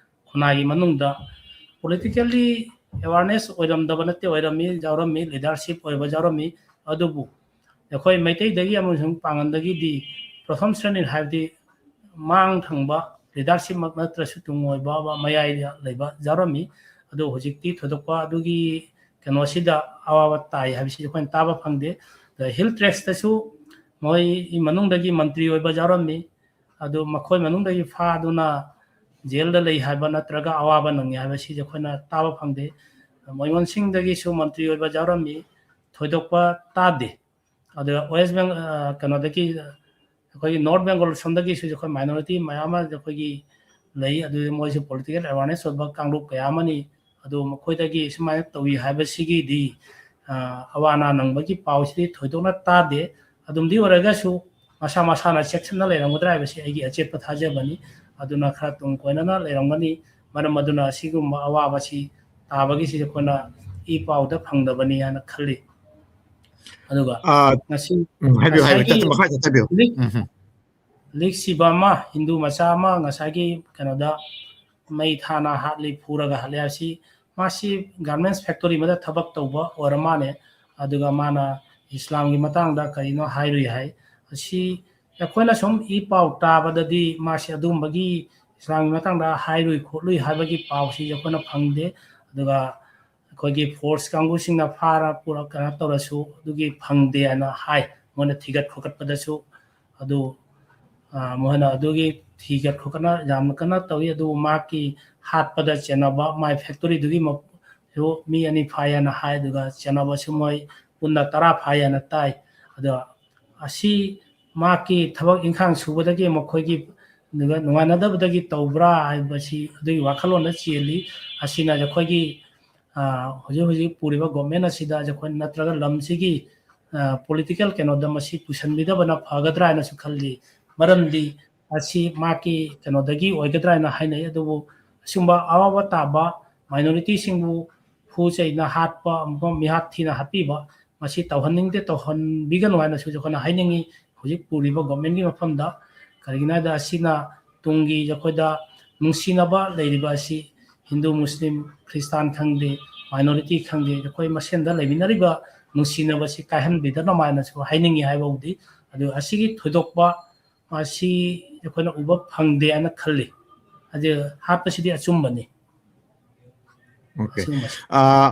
ꯈꯨꯟꯅꯥꯏꯒꯤ ꯃꯅꯨꯡꯗ ꯄꯣꯂꯤꯇꯤꯀꯦꯜꯂꯤ ꯑꯦꯋꯥꯔꯅꯦꯁ ꯑꯣꯏꯔꯝꯗꯕ ꯅꯠꯇꯦ, ꯑꯣꯏꯔꯝꯃꯤ, ꯌꯥꯎꯔꯝꯃꯤ, ꯂꯤꯗꯔꯁꯤꯞ ꯑꯣꯏꯕ ꯌꯥꯎꯔꯝꯃꯤ꯫ ꯑꯗꯨꯕꯨ ꯑꯩꯈꯣꯏ ꯃꯩꯇꯩꯗꯒꯤ ꯑꯃꯁꯨꯡ ꯄꯥꯉꯟꯗꯒꯤꯗꯤ ꯄ꯭ꯔꯊꯝ ꯁ꯭ꯔꯦꯅꯤ ꯍꯥꯏꯕꯗꯤ ꯃꯥꯡ ꯊꯪꯕ ꯂꯤꯗꯔꯁꯤꯞꯃꯛ ꯅꯠꯇ꯭ꯔꯁꯨ ꯇꯨꯡ ꯑꯣꯏꯕ ꯃꯌꯥꯏꯗ ꯂꯩꯕ ꯌꯥꯎꯔꯝꯃꯤ꯫ ꯑꯗꯨ ꯍꯧꯖꯤꯛꯇꯤ ꯊꯣꯏꯗꯣꯛꯄ ꯑꯗꯨꯒꯤ ꯀꯩꯅꯣꯁꯤꯗ ꯑꯋꯥꯕ ꯇꯥꯏ ꯍꯥꯏꯕꯁꯤ ꯑꯩꯈꯣꯏꯅ ꯇꯥꯕ ꯐꯪꯗꯦ꯫ ꯑꯗ ꯍꯤꯜ ꯇ꯭ꯔꯦꯛꯁꯇꯁꯨ ꯃꯣꯏ ꯃꯅꯨꯡꯗꯒꯤ ꯃꯟꯇ꯭ꯔꯤ ꯑꯣꯏꯕ ꯌꯥꯎꯔꯝꯃꯤ꯫ ꯑꯗꯨ ꯃꯈꯣꯏ ꯃꯅꯨꯡꯗꯒꯤ ꯐꯥꯗꯨꯅ ꯖꯦꯜꯗ ꯂꯩ ꯍꯥꯏꯕ ꯅꯠꯇ꯭ꯔꯒ ꯑꯋꯥꯕ ꯅꯪꯉꯤ ꯍꯥꯏꯕꯁꯤꯗꯤ ꯑꯩꯈꯣꯏꯅ ꯇꯥꯕ ꯐꯪꯗꯦ꯫ ꯃꯣꯏꯃꯣꯟ ꯁꯤꯡꯗꯒꯤꯁꯨ ꯃꯟꯇ꯭ꯔꯤ ꯑꯣꯏꯕ ꯌꯥꯎꯔꯝꯃꯤ, ꯊꯣꯏꯗꯣꯛꯄ ꯇꯥꯗꯦ꯫ ꯑꯗꯨꯒ ꯋꯦꯁ ꯕꯦꯡ-, ꯑ, ꯀꯩꯅꯣꯗꯒꯤ, ꯑꯩꯈꯣꯏꯒꯤ ꯅꯣꯔꯠ ꯕꯦꯡꯒꯣꯜ ꯁꯣꯝꯗꯒꯤꯁꯨ ꯑꯩꯈꯣꯏ ꯃꯥꯏꯅꯣꯔꯤꯇꯤ ꯃꯌꯥꯝ ꯑꯃ ꯑꯩꯈꯣꯏꯒꯤ ꯂꯩ꯫ ꯑꯗꯨ ꯃꯣꯏꯁꯨ ꯄꯣꯂꯤꯇꯤꯀꯦꯜ ꯑꯦꯋꯥꯔꯅꯦꯁ ꯑꯣꯏꯕ ꯀꯥꯡꯂꯨꯞ ꯀꯌꯥ ꯑꯃꯅꯤ꯫ ꯑꯗꯨ ꯃꯈꯣꯏꯗꯒꯤ ꯁꯨꯃꯥꯏꯅ ꯇꯧꯏ ꯍꯥꯏꯕꯁꯤꯒꯤꯗꯤ, ꯑ, ꯑꯋꯥ ꯑꯅꯥ ꯅꯪꯕꯒꯤ ꯄꯥꯎꯁꯤꯗꯤ ꯊꯣꯏꯗꯣꯛꯅ ꯇꯥꯗꯦ꯫ ꯑꯗꯨꯝꯗꯤ ꯑꯣꯏꯔꯒꯁꯨ ꯃꯁꯥ ꯃꯁꯥꯅ ꯆꯦꯛꯁꯤꯟꯅ ꯂꯩꯔꯝꯒꯗ꯭ꯔꯥ ꯍꯥꯏꯕꯁꯤ ꯑꯩꯒꯤ ꯑꯆꯦꯠꯄ ꯊꯥꯖꯕꯅꯤ꯫ ꯑꯗꯨꯅ ꯈꯔ ꯇꯨꯡ ꯀꯣꯏꯅꯅ ꯂꯩꯔꯝꯒꯅꯤ꯫ ꯃꯔꯝ ꯑꯗꯨꯅ ꯑꯁꯤꯒꯨꯝꯕ ꯑꯋꯥꯕꯁꯤ ꯇꯥꯕꯒꯤꯁꯤ ꯑꯩꯈꯣꯏꯅ ꯏ ꯄꯥꯎꯗ ꯐꯪꯗꯕꯅꯤ ꯍꯥꯏꯅ ꯈꯜꯂꯤ꯫ ꯑꯗꯨꯒ ꯑ, ꯉꯁꯤ ꯎꯝ, ꯍꯥꯏꯕꯤꯌꯨ, ꯍꯥꯏꯕꯤꯌꯨ꯫ ꯉꯁꯥꯏꯒꯤ ꯆꯠ-, ꯃꯈꯥ ꯆꯠꯊꯕꯤꯌꯨ꯫ ꯂꯤꯛ-, ꯎꯝ, ꯎꯝ꯫ ꯂꯤꯛꯁꯤꯕ ꯑꯃ, ꯍꯤꯟꯗꯨ ꯃꯆꯥ ꯑꯃ ꯉꯁꯥꯏꯒꯤ ꯀꯩꯅꯣꯗ ꯃꯩ ꯊꯥꯅ ꯍꯥꯠꯂꯤ, ꯐꯨꯔꯒ ꯍꯥꯠꯂꯤ ꯍꯥꯏꯕꯁꯤ, ꯃꯥꯁꯤ ꯒꯥꯔꯃꯦꯟꯠꯁ ꯐꯦꯛꯇꯣꯔꯤ ꯑꯃꯗ ꯊꯕꯛ ꯇꯧꯕ ꯑꯣꯏꯔ ꯃꯥꯜꯂꯦ꯫ ꯑꯗꯨꯒ ꯃꯥꯅ ꯏꯁꯂꯥꯝꯒꯤ ꯃꯇꯥꯡꯗ ꯀꯔꯤꯅꯣ ꯍꯥꯏꯔꯨꯏ ꯍꯥꯏ꯫ ꯑꯁꯤ ꯑꯩꯈꯣꯏꯅ ꯁꯨꯝ ꯏ ꯄꯥꯎ ꯇꯥꯕꯗꯗꯤ ꯃꯥꯁꯤ ꯑꯗꯨꯒꯨꯝꯕꯒꯤ ꯏꯁꯂꯥꯝꯒꯤ ꯃꯇꯥꯡꯗ ꯍꯥꯏꯔꯨꯏ ꯈꯣꯠꯂꯨꯏ ꯍꯥꯏꯕꯒꯤ ꯄꯥꯎꯁꯤ ꯑꯩꯈꯣꯏꯅ ꯐꯪꯗꯦ꯫ ꯑꯗꯨꯒ ꯑꯩꯈꯣꯏꯒꯤ ꯐꯣꯔꯁ ꯀꯥꯡꯕꯨꯁꯤꯡꯅ ꯐꯥꯔ ꯄꯨꯔ ꯀꯩꯅꯣ ꯇꯧꯔꯁꯨ ꯑꯗꯨꯒꯤ ꯐꯪꯗꯦ ꯍꯥꯏꯅ ꯍꯥꯏ꯫ ꯃꯣꯏꯅ ꯊꯤꯒꯠ ꯈꯣꯀꯠꯄꯗꯁꯨ ꯑꯗꯨ, ꯑ, ꯃꯣꯏꯅ ꯑꯗꯨꯒꯤ ꯊꯤꯒꯠ ꯈꯣꯀꯠꯅ ꯌꯥꯝꯅ ꯀꯟꯅ ꯇꯧꯏ꯫ ꯑꯗꯨꯕꯨ ꯃꯍꯥꯛꯀꯤ ꯍꯥꯠꯄꯗ ꯆꯦꯟꯅꯕ ꯃꯥꯏ ꯐꯦꯛꯇꯣꯔꯤꯗꯨꯒꯤ ꯃ-, ꯁꯨ ꯃꯤ ꯑꯅꯤ ꯐꯥꯏ ꯍꯥꯏꯅ ꯍꯥꯏ, ꯑꯗꯨꯒ ꯆꯦꯟꯅꯕꯁꯨ ꯃꯣꯏ ꯄꯨꯟꯅ ꯇꯔꯥ ꯐꯥꯏ ꯍꯥꯏꯅ ꯇꯥꯏ꯫ ꯑꯗꯣ ꯑꯁꯤ ꯃꯍꯥꯛꯀꯤ ꯊꯕꯛ ꯏꯪꯈꯥꯡ ꯁꯨꯕꯗꯒꯤ ꯃꯈꯣꯏꯒꯤ ꯅꯨꯡꯉꯥꯏꯅꯗꯕꯗꯒꯤ ꯇꯧꯕ꯭ꯔꯥ ꯍꯥꯏꯕꯁꯤ ꯑꯗꯨꯒꯤ ꯋꯥꯈꯜꯂꯣꯟꯗ ꯆꯦꯜꯂꯤ꯫ ꯑꯁꯤꯅ ꯑꯩꯈꯣꯏꯒꯤ, ꯑ, ꯍꯧꯖꯤꯛ ꯍꯧꯖꯤꯛ ꯄꯨꯔꯤꯕ government ꯑꯁꯤꯗ ꯑꯩꯈꯣꯏ ꯅꯠꯇ꯭ꯔꯒ ꯂꯝꯁꯤꯒꯤ, ꯑ, political ꯀꯩꯅꯣꯗ ꯃꯁꯤ ꯄꯨꯁꯟꯕꯤꯗꯕꯅ ꯐꯒꯗ꯭ꯔꯥ ꯍꯥꯏꯅꯁꯨ ꯈꯜꯂꯤ꯫ ꯃꯔꯝꯗꯤ ꯑꯁꯤ ꯃꯥꯒꯤ ꯀꯩꯅꯣꯗꯒꯤ ꯑꯣꯏꯒꯗ꯭ꯔꯥ ꯍꯥꯏꯅ ꯍꯥꯏꯅꯩ꯫ ꯑꯗꯨꯕꯨ ꯑꯁꯤꯒꯨꯝꯕ ꯑꯋꯥꯕ ꯇꯥꯕ minorityꯁꯤꯡꯕꯨ ꯍꯨ ꯆꯩꯅ ꯍꯥꯠꯄ, ꯑꯃꯨꯛꯀ ꯃꯤꯍꯥꯠ ꯊꯤꯅ ꯍꯥꯠꯄꯤꯕ, ꯃꯁꯤ ꯇꯧꯍꯟꯅꯤꯡꯗꯦ, ꯇꯧꯍꯟꯕꯤꯒꯅꯨ ꯍꯥꯏꯅꯁꯨ ꯑꯩꯈꯣꯏꯅ ꯍꯥꯏꯅꯤꯡꯉꯤ ꯍꯧꯖꯤꯛ ꯄꯨꯔꯤꯕ governmentꯀꯤ ꯃꯐꯝꯗ꯫ ꯀꯔꯤꯒꯤꯅꯣ ꯍꯥꯏꯕꯗ ꯑꯁꯤꯅ ꯇꯨꯡꯒꯤ ꯑꯩꯈꯣꯏꯗ ꯅꯨꯡꯁꯤꯅꯕ ꯂꯩꯔꯤꯕ ꯑꯁꯤ ꯍꯤꯟꯗꯨ, ꯃꯨꯁꯂꯤꯝ, ꯈ꯭ꯔꯤꯁꯇꯥꯟ ꯈꯪꯗꯦ, minority ꯈꯪꯗꯦ, ꯑꯩꯈꯣꯏ ꯃꯁꯦꯟꯗ ꯂꯩꯃꯤꯟꯅꯔꯤꯕ ꯅꯨꯡꯁꯤꯅꯕꯁꯤ ꯀꯥꯏꯍꯟꯕꯤꯗꯅꯕ ꯍꯥꯏꯅꯁꯨ ꯍꯥꯏꯅꯤꯡꯉꯤ ꯍꯥꯏꯕꯕꯨꯗꯤ꯫ ꯑꯗꯨ ꯑꯁꯤꯒꯤ ꯊꯣꯏꯗꯣꯛꯄ ꯃꯁꯤ ꯑꯩꯈꯣꯏꯅ ꯎꯕ ꯐꯪꯗꯦ ꯍꯥꯏꯅ ꯈꯜꯂꯤ꯫ ꯑꯗꯨ ꯍꯥꯠꯄꯁꯤꯗꯤ ꯑꯆꯨꯝꯕꯅꯤ꯫ Okay. ꯑꯁꯤꯒꯨꯝꯕꯁꯤ꯫ ꯑꯥ,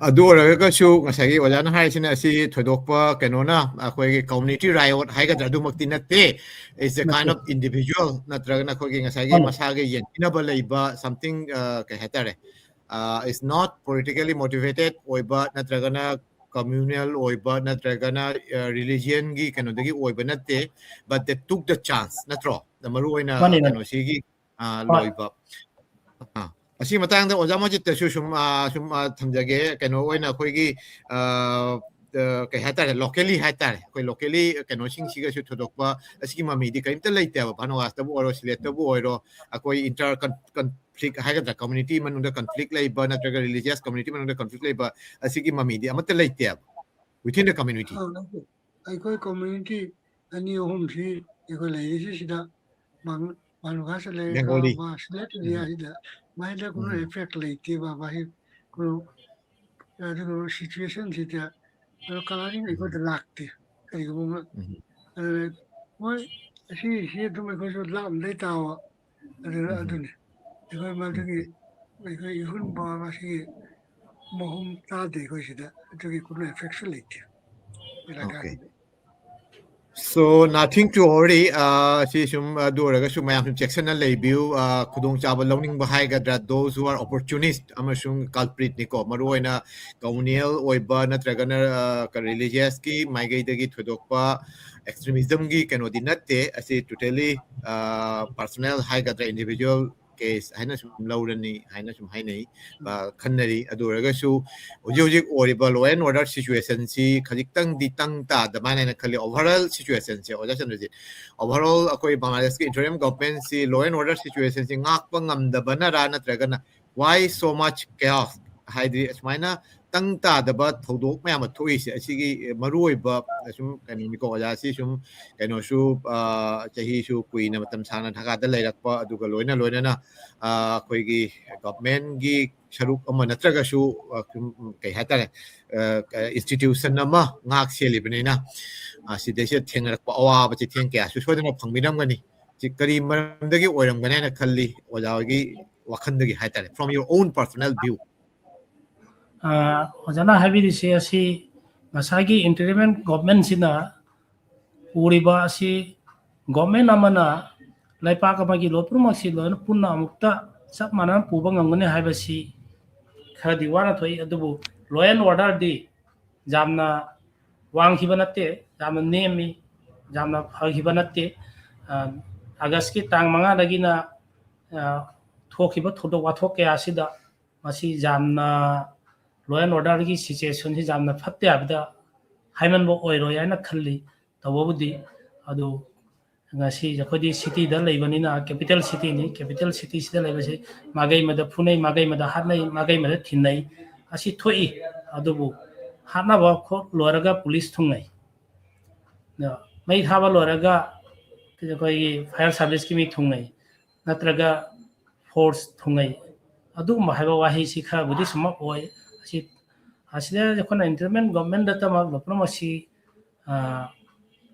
ꯑꯗꯨ ꯑꯣꯏꯔꯒꯁꯨ ꯉꯁꯥꯏꯒꯤ ꯑꯣꯖꯥꯅ ꯍꯥꯏꯔꯤꯁꯤꯅ ꯑꯁꯤ ꯊꯣꯏꯗꯣꯛꯄ ꯀꯩꯅꯣꯅ ꯑꯩꯈꯣꯏꯒꯤ community riot ꯍꯥꯏꯒꯗ꯭ꯔꯥ ꯑꯗꯨꯃꯛꯇꯤ ꯅꯠꯇꯦ꯫ It's a kind ꯅꯠꯇꯦ꯫ Of individual ꯅꯠꯇ꯭ꯔꯒꯅ ꯑꯩꯈꯣꯏꯒꯤ ꯉꯁꯥꯏꯒꯤ ꯃꯥꯅꯦ꯫ ꯃꯁꯥꯒꯤ ꯌꯦꯡꯊꯤꯅꯕ ꯂꯩꯕ something, ꯑ, ꯀꯩ ꯍꯥꯏꯇꯥꯔꯦ, ꯑ, is not politically motivated ꯑꯣꯏꯕ ꯅꯠꯇ꯭ꯔꯒꯅ communal ꯑꯣꯏꯕ ꯅꯠꯇ꯭ꯔꯒꯅ, ꯑ, religionꯒꯤ ꯀꯩꯅꯣꯗꯒꯤ ꯑꯣꯏꯕ ꯅꯠꯇꯦ, but they took the chance, ꯅꯠꯇ꯭ꯔꯣ? ꯃꯔꯨ ꯑꯣꯏꯅ ꯃꯥꯅꯦ, ꯃꯥꯅꯦ꯫ ꯀꯩꯅꯣꯁꯤꯒꯤ, ꯑ, ꯍꯣꯏ꯫ ꯂꯣꯏꯕ꯫ ꯑ, ꯑꯁꯤ ꯃꯇꯥꯡꯗ ꯑꯣꯖꯥ ꯃꯣꯖꯤꯠꯇꯁꯨ ꯁꯨꯝ, ꯑ, ꯁꯨꯝ, ꯑ, ꯊꯝꯖꯒꯦ꯫ ꯀꯩꯅꯣ ꯑꯣꯏꯅ ꯑꯩꯈꯣꯏꯒꯤ, ꯑ, ꯑ, ꯀꯩ ꯍꯥꯏꯇꯥꯔꯦ, locally ꯍꯥꯏꯇꯥꯔꯦ, ꯑꯩꯈꯣꯏ locally ꯀꯩꯅꯣꯁꯤꯡꯁꯤꯒꯁꯨ ꯊꯣꯏꯗꯣꯛꯄ ꯑꯁꯤꯒꯤ ꯃꯃꯤꯗꯤ ꯀꯔꯤꯝꯇ ꯂꯩꯇꯦꯕ꯫ ꯚꯥꯅꯨꯋꯥꯁꯇꯕꯨ ꯑꯣꯏꯔꯣ, ꯁꯤꯂꯦꯠꯇꯕꯨ ꯑꯣꯏꯔꯣ, ꯑꯩꯈꯣꯏ inter con-, conflict ꯍꯥꯏꯒꯗ꯭ꯔꯥ, community ꯃꯅꯨꯡꯗ conflict ꯂꯩꯕ ꯅꯠꯇ꯭ꯔꯒ religious community ꯃꯅꯨꯡꯗ conflict ꯂꯩꯕ ꯑꯁꯤꯒꯤ ꯃꯃꯤꯗꯤ ꯑꯃꯠꯇ ꯂꯩꯇꯦꯕ within the community꯫ ꯑ, ꯅꯠꯇꯦ꯫ ꯑꯩꯈꯣꯏ community ꯑꯅꯤ ꯑꯍꯨꯝꯁꯤ ꯑꯩꯈꯣꯏ ꯂꯩꯔꯤꯁꯤ ꯁꯤꯗ ꯃꯥꯡ-, ꯃꯥꯡꯂꯨ ꯈꯥꯁ ꯂꯩꯔꯒ ꯕꯦꯡꯒꯣꯂꯤ꯫ ꯃꯥ ꯁꯤꯂꯦꯠ ꯎꯝ꯫ ꯑꯦꯔꯤꯌꯥꯁꯤꯗ ꯃꯥꯏꯗ ꯀꯩꯅꯣ ꯎꯝ꯫ effect ꯂꯩꯇꯦꯕ꯫ ꯃꯥꯁꯤ ꯀꯩꯅꯣ, ꯑꯗꯨꯒ situationꯁꯤꯗ ꯀꯩꯅꯣ colouring ꯎꯝ꯫ ꯑꯩꯈꯣꯏꯗ ꯂꯥꯛꯇꯦ꯫ ꯀꯔꯤꯒꯨꯝꯕ ꯑꯃ, ꯎꯝ꯫ ꯑꯗꯨꯅ ꯃꯣꯏ ꯑꯁꯤ, ꯁꯤ ꯑꯗꯨꯝ ꯑꯩꯈꯣꯏꯁꯨ ꯂꯥꯞꯅ ꯂꯩ ꯇꯥꯕ꯫ ꯑꯗꯨꯅ ꯎꯝ꯫ ꯑꯗꯨꯅꯤ꯫ ꯑꯩꯈꯣꯏ ꯃꯗꯨꯒꯤ, ꯎꯝ꯫ ꯑꯩꯈꯣꯏ ꯏꯍꯨꯟꯕ ꯃꯁꯤꯒꯤ ꯃꯍꯨꯝ ꯆꯥꯗꯦ ꯑꯩꯈꯣꯏ ꯁꯤꯗ꯫ ꯑꯗꯨꯒꯤ ꯀꯩꯅꯣ effectꯁꯨ ꯂꯩꯇꯦ꯫ ꯑꯩꯈꯣꯏ Okay꯫ ꯂꯩꯀꯥꯏꯗ꯫ So nothing to worry. Uh, ꯁꯤ ꯁꯨꯝ ꯑꯗꯨ ꯑꯣꯏꯔꯒꯁꯨ ꯃꯌꯥꯝ ꯁꯨꯝ ꯆꯦꯛꯁꯤꯟꯅ ꯂꯩꯕꯤꯌꯨ꯫ Uh, ꯈꯨꯗꯣꯡꯆꯥꯕ ꯂꯧꯅꯤꯡꯕ ꯍꯥꯏꯒꯗ꯭ꯔꯥ, those who are opportunist ꯑꯃꯁꯨꯡ culprit ꯅꯤꯀꯣ, ꯃꯔꯨꯑꯣꯏꯅ communal ꯑꯣꯏꯕ ꯅꯠꯇ꯭ꯔꯒꯅ uh, religious ꯀꯤ ꯃꯥꯏꯀꯩꯗꯒꯤ ꯊꯣꯏꯗꯣꯛꯄ extremism ꯒꯤ ꯀꯩꯅꯣꯗꯤ ꯅꯠꯇꯦ꯫ ꯑꯁꯤ totally uh, personal ꯍꯥꯏꯒꯗ꯭ꯔꯥ, individual case ꯍꯥꯏꯅ ꯁꯨꯝ ꯂꯧꯔꯅꯤ ꯍꯥꯏꯅ ꯁꯨꯝ ꯍꯥꯏꯅꯩ꯫ Uh, ꯈꯟꯅꯔꯤ꯫ ꯑꯗꯨ ꯑꯣꯏꯔꯒꯁꯨ ꯍꯧꯖꯤꯛ ꯍꯧꯖꯤꯛ ꯑꯣꯏꯔꯤꯕ law and order situation ꯁꯤ ꯈꯖꯤꯛꯇꯪꯗꯤ ꯇꯪ ꯇꯥꯗꯕ ꯍꯥꯏꯅ ꯈꯜꯂꯤ꯫ Overall situation ꯁꯦ, ꯑꯣꯖꯥ ꯆꯟꯗ꯭ꯔꯖꯤꯠ, overall ꯑꯩꯈꯣꯏ ꯕꯪꯒ꯭ꯂꯥꯗꯦꯁꯀꯤ interim government ꯁꯤ law and order situation ꯁꯤ ꯉꯥꯛꯄ ꯉꯝꯗꯕꯅꯔꯥ, ꯅꯠꯇ꯭ꯔꯒꯅ why so much chaos? ꯍꯥꯏꯗꯤ ꯑꯁꯨꯃꯥꯏꯅ ꯇꯪ ꯇꯥꯗꯕ ꯊꯧꯗꯣꯛ ꯃꯌꯥꯝ ꯑꯃ ꯊꯣꯛꯏꯁꯦ, ꯑꯁꯤꯒꯤ ꯃꯔꯨꯑꯣꯏꯕ ꯁꯨꯝ ꯀꯩꯅꯣꯅꯤꯀꯣ ꯑꯣꯖꯥ꯫ ꯁꯤ ꯁꯨꯝ ꯀꯩꯅꯣꯁꯨ, ꯑ, ꯆꯍꯤꯁꯨ ꯀꯨꯏꯅ ꯃꯇꯝ ꯁꯥꯡꯅ ꯅꯥꯒꯥꯗ ꯂꯩꯔꯛꯄ, ꯑꯗꯨꯒ ꯂꯣꯏꯅ ꯂꯣꯏꯅꯅ, ꯑ, ꯑꯩꯈꯣꯏꯒꯤ government ꯀꯤ ꯁꯔꯨꯛ ꯑꯃ ꯅꯠꯇ꯭ꯔꯒꯁꯨ, ꯑ, ꯁꯨꯝ, ꯀꯩ ꯍꯥꯏꯇꯥꯔꯦ, ꯑ, institution ꯑꯃ ꯉꯥꯛ ꯁꯦꯜꯂꯤꯕꯅꯤꯅ, ꯑ, ꯁꯤꯗꯩꯁꯤꯗ ꯊꯦꯡꯅꯔꯛꯄ ꯑꯋꯥꯕ ꯆꯩꯊꯦꯡ ꯀꯌꯥꯁꯨ ꯁꯣꯏꯗꯅ ꯐꯪꯕꯤꯔꯝꯒꯅꯤ꯫ ꯁꯤ ꯀꯔꯤ ꯃꯔꯝꯗꯒꯤ ꯑꯣꯏꯔꯝꯒꯅꯤ ꯍꯥꯏꯅ ꯈꯜꯂꯤ, ꯑꯣꯖꯥ ꯍꯣꯏꯒꯤ ꯋꯥꯈꯜꯗꯒꯤ ꯍꯥꯏꯇꯥꯔꯦ, from your own personal view? ꯑ, ꯑꯣꯖꯥꯅ ꯍꯥꯏꯕꯤꯔꯤꯁꯦ ꯑꯁꯤ ꯉꯁꯥꯏꯒꯤ interim government ꯁꯤꯅ ꯄꯨꯔꯤꯕ ꯑꯁꯤ government ꯑꯃꯅ ꯂꯩꯄꯥꯛ ꯑꯃꯒꯤ ꯂꯣꯏ ꯄꯨꯝꯅꯃꯛꯁꯤ ꯂꯣꯏꯅ ꯄꯨꯟꯅ ꯑꯃꯨꯛꯇ ꯆꯞ ꯃꯥꯟꯅꯅ ꯄꯨꯕ ꯉꯝꯒꯅꯤ ꯍꯥꯏꯕꯁꯤ ꯈꯔꯗꯤ ꯋꯥꯅ ꯊꯣꯛꯏ꯫ ꯑꯗꯨꯕꯨ law and order ꯗꯤ ꯌꯥꯝꯅ ꯋꯥꯡꯈꯤꯕ ꯅꯠꯇꯦ, ꯌꯥꯝꯅ ꯅꯦꯝꯃꯤ, ꯌꯥꯝꯅ ꯐꯈꯤꯕ ꯅꯠꯇꯦ꯫ ꯑ, ꯑꯥꯒꯁꯀꯤ ꯇꯥꯡ ꯃꯉꯥꯗꯒꯤꯅ, ꯑ, ꯊꯣꯛꯈꯤꯕ ꯊꯧꯗꯣꯛ ꯋꯥꯊꯣꯛ ꯀꯌꯥ ꯑꯁꯤꯗ ꯃꯁꯤ ꯌꯥꯝꯅ law and order ꯒꯤ situation ꯁꯤ ꯌꯥꯝꯅ ꯐꯠꯇꯦ ꯍꯥꯏꯕꯗ ꯍꯥꯏꯃꯟꯕ ꯑꯣꯏꯔꯣꯏ ꯍꯥꯏꯅ ꯈꯜꯂꯤ꯫ ꯇꯧꯕꯕꯨꯗꯤ ꯑꯗꯨ ꯉꯁꯤ ꯑꯩꯈꯣꯏꯗꯤ city ꯗ ꯂꯩꯕꯅꯤꯅ, capital city ꯅꯤ, capital city ꯁꯤꯗ ꯂꯩꯕꯁꯤ ꯃꯥꯏꯀꯩ ꯑꯃꯗ ꯐꯨꯅꯩ, ꯃꯥꯏꯀꯩ ꯑꯃꯗ ꯍꯥꯠꯅꯩ, ꯃꯥꯏꯀꯩ ꯑꯃꯗ ꯊꯤꯟꯅꯩ, ꯑꯁꯤ ꯊꯣꯛꯏ꯫ ꯑꯗꯨꯕꯨ ꯍꯥꯠꯅꯕ ꯈꯣꯠ ꯂꯣꯏꯔꯒ police ꯊꯨꯡꯅꯩ, ꯃꯩ ꯊꯥꯕ ꯂꯣꯏꯔꯒ ꯑꯩꯈꯣꯏꯒꯤ fire service ꯀꯤ ꯃꯤ ꯊꯨꯡꯅꯩ, ꯅꯠꯇ꯭ꯔꯒ force ꯊꯨꯡꯅꯩ꯫ ꯑꯗꯨꯒꯨꯝꯕ ꯍꯥꯏꯕ ꯋꯥꯍꯩꯁꯤ ꯈꯔꯕꯨꯗꯤ ꯁꯨꯝꯃꯛ ꯑꯣꯏ꯫ ꯑꯁꯤ, ꯑꯁꯤꯗ ꯑꯩꯈꯣꯏꯅ interim government ꯗꯇꯃꯛ ꯄꯨꯝꯅꯃꯛ ꯑꯁꯤ, ꯑ,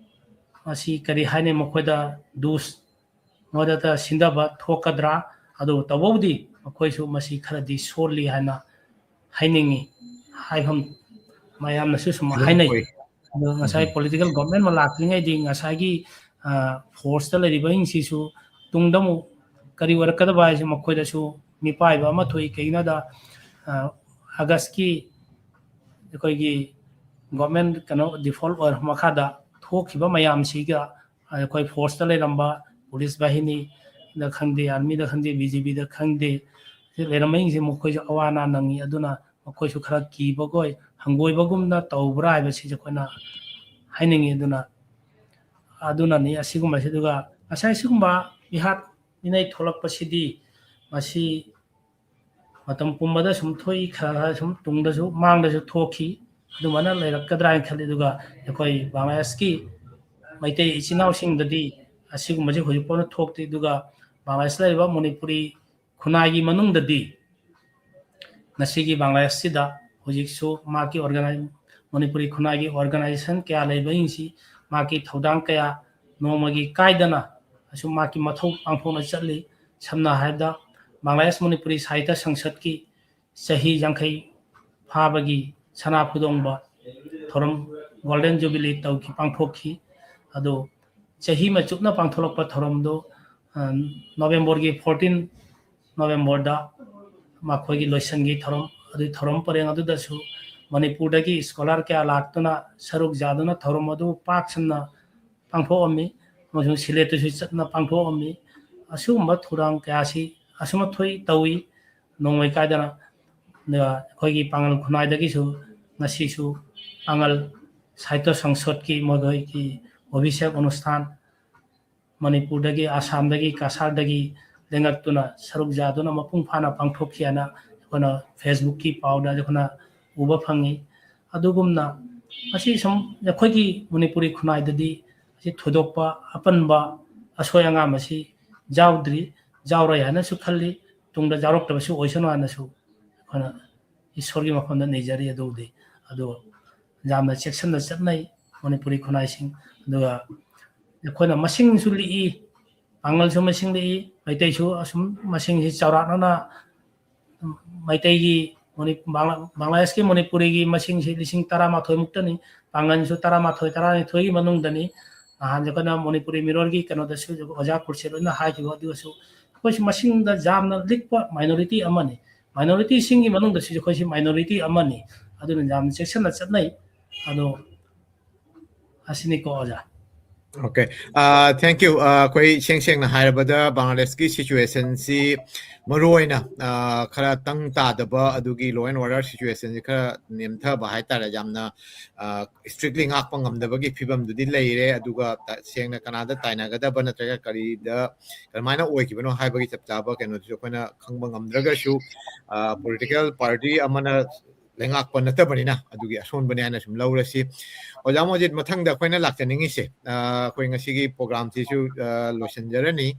ꯃꯁꯤ ꯀꯔꯤ ꯍꯥꯏꯅꯤ, ꯃꯈꯣꯏꯗ ꯗꯨꯁ, ꯃꯈꯣꯏꯗ ꯁꯤꯟꯊꯕ ꯊꯣꯛꯀꯗ꯭ꯔꯥ? ꯑꯗꯨꯕꯨ ꯇꯧꯕꯕꯨꯗꯤ ꯃꯈꯣꯏꯁꯨ ꯃꯁꯤ ꯈꯔꯗꯤ ꯁꯣꯜꯂꯤ ꯍꯥꯏꯅ ꯍꯥꯏꯅꯤꯡꯉꯤ꯫ ꯍꯥꯏꯐꯝ ꯃꯌꯥꯝꯅꯁꯨ ꯁꯨꯝ ꯑꯗꯨꯝ ꯍꯥꯏꯅꯩ꯫ ꯑꯣꯏ꯫ ꯑꯗꯣ ꯉꯁꯥꯏ ꯎꯝ꯫ Political government ꯑꯃ ꯂꯥꯛꯇ꯭ꯔꯤꯉꯩꯗꯤ ꯉꯁꯥꯏꯒꯤ, ꯑ, force ꯇ ꯂꯩꯔꯤꯕꯁꯤꯡꯁꯤꯁꯨ ꯇꯨꯡꯗ ꯑꯃꯨꯛ ꯀꯔꯤ ꯑꯣꯏꯔꯛꯀꯗꯕ ꯍꯥꯏꯁꯦ ꯃꯈꯣꯏꯗꯁꯨ ꯃꯤꯄꯥꯏꯕ ꯑꯃ ꯊꯣꯛꯏ꯫ ꯀꯩꯒꯤꯅꯣꯗ, ꯑ, August ꯀꯤ ꯑꯩꯈꯣꯏꯒꯤ government ꯀꯩꯅꯣ default ꯑꯣꯏꯔ ꯃꯈꯥꯗ ꯊꯣꯛꯈꯤꯕ ꯃꯌꯥꯝꯁꯤꯒ ꯑꯩꯈꯣꯏ force ꯇ ꯂꯩꯔꯝꯕ police ꯕꯥꯍꯤꯅꯤꯗ ꯈꯪꯗꯦ, army ꯗ ꯈꯪꯗꯦ, B G B ꯗ ꯈꯪꯗꯦ, ꯁꯤ ꯂꯩꯔꯝꯕꯁꯤꯡꯁꯦ ꯃꯈꯣꯏꯁꯨ ꯑꯋꯥ ꯑꯅꯥ ꯅꯪꯉꯤ꯫ ꯑꯗꯨꯅ ꯃꯈꯣꯏꯁꯨ ꯈꯔ ꯀꯤꯕꯈꯣꯏ ꯍꯪꯒꯣꯏꯕꯒꯨꯝꯅ ꯇꯧꯕ꯭ꯔꯥ ꯍꯥꯏꯕꯁꯤꯁꯨ ꯑꯩꯈꯣꯏꯅ ꯍꯥꯏꯅꯤꯡꯉꯤ꯫ ꯑꯗꯨꯅ, ꯑꯗꯨꯅꯅꯤ ꯑꯁꯤꯒꯨꯝꯕꯁꯤ꯫ ꯑꯗꯨꯒ ꯉꯁꯥꯏ ꯁꯤꯒꯨꯝꯕ ꯃꯤꯍꯥꯠ ꯃꯤꯅꯩ ꯊꯣꯛꯂꯛꯄꯁꯤꯗꯤ ꯃꯁꯤ ꯃꯇꯝ ꯄꯨꯝꯕꯗ ꯁꯨꯝ ꯊꯣꯛꯏ, ꯈꯔ ꯈꯔ ꯁꯨꯝ ꯇꯨꯡꯗꯁꯨ ꯃꯥꯡꯗꯁꯨ ꯊꯣꯛꯈꯤ꯫ ꯑꯗꯨꯃꯥꯏꯅ ꯂꯩꯔꯛꯀꯗ꯭ꯔꯥ ꯍꯥꯏꯅ ꯈꯜꯂꯤ꯫ ꯑꯗꯨꯒ ꯑꯩꯈꯣꯏ ꯕꯪꯒ꯭ꯂꯥꯗꯦꯁꯀꯤ ꯃꯩꯇꯩ ꯏꯆꯤꯟ ꯏꯅꯥꯎꯁꯤꯡꯗꯗꯤ ꯑꯁꯤꯒꯨꯝꯕꯁꯤ ꯍꯧꯖꯤꯛ ꯐꯥꯎꯕ ꯊꯣꯛꯇ꯭ꯔꯤ꯫ ꯑꯗꯨꯒ ꯕꯪꯒ꯭ꯂꯥꯗꯦꯁꯇ ꯂꯩꯔꯤꯕ ꯃꯅꯤꯄꯨꯔꯤ ꯈꯨꯟꯅꯥꯏꯒꯤ ꯃꯅꯨꯡꯗꯗꯤ ꯉꯁꯤꯒꯤ ꯕꯪꯒ꯭ꯂꯥꯗꯦꯁꯁꯤꯗ ꯍꯧꯖꯤꯛꯁꯨ ꯃꯍꯥꯛꯀꯤ organi-, ꯃꯅꯤꯄꯨꯔꯤ ꯈꯨꯟꯅꯥꯏꯒꯤ organization ꯀꯌꯥ ꯂꯩꯕꯁꯤꯡꯁꯤ ꯃꯍꯥꯛꯀꯤ ꯊꯧꯗꯥꯡ ꯀꯌꯥ ꯅꯣꯡꯃꯒꯤ ꯀꯥꯏꯗꯅ ꯑꯁꯨꯝ ꯃꯍꯥꯛꯀꯤ ꯃꯊꯧ ꯄꯥꯡꯊꯣꯛꯅ ꯆꯠꯂꯤ꯫ ꯁꯝꯅ ꯍꯥꯏꯔꯕꯗ ꯕꯪꯒ꯭ꯂꯥꯗꯦꯁ ꯃꯅꯤꯄꯨꯔꯤ ꯁꯥꯍꯤꯇ꯭ꯌ ꯁꯪꯁꯠꯀꯤ ꯆꯍꯤ ꯌꯥꯡꯈꯩ ꯐꯥꯕꯒꯤ ꯁꯅꯥ ꯐꯨꯗꯣꯡꯕ ꯊꯧꯔꯝ Golden Jubilee ꯇꯧꯈꯤ, ꯄꯥꯡꯊꯣꯛꯈꯤ꯫ ꯑꯗꯨ ꯆꯍꯤ ꯑꯃ ꯆꯨꯞꯅ ꯄꯥꯡꯊꯣꯛꯂꯛꯄ ꯊꯧꯔꯝꯗꯨ, ꯑ, November ꯒꯤ fourteen November ꯗ ꯃꯈꯣꯏꯒꯤ ꯂꯣꯏꯁꯪꯒꯤ ꯊꯧꯔꯝ, ꯑꯗꯨꯒꯤ ꯊꯧꯔꯝ ꯄꯔꯦꯡ ꯑꯗꯨꯗꯁꯨ ꯃꯅꯤꯄꯨꯔꯗꯒꯤ scholar ꯀꯌꯥ ꯂꯥꯛꯇꯨꯅ ꯁꯔꯨꯛ ꯌꯥꯗꯨꯅ ꯊꯧꯔꯝ ꯑꯗꯨ ꯄꯥꯛ ꯁꯟꯅ ꯄꯥꯡꯊꯣꯛꯑꯝꯃꯤ, ꯑꯃꯁꯨꯡ ꯁꯤꯂꯦꯠꯇꯁꯨ ꯆꯠꯅ ꯄꯥꯡꯊꯣꯛꯑꯝꯃꯤ꯫ ꯑꯁꯤꯒꯨꯝꯕ ꯊꯧꯔꯥꯡ ꯀꯌꯥꯁꯤ ꯑꯁꯨꯝꯅ ꯊꯣꯛꯏ ꯇꯧꯏ, ꯅꯣꯡꯃꯩ ꯀꯥꯏꯗꯅ꯫ ꯑꯗꯨꯒ ꯑꯩꯈꯣꯏꯒꯤ ꯄꯥꯉꯜ ꯈꯨꯟꯅꯥꯏꯗꯒꯤꯁꯨ ꯉꯁꯤꯁꯨ ꯄꯥꯉꯜ ꯁꯥꯍꯤꯇ꯭ꯌ ꯁꯪꯁꯠꯀꯤ ꯃꯈꯣꯏꯒꯤ ꯑꯚꯤꯁꯦꯛ ꯑꯅꯨꯁꯊꯥꯟ ꯃꯅꯤꯄꯨꯔꯗꯒꯤ, ꯑꯁꯥꯝꯗꯒꯤ, ꯀꯁꯥꯔꯗꯒꯤ ꯂꯦꯡꯉꯛꯇꯨꯅ ꯁꯔꯨꯛ ꯌꯥꯗꯨꯅ ꯃꯄꯨꯡ ꯐꯥꯅ ꯄꯥꯡꯊꯣꯛꯈꯤ ꯍꯥꯏꯅ ꯑꯩꯈꯣꯏꯅ Facebook ꯀꯤ ꯄꯥꯎꯗ ꯑꯩꯈꯣꯏꯅ ꯎꯕ ꯐꯪꯉꯤ꯫ ꯑꯗꯨꯒꯨꯝꯅ ꯉꯁꯤ ꯁꯨꯝ ꯑꯩꯈꯣꯏꯒꯤ ꯃꯅꯤꯄꯨꯔꯤ ꯈꯨꯟꯅꯥꯏꯗꯗꯤ ꯑꯁꯤ ꯊꯣꯏꯗꯣꯛꯄ ꯑꯄꯟꯕ ꯑꯁꯣꯏ ꯑꯉꯥꯝ ꯑꯁꯤ ꯌꯥꯎꯗ꯭ꯔꯤ, ꯌꯥꯎꯔꯣꯏ ꯍꯥꯏꯅꯁꯨ ꯈꯜꯂꯤ, ꯇꯨꯡꯗ ꯌꯥꯎꯔꯛꯇꯕꯁꯨ ꯑꯣꯏꯁꯅꯨ ꯍꯥꯏꯅꯁꯨ ꯑꯩꯈꯣꯏꯅ ꯏꯁꯣꯔꯒꯤ ꯃꯐꯝꯗ ꯅꯤꯖꯔꯤ꯫ ꯑꯗꯨꯕꯨꯗꯤ, ꯑꯗꯨ ꯌꯥꯝꯅ ꯆꯦꯛꯁꯤꯟꯅ ꯆꯠꯅꯩ ꯃꯅꯤꯄꯨꯔꯤ ꯈꯨꯟꯅꯥꯏꯁꯤꯡ꯫ ꯑꯗꯨꯒ ꯑꯩꯈꯣꯏꯅ ꯃꯁꯤꯡꯁꯨ ꯂꯤꯛꯏ, ꯄꯥꯉꯜꯁꯨ ꯃꯁꯤꯡ ꯂꯤꯛꯏ, ꯃꯩꯇꯩꯁꯨ ꯑꯁꯨꯝ ꯃꯁꯤꯡꯁꯤ ꯆꯥꯎꯔꯥꯛꯅꯅ ꯃꯩꯇꯩꯒꯤ ꯃꯅꯤ-, ꯕꯪꯒ꯭ꯂꯥ-, ꯕꯪꯒ꯭ꯂꯥꯗꯦꯁꯀꯤ ꯃꯅꯤꯄꯨꯔꯤꯒꯤ ꯃꯁꯤꯡꯁꯤ ꯂꯤꯁꯤꯡ ꯇꯔꯥꯃꯥꯊꯣꯏ ꯃꯨꯛꯇꯅꯤ, ꯄꯥꯡꯒꯜꯁꯨ ꯇꯔꯥꯃꯥꯊꯣꯏ, ꯇꯔꯥꯅꯤꯊꯣꯏꯒꯤ ꯃꯅꯨꯡꯗꯅꯤ꯫ ꯅꯍꯥꯟꯁꯨ ꯑꯩꯈꯣꯏꯅ ꯃꯅꯤꯄꯨꯔꯤ ꯃꯤꯔꯣꯜꯒꯤ ꯀꯩꯅꯣꯗꯁꯨ ꯑꯣꯖꯥ ꯈꯨꯔꯁꯦ ꯂꯣꯏꯅ ꯍꯥꯏꯈꯤꯕ ꯑꯗꯨꯒꯁꯨ ꯑꯩꯈꯣꯏꯁꯤ ꯃꯁꯤꯡꯗ ꯌꯥꯝꯅ ꯂꯤꯛꯄ minority ꯑꯃꯅꯤ꯫ Minorityꯁꯤꯡꯒꯤ ꯃꯅꯨꯡꯗꯁꯨ ꯑꯩꯈꯣꯏꯁꯤ minority ꯑꯃꯅꯤ꯫ ꯑꯗꯨꯅ ꯌꯥꯝꯅ ꯆꯦꯛꯁꯤꯟꯅ ꯆꯠꯅꯩ꯫ ꯑꯗꯣ ꯑꯁꯤꯅꯤꯀꯣ ꯑꯣꯖꯥ꯫ Okay, uh, thank you. Uh, ꯑꯩꯈꯣꯏ ꯁꯦꯡ ꯁꯦꯡꯅ ꯍꯥꯏꯔꯕꯗ ꯕꯪꯒ꯭ꯂꯥꯗꯦꯁꯀꯤ situationꯁꯤ ꯃꯔꯨ ꯑꯣꯏꯅ, uh, ꯈꯔ ꯇꯪ ꯇꯥꯗꯕ, ꯑꯗꯨꯒꯤ law and order situationꯁꯤ ꯈꯔ ꯅꯦꯝꯊꯕ ꯍꯥꯏꯇꯥꯔꯦ, ꯌꯥꯝꯅ, uh, strictly ꯉꯥꯛꯄ ꯉꯝꯗꯕꯒꯤ ꯐꯤꯕꯝꯗꯨꯗꯤ ꯂꯩꯔꯦ꯫ ꯑꯗꯨꯒ ꯇ-, ꯁꯦꯡꯅ ꯀꯅꯥꯗ ꯇꯥꯏꯅꯒꯗꯕ ꯅꯠꯇ꯭ꯔꯒ ꯀꯔꯤꯗ ꯀꯔꯝꯍꯥꯏꯅ ꯑꯣꯏꯈꯤꯕꯅꯣ ꯍꯥꯏꯕꯒꯤ ꯆꯞ ꯆꯥꯕ ꯀꯩꯅꯣꯗꯨꯁꯨ ꯑꯩꯈꯣꯏꯅ ꯈꯪꯕ ꯉꯝꯗ꯭ꯔꯒꯁꯨ, uh, political party ꯑꯃꯅ ꯂꯩꯉꯥꯛꯄ ꯅꯠꯇꯕꯅꯤꯅ ꯑꯗꯨꯒꯤ ꯑꯁꯣꯟꯕꯅꯦ ꯍꯥꯏꯅ ꯁꯨꯝ ꯂꯧꯔꯁꯤ꯫ ꯑꯣꯖꯥ ꯃꯣꯖꯤꯠ, ꯃꯊꯪꯗ ꯑꯩꯈꯣꯏꯅ ꯂꯥꯛꯆꯅꯤꯡꯉꯤꯁꯦ, ꯑ, ꯑꯩꯈꯣꯏ ꯉꯁꯤꯒꯤ programꯁꯤꯁꯨ, ꯑ, ꯂꯣꯏꯁꯤꯟꯖꯔꯅꯤ꯫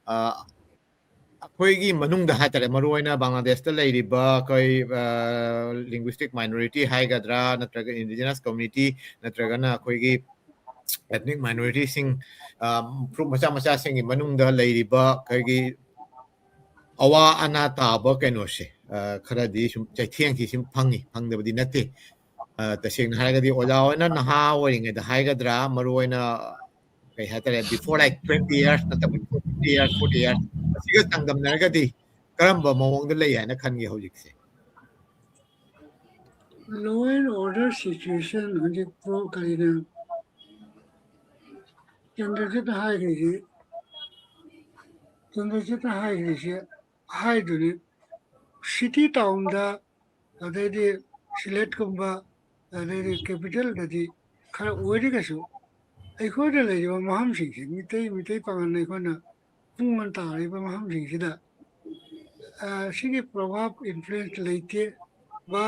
ꯑ, ꯑꯩꯈꯣꯏꯒꯤ ꯃꯅꯨꯡꯗ ꯍꯥꯏꯇꯥꯔꯦ, ꯃꯔꯨꯑꯣꯏꯅ ꯕꯪꯒ꯭ꯂꯥꯗꯦꯁꯇ ꯂꯩꯔꯤꯕ ꯑꯩꯈꯣꯏ, ꯑ, linguistic minority ꯍꯥꯏꯒꯗ꯭ꯔꯥ, ꯅꯠꯇ꯭ꯔꯒ indigenous community, ꯅꯠꯇ꯭ꯔꯒꯅ ꯑꯩꯈꯣꯏꯒꯤ ethnic minorityꯁꯤꯡ, ꯑ, ꯐꯨꯔꯨꯞ ꯃꯆꯥ ꯃꯆꯥꯁꯤꯡꯒꯤ ꯃꯅꯨꯡꯗ ꯂꯩꯔꯤꯕ ꯑꯩꯈꯣꯏꯒꯤ ꯑꯋꯥ ꯑꯅꯥ ꯇꯥꯕ ꯀꯩꯅꯣꯁꯦ, ꯑ, ꯈꯔꯗꯤ ꯁꯨꯝ ꯆꯩꯊꯦꯡꯁꯤ ꯁꯨꯝ ꯐꯪꯉꯤ, ꯐꯪꯗꯕꯗꯤ ꯅꯠꯇꯦ꯫ ꯑ, ꯇꯁꯦꯡꯅ ꯍꯥꯏꯔꯒꯗꯤ ꯑꯣꯖꯥ ꯍꯣꯏꯅ ꯅꯍꯥ ꯑꯣꯏꯔꯤꯉꯩꯗ ꯍꯥꯏꯒꯗ꯭ꯔꯥ, ꯃꯔꯨꯑꯣꯏꯅ ꯀꯩ ꯍꯥꯏꯇꯥꯔꯦ, before, like, twenty years ꯅꯠꯇꯕ, before fifty years, forty years, ꯑꯁꯤꯒ ꯆꯥꯡꯗꯝꯅꯔꯒꯗꯤ ꯀꯔꯝꯕ ꯃꯑꯣꯡꯗ ꯂꯩ ꯍꯥꯏꯅ ꯈꯟꯒꯦ ꯍꯧꯖꯤꯛꯁꯦ? Law and order situation ꯍꯧꯖꯤꯛ ꯄ꯭ꯔꯣ-, ꯀꯔꯤꯅ ꯀꯦꯟꯗ꯭ꯔꯁꯤꯗ ꯍꯥꯏꯈ꯭ꯔꯤꯁꯤ, ꯀꯦꯟꯗ꯭ꯔꯁꯤꯗ ꯍꯥꯏꯈ꯭ꯔꯤꯁꯤ ꯍꯥꯏꯗꯨꯅꯤ꯫ City townꯗ, ꯑꯗꯩꯗꯤ ꯁꯤꯂꯦꯠꯀꯨꯝꯕ, ꯑꯗꯩꯗꯤ capitalꯗꯗꯤ ꯈꯔ ꯑꯣꯏꯔꯒꯁꯨ, ꯑꯩꯈꯣꯏꯗ ꯂꯩꯔꯤꯕ ꯃꯐꯝꯁꯤꯡꯁꯤ, ꯃꯤꯇꯩ, ꯃꯤꯇꯩ ꯄꯥꯉꯜ ꯑꯩꯈꯣꯏꯅ ꯄꯨꯡ ꯑꯃ ꯇꯥꯔꯤꯕ ꯃꯐꯝꯁꯤꯡꯁꯤꯗ, ꯑ, ꯁꯤꯒꯤ ꯄ꯭ꯔꯣꯚꯥꯕ, influence ꯂꯩꯇꯦ ꯕ,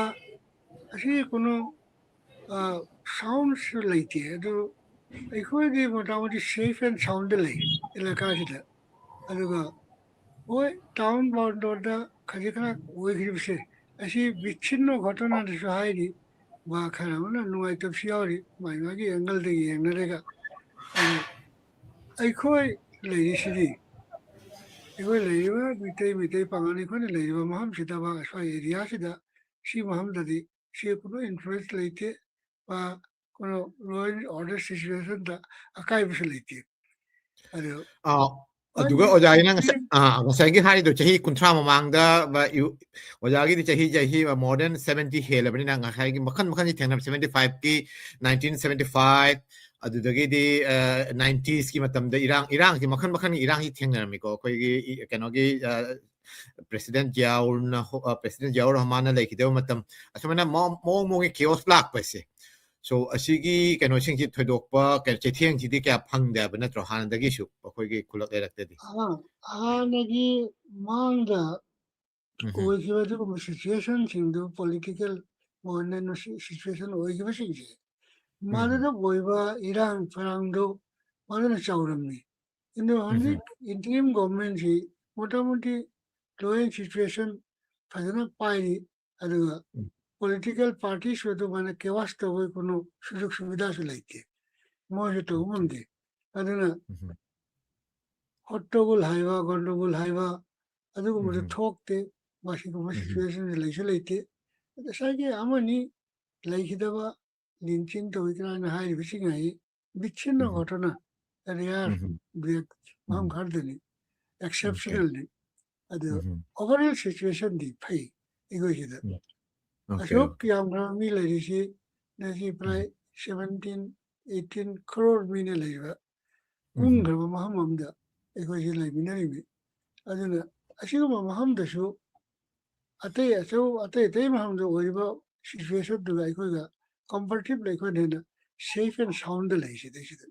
ꯑꯁꯤꯒꯤ ꯀꯩꯅꯣ, ꯑ, soundꯁꯨ ꯂꯩꯇꯦ꯫ ꯑꯗꯨ ꯑꯩꯈꯣꯏꯗꯤ ꯃꯣꯇꯥꯃꯨꯇꯤ safe and soundꯗ ꯂꯩ ꯑꯦꯂꯥꯀꯥꯁꯤꯗ꯫ ꯑꯗꯨꯒ ꯍꯣꯏ, town boundaryꯗ ꯈꯖꯤꯛ ꯈꯔ ꯑꯣꯏꯈ꯭ꯔꯤꯕꯁꯦ, ꯑꯁꯤ ꯕꯤꯠꯁꯤꯟꯅ ꯈꯣꯠꯇꯅꯗꯁꯨ ꯍꯥꯏꯔꯤ, ꯋꯥ ꯈꯔ ꯑꯃꯅ ꯅꯨꯡꯉꯥꯏꯇꯕꯁꯨ ꯌꯥꯎꯔꯤ, ꯃꯥꯒꯤ ꯃꯥꯒꯤ angleꯗꯒꯤ ꯌꯦꯡꯅꯔꯒ꯫ ꯑꯗꯨ ꯑꯩꯈꯣꯏ ꯂꯩꯔꯤꯁꯤꯗꯤ ꯑꯩꯈꯣꯏ ꯂꯩꯔꯤꯕ ꯃꯤꯇꯩ, ꯃꯤꯇꯩ ꯄꯥꯉꯜ ꯑꯩꯈꯣꯏꯅ ꯂꯩꯔꯤꯕ ꯃꯐꯝꯁꯤꯗ, ꯁ꯭ꯋꯥꯏ ꯑꯦꯔꯤꯌꯥꯁꯤꯗ, ꯁꯤ ꯃꯐꯝꯗꯗꯤ ꯁꯤ ꯀꯩꯅꯣ ꯏꯟꯐ꯭ꯂꯨꯌꯦꯟꯁ ꯂꯩꯇꯦ, ꯀꯩꯅꯣ ꯂꯣ ꯑꯦꯟ ꯑꯣꯔꯗꯔ ꯁꯤꯆꯨꯋꯦꯁꯟꯗ ꯑꯀꯥꯏꯕꯁꯨ ꯂꯩꯇꯦ꯫ ꯑꯗꯨ ꯑꯥ, ꯑꯗꯨꯒ ꯑꯣꯖꯥꯒꯤꯅ ꯉꯁꯥꯏ, ꯑꯥ, ꯉꯁꯥꯏꯒꯤ ꯍꯥꯏꯔꯤꯗꯣ ꯆꯍꯤ ꯀꯨꯟꯊ꯭ꯔꯥ ꯃꯃꯥꯡꯗ, ꯕ-, ꯏꯎ-, ꯑꯣꯖꯥꯒꯤꯗꯤ ꯆꯍꯤ, ꯆꯍꯤ more than seventy ꯍꯦꯜꯂꯕꯅꯤꯅ, ꯉꯁꯥꯏꯒꯤ ꯃꯈꯜ ꯃꯈꯜꯒꯤ ꯊꯦꯡꯅꯕ, seventy five ꯀꯤ, nineteen seventy five, ꯑꯗꯨꯗꯒꯤꯗꯤ, ꯑ, nineties ꯀꯤ ꯃꯇꯝꯗ ꯏꯔꯥꯡ, ꯏꯔꯥꯡꯁꯤ ꯃꯈꯜ ꯃꯈꯜꯒꯤ ꯏꯔꯥꯡꯁꯤ ꯊꯦꯡꯅꯔꯝꯃꯤꯀꯣ꯫ ꯑꯩꯈꯣꯏꯒꯤ ꯏ-, ꯀꯩꯅꯣꯒꯤ, ꯑ, ꯄ꯭ꯔꯦꯁꯤꯗꯦꯟ ꯖꯤꯌꯥꯎꯔꯅ ꯍꯣ-, ꯑ, ꯄ꯭ꯔꯦꯁꯤꯗꯦꯟ ꯖꯤꯌꯥꯎꯔ ꯔꯍꯃꯥꯟꯅ ꯂꯩꯈꯤꯗꯕ ꯃꯇꯝ, ꯑꯁꯨꯃꯥꯏꯅ ꯃꯑꯣꯡ, ꯃꯑꯣꯡ ꯃꯑꯣꯡꯒꯤ ꯀꯤꯑꯣꯁ ꯂꯥꯛꯄꯁꯦ꯫ So, ꯑꯁꯤꯒꯤ ꯀꯩꯅꯣꯁꯤꯡꯁꯤ ꯊꯣꯏꯗꯣꯛꯄ ꯀꯩ-, ꯆꯩꯊꯦꯡꯁꯤꯗꯤ ꯀꯌꯥ ꯐꯪꯗꯦ ꯍꯥꯏꯕ ꯅꯠꯇ꯭ꯔꯣ, ꯍꯥꯟꯅꯗꯒꯤꯁꯨ ꯑꯩꯈꯣꯏꯒꯤ ꯈꯨꯜꯂꯛ ꯂꯩꯔꯛꯇꯗꯤ? ꯑꯥ, ꯍꯥꯟꯅꯒꯤ ꯃꯥꯡꯗ ꯎꯝ ꯍꯝ. ꯑꯣꯏꯈꯤꯕ ꯑꯗꯨꯒꯨꯝꯕ ꯁꯤꯆꯨꯋꯦꯁꯟꯁꯤꯡꯗꯨ ꯄꯣꯂꯤꯇꯤꯀꯦꯜ ꯃꯣꯃꯦꯟ ꯁꯤꯆꯨꯋꯦꯁꯟ ꯑꯣꯏꯈꯤꯕꯁꯤꯡꯁꯦ, ꯎꯝ ꯍꯝ. ꯃꯗꯨꯗ ꯑꯣꯏꯕ ꯏꯔꯥꯡ ꯐꯔꯥꯡꯗꯨ ꯃꯗꯨꯅ ꯆꯥꯎꯔꯝꯃꯤ꯫ ꯑꯗꯨ ꯎꯝ ꯍꯝ. ꯍꯧꯖꯤꯛ ꯏꯟꯇꯔꯤꯝ ꯒꯣꯚꯔꯟꯃꯦꯟꯁꯤ ꯃꯣꯇꯥꯃꯣꯇꯤ ꯂꯣ ꯑꯦꯟ ꯁꯤꯆꯨꯋꯦꯁꯟ ꯐꯖꯅ ꯄꯥꯏꯔꯤ, ꯑꯗꯨꯒ ꯎꯝ. ꯄꯣꯂꯤꯇꯤꯀꯦꯜ ꯄꯥꯔꯇꯤꯁꯨ ꯑꯗꯨꯃꯥꯏꯅ ꯀꯦꯋꯥꯁ ꯇꯧꯕꯒꯤ ꯀꯩꯅꯣ ꯁꯨꯖꯨꯛ ꯁꯨꯕꯤꯗꯥꯁꯨ ꯂꯩꯇꯦ꯫ ꯃꯣꯏꯁꯨ ꯇꯧꯕ ꯉꯝꯗꯦ꯫ ꯑꯗꯨꯅ ꯎꯝ ꯍꯝ. ꯍꯣꯠꯇꯣꯒꯣꯜ ꯍꯥꯏꯕ, ꯒꯣꯟꯗꯣꯒꯣꯜ ꯍꯥꯏꯕ ꯑꯗꯨꯒꯨꯝꯕꯗꯨ ꯎꯝ ꯍꯝ. ꯊꯣꯛꯇꯦ꯫ ꯃꯁꯤꯒꯨꯝꯕ ꯎꯝ ꯍꯝ. ꯁꯤꯆꯨꯋꯦꯁꯟꯁꯤ ꯂꯩꯁꯨ ꯂꯩꯇꯦ꯫ ꯉꯁꯥꯏꯒꯤ ꯑꯃꯅꯤ ꯂꯩꯈꯤꯗꯕ, ꯂꯤꯟꯆꯤꯟ ꯇꯧꯏ ꯀꯥꯏꯅ ꯍꯥꯏꯔꯤꯕꯁꯤꯡ ꯑꯁꯤ ꯕꯤꯠꯁꯤꯟꯅ ꯎꯝ ꯍꯝ. ꯉꯥꯛꯇꯅ, ꯔꯦꯌꯥꯔ ꯎꯝ ꯍꯝ. ꯕ꯭ꯔꯦꯛ ꯃꯐꯝ ꯎꯝ. ꯈꯔꯗꯅꯤ, ꯎꯝ, ꯑꯣꯀꯦ. ꯑꯦꯛꯁꯦꯞꯁꯅꯦꯜꯅꯤ꯫ ꯑꯗꯨ ꯎꯝ ꯍꯝ. ꯑꯣꯚꯔꯑꯣꯜ ꯁꯤꯆꯨꯋꯦꯁꯟꯗꯤ ꯐꯩ ꯑꯩꯈꯣꯏꯁꯤꯗ꯫ ꯎꯝ. ꯑꯣꯀꯦ, ꯑꯁꯨꯛ ꯑꯣꯀꯦ. ꯌꯥꯝꯈ꯭ꯔꯕ ꯃꯤ ꯂꯩꯔꯤꯁꯤ, ꯉꯁꯤ ꯄ꯭ꯔꯥꯏ ꯎꯝ. ꯁꯚꯦꯟꯇꯤꯟ, ꯑꯩꯠꯇꯤꯟ ꯀ꯭ꯔꯣꯔ ꯃꯤꯅ ꯂꯩꯕ, ꯎꯝ ꯍꯝ. ꯀꯨꯝꯈ꯭ꯔꯕ ꯃꯐꯝ ꯑꯃꯗ ꯑꯩꯈꯣꯏꯁꯤ ꯂꯩꯃꯤꯟꯅꯔꯤꯃꯤ꯫ ꯑꯗꯨꯅ ꯑꯁꯤꯒꯨꯝꯕ ꯃꯐꯝꯗꯁꯨ ꯑꯇꯩ ꯑꯆꯧ-, ꯑꯇꯩ ꯑꯇꯩ ꯃꯐꯝꯗ ꯑꯣꯏꯔꯤꯕ ꯁꯤꯆꯨꯋꯦꯁꯟꯗꯨꯒ ꯑꯩꯈꯣꯏꯒ ꯀꯝꯄꯦꯔꯦꯇꯤꯚꯂꯤ ꯑꯩꯈꯣꯏꯅ ꯍꯦꯟꯅ ꯁꯦꯐ ꯑꯦꯟ ꯁꯥꯎꯟꯗ ꯂꯩ ꯁꯤꯗꯩꯁꯤꯗ꯫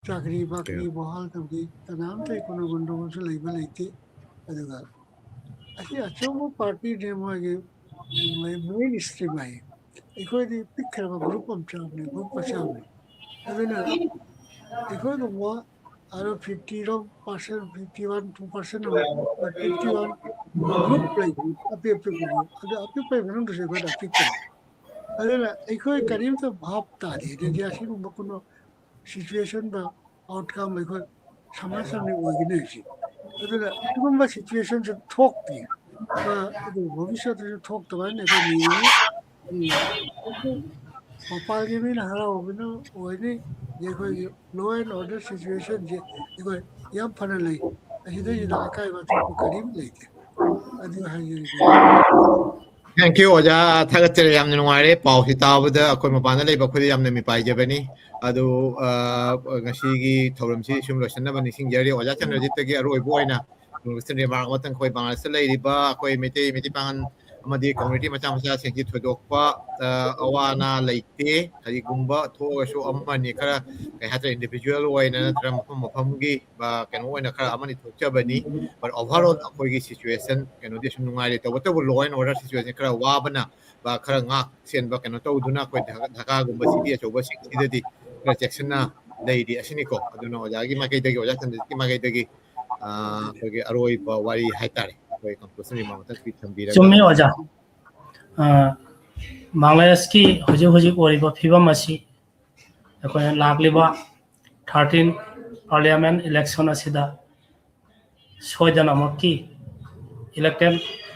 ꯆꯥꯀ꯭ꯔꯤ ꯎꯝ, ꯕꯥꯀ꯭ꯔꯤ ꯑꯣꯀꯦ. ꯕꯍꯥꯜ ꯇꯧꯗꯦ, ꯀꯅꯥꯝꯇ ꯑꯩꯈꯣꯏꯅ ꯒꯟꯗꯒꯣꯜꯁꯨ ꯂꯩꯕ ꯂꯩꯇꯦ꯫ ꯑꯗꯨꯒ ꯑꯁꯤ ꯑꯆꯧꯕ ꯄꯥꯔꯇꯤꯅꯦ, ꯃꯣꯏꯒꯤ ꯃꯦ-, ꯃꯦꯟ ꯁ꯭ꯇ꯭ꯔꯤꯝ ꯍꯥꯏ꯫ ꯑꯩꯈꯣꯏꯗꯤ ꯄꯤꯛꯈ꯭ꯔꯕ ꯒ꯭ꯔꯨꯞ ꯃꯆꯥ ꯑꯃꯅꯤ, ꯒ꯭ꯔꯨꯞ ꯃꯆꯥ ꯑꯃꯅꯤ꯫ ꯑꯗꯨꯅ ꯑꯩꯈꯣꯏꯒꯨꯝꯕ ꯑꯗꯣ ꯐꯤꯐꯇꯤ ꯔꯣꯝ percent, fifty one, two percent ꯑꯃ, ꯐꯤꯐꯇꯤ ꯋꯥꯟ ꯒ꯭ꯔꯨꯞ ꯂꯩꯕꯅꯤ, ꯑꯄꯤꯛ ꯑꯄꯤꯛꯄ ꯒ꯭ꯔꯨꯞ꯫ ꯑꯗꯨ ꯑꯄꯤꯛꯄꯒꯤ ꯃꯅꯨꯡꯗꯁꯨ ꯑꯩꯈꯣꯏꯅ ꯑꯄꯤꯛꯄꯅꯤ꯫ ꯑꯗꯨꯅ ꯑꯩꯈꯣꯏ ꯀꯔꯤꯝꯇ ꯚꯥꯞ ꯇꯥꯗꯦ꯫ ꯑꯗꯩꯗꯤ ꯑꯁꯤꯒꯨꯝꯕ ꯀꯩꯅꯣ ꯁꯤꯆꯨꯋꯦꯁꯟꯗ ꯑꯥꯎꯠꯀꯝ ꯑꯩꯈꯣꯏ ꯁꯃꯥꯖ ꯑꯃꯅ ꯑꯣꯏꯒꯅꯤ ꯍꯥꯏꯁꯤ꯫ ꯑꯗꯨꯅ ꯁꯤꯒꯨꯝꯕ ꯁꯤꯆꯨꯋꯦꯁꯟꯁꯦ ꯊꯣꯛꯇꯦ꯫ ꯑ, ꯑꯗꯨ ꯚꯕꯤꯁ꯭ꯌꯠꯇꯁꯨ ꯊꯣꯛꯇꯕ ꯍꯥꯏꯅ ꯑꯩꯈꯣꯏ ꯅꯤꯡꯉꯤ꯫ ꯎꯝ꯫ ꯃꯄꯥꯟꯒꯤ ꯃꯤꯅ ꯍꯔꯥꯎꯕꯅ ꯑꯣꯏꯅꯤ꯫ ꯑꯩꯈꯣꯏꯒꯤ law and order situationꯁꯦ ꯑꯩꯈꯣꯏ ꯌꯥꯝ ꯐꯅ ꯂꯩ꯫ ꯑꯁꯤꯗꯩꯁꯤꯗ ꯑꯀꯥꯏꯕ ꯊꯣꯛꯄ ꯀꯔꯤꯝ ꯂꯩꯇꯦ꯫ ꯑꯗꯨ ꯍꯥꯏꯖꯔꯤꯕꯅꯤ꯫ Thank you, ꯑꯣꯖꯥ꯫ ꯊꯥꯒꯠꯆꯔꯤ꯫ ꯌꯥꯝꯅ ꯅꯨꯡꯉꯥꯏꯔꯦ꯫ ꯄꯥꯎꯁꯤ ꯇꯥꯕꯗ ꯑꯩꯈꯣꯏ ꯃꯄꯥꯟꯗ ꯂꯩꯕ ꯑꯩꯈꯣꯏꯗ ꯌꯥꯝꯅ ꯃꯤꯄꯥꯏꯖꯕꯅꯤ꯫ ꯑꯗꯨ, ꯑ, ꯉꯁꯤꯒꯤ ꯊꯧꯔꯝꯁꯤ ꯁꯨꯝ ꯂꯣꯏꯁꯤꯟꯅꯕ ꯅꯤꯡꯁꯤꯡꯖꯔꯤ꯫ ꯑꯣꯖꯥ ꯆꯟꯗ꯭ꯔꯖꯤꯠꯇꯒꯤ ꯑꯔꯣꯏꯕ ꯑꯣꯏꯅ ꯀꯟꯀ꯭ꯂꯨꯖꯟ ꯔꯤꯃꯥꯔꯛ ꯑꯃꯇꯪ, ꯑꯩꯈꯣꯏ ꯕꯪꯒ꯭ꯂꯥꯗꯦꯁꯇ ꯂꯩꯔꯤꯕ ꯑꯩꯈꯣꯏ ꯃꯩꯇꯩ, ꯃꯩꯇꯩ ꯄꯥꯉꯜ ꯑꯃꯗꯤ ꯀꯝꯃ꯭ꯌꯨꯅꯤꯇꯤ ꯃꯆꯥ ꯃꯆꯥꯁꯤꯡꯁꯤ ꯊꯣꯏꯗꯣꯛꯄ, ꯑ, ꯑꯋꯥ ꯑꯅꯥ ꯂꯩꯇꯦ꯫ ꯀꯔꯤꯒꯨꯝꯕ ꯊꯣꯛꯑꯒꯁꯨ ꯑꯃꯅꯤ ꯈꯔ, ꯀꯩ ꯍꯥꯏꯇꯥꯔꯦ, ꯏꯟꯗꯤꯕꯤꯖꯨꯋꯦꯜ ꯑꯣꯏꯅ ꯅꯠꯇ꯭ꯔꯒ ꯃꯐꯝ ꯃꯐꯝꯒꯤ, ꯑ, ꯀꯩꯅꯣ ꯑꯣꯏꯅ ꯈꯔ ꯑꯃꯅꯤ ꯊꯣꯛꯆꯕꯅꯤ꯫ But overall ꯑꯩꯈꯣꯏꯒꯤ ꯁꯤꯆꯨꯋꯦꯁꯟ ꯀꯩꯅꯣꯗꯤ ꯁꯨꯝ ꯅꯨꯡꯉꯥꯏꯔꯦ꯫ ꯇꯧꯕꯇꯕꯨ law and order situation ꯈꯔ ꯋꯥꯕꯅ, ꯑ, ꯈꯔ ꯉꯥꯛ ꯁꯦꯟꯕ ꯀꯩꯅꯣ ꯇꯧꯗꯨꯅ ꯑꯩꯈꯣꯏ ꯙ-, ꯙꯔꯀꯥꯒꯨꯝꯕ ꯁꯤꯇꯤ ꯑꯆꯧꯕꯁꯤꯡꯁꯤꯗꯗꯤ ꯈꯔ ꯆꯦꯛꯁꯤꯟꯅ ꯂꯩꯔꯤ ꯑꯁꯤꯅꯤꯀꯣ꯫ ꯑꯗꯨꯅ ꯑꯣꯖꯥꯒꯤ ꯃꯥꯏꯀꯩꯗꯒꯤ, ꯑꯣꯖꯥ ꯆꯟꯗ꯭ꯔꯖꯤꯠꯀꯤ ꯃꯥꯏꯀꯩꯗꯒꯤ, ꯑ, ꯑꯩꯈꯣꯏꯒꯤ ꯑꯔꯣꯏꯕ ꯋꯥꯔꯤ ꯍꯥꯏꯇꯥꯔꯦ, ꯑꯩꯈꯣꯏ ꯀꯟꯀ꯭ꯂꯨꯖꯟ ꯔꯤꯃꯥꯔꯛ ꯑꯃꯇꯪ ꯄꯤ-, ꯊꯝꯕꯤꯔꯒ꯫ ꯆꯨꯝꯃꯤ ꯑꯣꯖꯥ꯫ ꯑ, ꯕꯪꯒ꯭ꯂꯥꯗꯦꯁꯀꯤ ꯍꯧꯖꯤꯛ ꯍꯧꯖꯤꯛ ꯑꯣꯏꯔꯤꯕ ꯐꯤꯕꯝ ꯑꯁꯤ ꯑꯩꯈꯣꯏꯅ ꯂꯥꯛꯂꯤꯕ thirteen parliament election ꯑꯁꯤꯗ ꯁꯣꯏꯗꯅꯃꯛꯀꯤ elected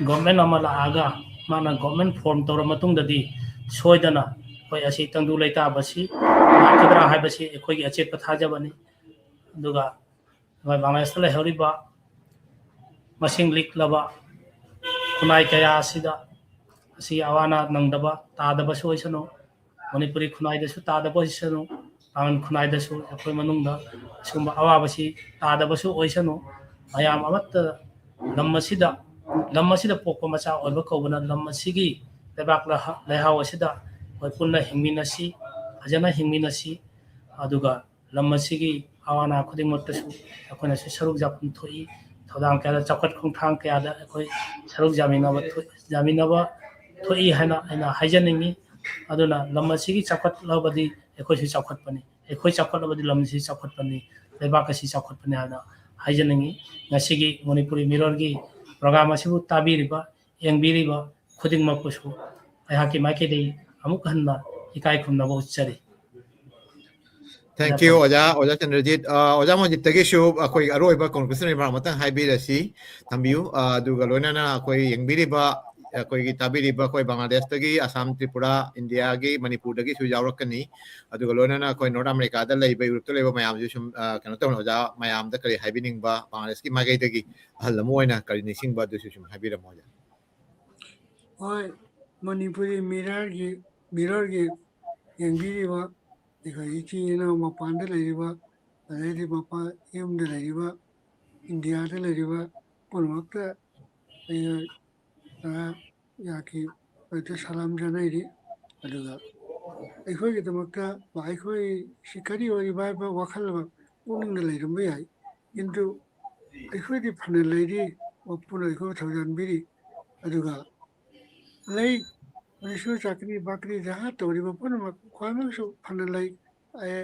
government ꯑꯃ ꯂꯥꯛꯑꯒ ꯃꯥꯅ government form ꯇꯧꯔ ꯃꯇꯨꯡꯗꯗꯤ ꯁꯣꯏꯗꯅ ꯑꯩꯈꯣꯏ ꯑꯁꯤ ꯇꯪꯗꯨ ꯂꯩꯇꯥꯕꯁꯤ ꯂꯥꯛꯀꯗ꯭ꯔꯥ ꯍꯥꯏꯕꯁꯤ ꯑꯩꯈꯣꯏꯒꯤ ꯑꯆꯦꯠꯄ ꯊꯥꯖꯕꯅꯤ꯫ ꯑꯗꯨꯒ ꯑꯩꯈꯣꯏ ꯕꯪꯒ꯭ꯂꯥꯗꯦꯁꯇ ꯂꯩꯍꯧꯔꯤꯕ ꯃꯁꯤꯡ ꯂꯤꯛꯂꯕ ꯈꯨꯟꯅꯥꯏ ꯀꯌꯥ ꯑꯁꯤꯗ ꯑꯁꯤ ꯑꯋꯥ ꯑꯅꯥ ꯅꯪꯗꯕ ꯇꯥꯗꯕꯁꯨ ꯑꯣꯏꯁꯅꯨ, ꯃꯅꯤꯄꯨꯔꯤ ꯈꯨꯟꯅꯥꯏꯗꯁꯨ ꯇꯥꯗꯕ ꯑꯣꯏꯁꯅꯨ, ꯄꯥꯉꯜ ꯈꯨꯟꯅꯥꯏꯗꯁꯨ ꯑꯩꯈꯣꯏ ꯃꯅꯨꯡꯗ ꯑꯁꯤꯒꯨꯝꯕ ꯑꯋꯥꯕꯁꯤ ꯇꯥꯗꯕꯁꯨ ꯑꯣꯏꯁꯅꯨ꯫ ꯃꯌꯥꯝ ꯑꯃꯠꯇ ꯂꯝ ꯑꯁꯤꯗ, ꯂꯝ ꯑꯁꯤꯗ ꯄꯣꯛꯄ ꯃꯆꯥ ꯑꯣꯏꯕ ꯀꯧꯕꯅ ꯂꯝ ꯑꯁꯤꯒꯤ ꯂꯩꯕꯥꯛ ꯂꯩꯍꯥ-, ꯂꯩꯍꯥꯎ ꯑꯁꯤꯗ ꯑꯩꯈꯣꯏ ꯄꯨꯟꯅ ꯍꯤꯡꯃꯤꯟꯅꯁꯤ, ꯐꯖꯅ ꯍꯤꯡꯃꯤꯟꯅꯁꯤ꯫ ꯑꯗꯨꯒ ꯂꯝ ꯑꯁꯤꯒꯤ ꯑꯋꯥ ꯑꯅꯥ ꯈꯨꯗꯤꯡꯃꯛꯇꯁꯨ ꯑꯩꯈꯣꯏꯅꯁꯨ ꯁꯔꯨꯛ ꯌꯥꯐꯝ ꯊꯣꯛꯏ꯫ ꯊꯧꯗꯥꯡ ꯀꯌꯥꯗ, ꯆꯥꯎꯈꯠ ꯈꯣꯡꯊꯥꯡ ꯀꯌꯥꯗ ꯑꯩꯈꯣꯏ ꯁꯔꯨꯛ ꯌꯥꯃꯤꯟꯅꯕ ꯊꯣꯛ-, ꯌꯥꯃꯤꯟꯅꯕ ꯊꯣꯛꯏ ꯍꯥꯏꯅ ꯑꯩꯅ ꯍꯥꯏꯖꯅꯤꯡꯉꯤ꯫ ꯑꯗꯨꯅ ꯂꯝ ꯑꯁꯤꯒꯤ ꯆꯥꯎꯈꯠꯂꯕꯗꯤ ꯑꯩꯈꯣꯏꯁꯨ ꯆꯥꯎꯈꯠꯄꯅꯤ, ꯑꯩꯈꯣꯏ ꯆꯥꯎꯈꯠꯂꯕꯗꯤ ꯂꯝ ꯑꯁꯤ ꯆꯥꯎꯈꯠꯄꯅꯤ, ꯂꯩꯕꯥꯛ ꯑꯁꯤ ꯆꯥꯎꯈꯠꯄꯅꯤ ꯍꯥꯏꯅ ꯍꯥꯏꯖꯅꯤꯡꯉꯤ꯫ ꯉꯁꯤꯒꯤ ꯃꯅꯤꯄꯨꯔꯤ ꯃꯤꯔꯣꯜꯒꯤ program ꯑꯁꯤꯕꯨ ꯇꯥꯕꯤꯔꯤꯕ, ꯌꯦꯡꯕꯤꯔꯤꯕ ꯈꯨꯗꯤꯡꯃꯛꯄꯨꯁꯨ ꯑꯩꯍꯥꯛꯀꯤ ꯃꯥꯏꯀꯩꯗꯒꯤ ꯑꯃꯨꯛ ꯍꯟꯅ ꯏꯀꯥꯏ ꯈꯨꯝꯅꯕ ꯎꯠꯆꯔꯤ꯫ Thank you, ꯑꯣꯖꯥ, ꯑꯣꯖꯥ ꯆꯟꯗ꯭ꯔꯖꯤꯠ꯫ ꯑ, ꯑꯣꯖꯥ ꯃꯣꯍꯟꯖꯤꯠꯇꯒꯤꯁꯨ ꯑꯩꯈꯣꯏ ꯑꯔꯣꯏꯕ conclusion remark ꯑꯃꯇꯪ ꯍꯥꯏꯕꯤꯔꯁꯤ, ꯊꯝꯕꯤꯌꯨ꯫ ꯑ, ꯑꯗꯨꯒ ꯂꯣꯏꯅꯅ ꯑꯩꯈꯣꯏ ꯌꯦꯡꯕꯤꯔꯤꯕ, ꯑꯩꯈꯣꯏꯒꯤ ꯇꯥꯕꯤꯔꯤꯕ ꯑꯩꯈꯣꯏ ꯕꯪꯒ꯭ꯂꯥꯗꯦꯁꯇꯒꯤ, ꯑꯁꯥꯝ, ꯇ꯭ꯔꯤꯄꯨꯔꯥ, ꯏꯟꯗꯤꯌꯥꯒꯤ, ꯃꯅꯤꯄꯨꯔꯗꯒꯤꯁꯨ ꯌꯥꯎꯔꯛꯀꯅꯤ꯫ ꯑꯗꯨꯒ ꯂꯣꯏꯅꯅ ꯑꯩꯈꯣꯏ North Americaꯗ ꯂꯩꯕ, Europeꯇ ꯂꯩꯕ ꯃꯌꯥꯝꯁꯨ ꯁꯨꯝ, ꯑ, ꯀꯩꯅꯣ ꯇꯧꯅ, ꯑꯣꯖꯥ ꯃꯌꯥꯝꯗ ꯀꯔꯤ ꯍꯥꯏꯕꯤꯅꯤꯡꯕ, ꯕꯪꯒ꯭ꯂꯥꯗꯦꯁꯀꯤ ꯃꯥꯏꯀꯩꯗꯒꯤ ꯑꯍꯜ ꯑꯃ ꯑꯣꯏꯅ ꯀꯔꯤ ꯅꯤꯡꯁꯤꯡꯕ, ꯑꯗꯨꯁꯨ ꯁꯨꯝ ꯍꯥꯏꯕꯤꯔꯝꯃꯣ, ꯑꯣꯖꯥ꯫ ꯍꯣꯏ, ꯃꯅꯤꯄꯨꯔꯤ Mirrorꯒꯤ, Mirrorꯒꯤ ꯌꯦꯡꯕꯤꯔꯤꯕ ꯑꯩꯈꯣꯏ ꯏꯆꯤꯟ ꯏꯅꯥꯎ ꯃꯄꯥꯟꯗ ꯂꯩꯔꯤꯕ, ꯑꯗꯩꯗꯤ ꯃꯄꯥꯟ ꯌꯨꯝꯗ ꯂꯩꯔꯤꯕ, ꯏꯟꯗꯤꯌꯥꯗ ꯂꯩꯔꯤꯕ ꯄꯨꯝꯅꯃꯛꯇ ꯑꯩ, ꯑ, ꯌꯥꯀꯤ ꯑꯣꯏꯗ ꯁꯂꯥꯝ ꯆꯥꯅꯩꯔꯤ꯫ ꯑꯗꯨꯒ ꯑꯩꯈꯣꯏꯒꯤꯗꯃꯛꯇ ꯑꯩꯈꯣꯏ ꯁꯤ ꯀꯔꯤ ꯑꯣꯏꯔꯤꯕ ꯍꯥꯏꯕ ꯋꯥꯈꯜ ꯑꯃ ꯄꯨꯛꯅꯤꯡꯗ ꯂꯩꯔꯝꯕ ꯌꯥꯏ, ꯀꯤꯟꯇꯨ ꯑꯩꯈꯣꯏꯗꯤ ꯐꯅ ꯂꯩꯔꯤ, ꯃꯄꯨꯅ ꯑꯩꯈꯣꯏꯕꯨ ꯊꯧꯖꯥꯟꯕꯤꯔꯤ꯫ ꯑꯗꯨꯒ ꯂꯩ, ꯍꯧꯖꯤꯛꯁꯨ ꯆꯥꯀ꯭ꯔꯤ ꯕꯥꯀ꯭ꯔꯤ ꯖꯍꯥ ꯇꯧꯔꯤꯕ ꯄꯨꯝꯅꯃꯛ ꯈ꯭ꯋꯥꯏꯃꯛꯁꯨ ꯐꯅ ꯂꯩ꯫ ꯑꯦ,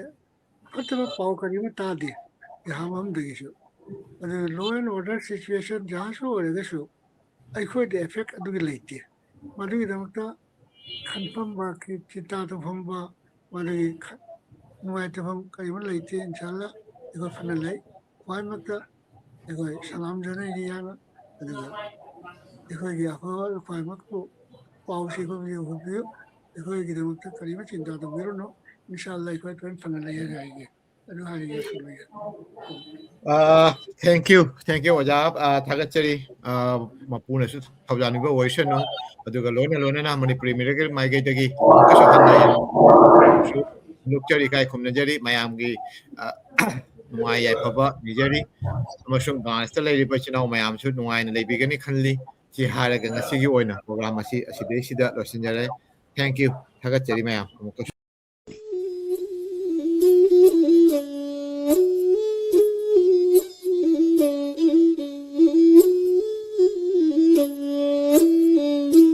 ꯐꯠꯇꯕ ꯄꯥꯎ ꯀꯔꯤꯃ ꯇꯥꯗꯦ ꯖꯍꯥ ꯑꯃꯗꯒꯤꯁꯨ꯫ ꯑꯗꯨ law and order situation ꯖꯍꯥꯁꯨ ꯑꯣꯏꯔꯒꯁꯨ ꯑꯩꯈꯣꯏꯗ effect ꯑꯗꯨꯒꯤ ꯂꯩꯇꯦ꯫ ꯃꯗꯨꯒꯤꯗꯃꯛꯇ ꯈꯟꯐꯝ ꯃꯍꯥꯛꯀꯤ ꯆꯤꯟꯇꯥ ꯇꯧꯐꯝꯕ, ꯃꯗꯨꯒꯤ ꯈ-, ꯅꯨꯡꯉꯥꯏꯇꯐꯝ ꯀꯔꯤꯃ ꯂꯩꯇꯦ꯫ ꯏꯟꯁꯥꯜꯂꯥ ꯑꯩꯈꯣꯏ ꯐꯅ ꯂꯩ꯫ ꯈ꯭ꯋꯥꯏꯃꯛꯇ ꯑꯩꯈꯣꯏ ꯁꯂꯥꯝ ꯆꯥꯅꯩꯅꯤ ꯌꯥꯝꯅ꯫ ꯑꯗꯨꯒ ꯑꯩꯈꯣꯏꯒꯤ ꯑꯐꯕ ꯈ꯭ꯋꯥꯏꯃꯛꯄꯨ ꯄꯥꯎꯁꯤ ꯑꯩꯈꯣꯏꯕꯨ ꯌꯧꯍꯟꯕꯤꯌꯨ꯫ ꯑꯩꯈꯣꯏꯒꯤꯗꯃꯛꯇ ꯀꯔꯤꯃ ꯆꯤꯟꯇꯥ ꯇꯧꯕꯤꯔꯨꯅꯨ꯫ ꯏꯟꯁꯥꯜꯂꯥ ꯑꯩꯈꯣꯏ ꯂꯣꯏꯅ ꯐꯅ ꯂꯩ ꯍꯥꯏꯖꯔꯒꯦ꯫ ꯑꯗꯨ ꯍꯥꯏꯔꯒꯦ ꯑꯩꯁꯨ ꯂꯣꯏꯔꯦ꯫ ꯑ, thank you, thank you, ꯑꯣꯖꯥ꯫ ꯑ, ꯊꯥꯒꯠꯆꯔꯤ꯫ ꯑ, ꯃꯄꯨꯅꯁꯨ ꯊꯧꯖꯥꯟꯕꯤꯕ ꯑꯣꯏꯁꯅꯨ꯫ ꯑꯗꯨꯒ ꯂꯣꯏꯅ ꯂꯣꯏꯅꯅ ꯃꯅꯤꯄꯨꯔꯤ Mirrorꯒꯤ ꯃꯥꯏꯀꯩꯗꯒꯤ ꯑꯃꯨꯛꯀꯁꯨ ꯍꯟꯅ ꯍꯟꯅ ꯐꯣꯡꯗꯣꯛꯆꯔꯤ, ꯏꯀꯥꯏ ꯈꯨꯝꯅꯖꯔꯤ꯫ ꯃꯌꯥꯝꯒꯤ, ꯑ, ꯅꯨꯡꯉꯥꯏ ꯌꯥꯏꯐꯕ ꯅꯤꯖꯔꯤ꯫ ꯑꯃꯁꯨꯡ ꯕꯪꯒ꯭ꯂꯥꯗꯦꯁꯇ ꯂꯩꯔꯤꯕ ꯏꯆꯤꯟ ꯏꯅꯥꯎ ꯃꯌꯥꯝꯁꯨ ꯅꯨꯡꯉꯥꯏꯅ ꯂꯩꯕꯤꯒꯅꯤ ꯈꯜꯂꯤ꯫ ꯁꯤ ꯍꯥꯏꯔꯒ ꯉꯁꯤꯒꯤ ꯑꯣꯏꯅ program ꯑꯁꯤ ꯑꯁꯤꯗꯩꯁꯤꯗ ꯂꯣꯏꯁꯤꯟꯖꯔꯦ꯫ Thank you꯫ ꯊꯥꯒꯠꯆꯔꯤ ꯃꯌꯥꯝ꯫ ꯑꯃꯨꯛꯀꯁꯨ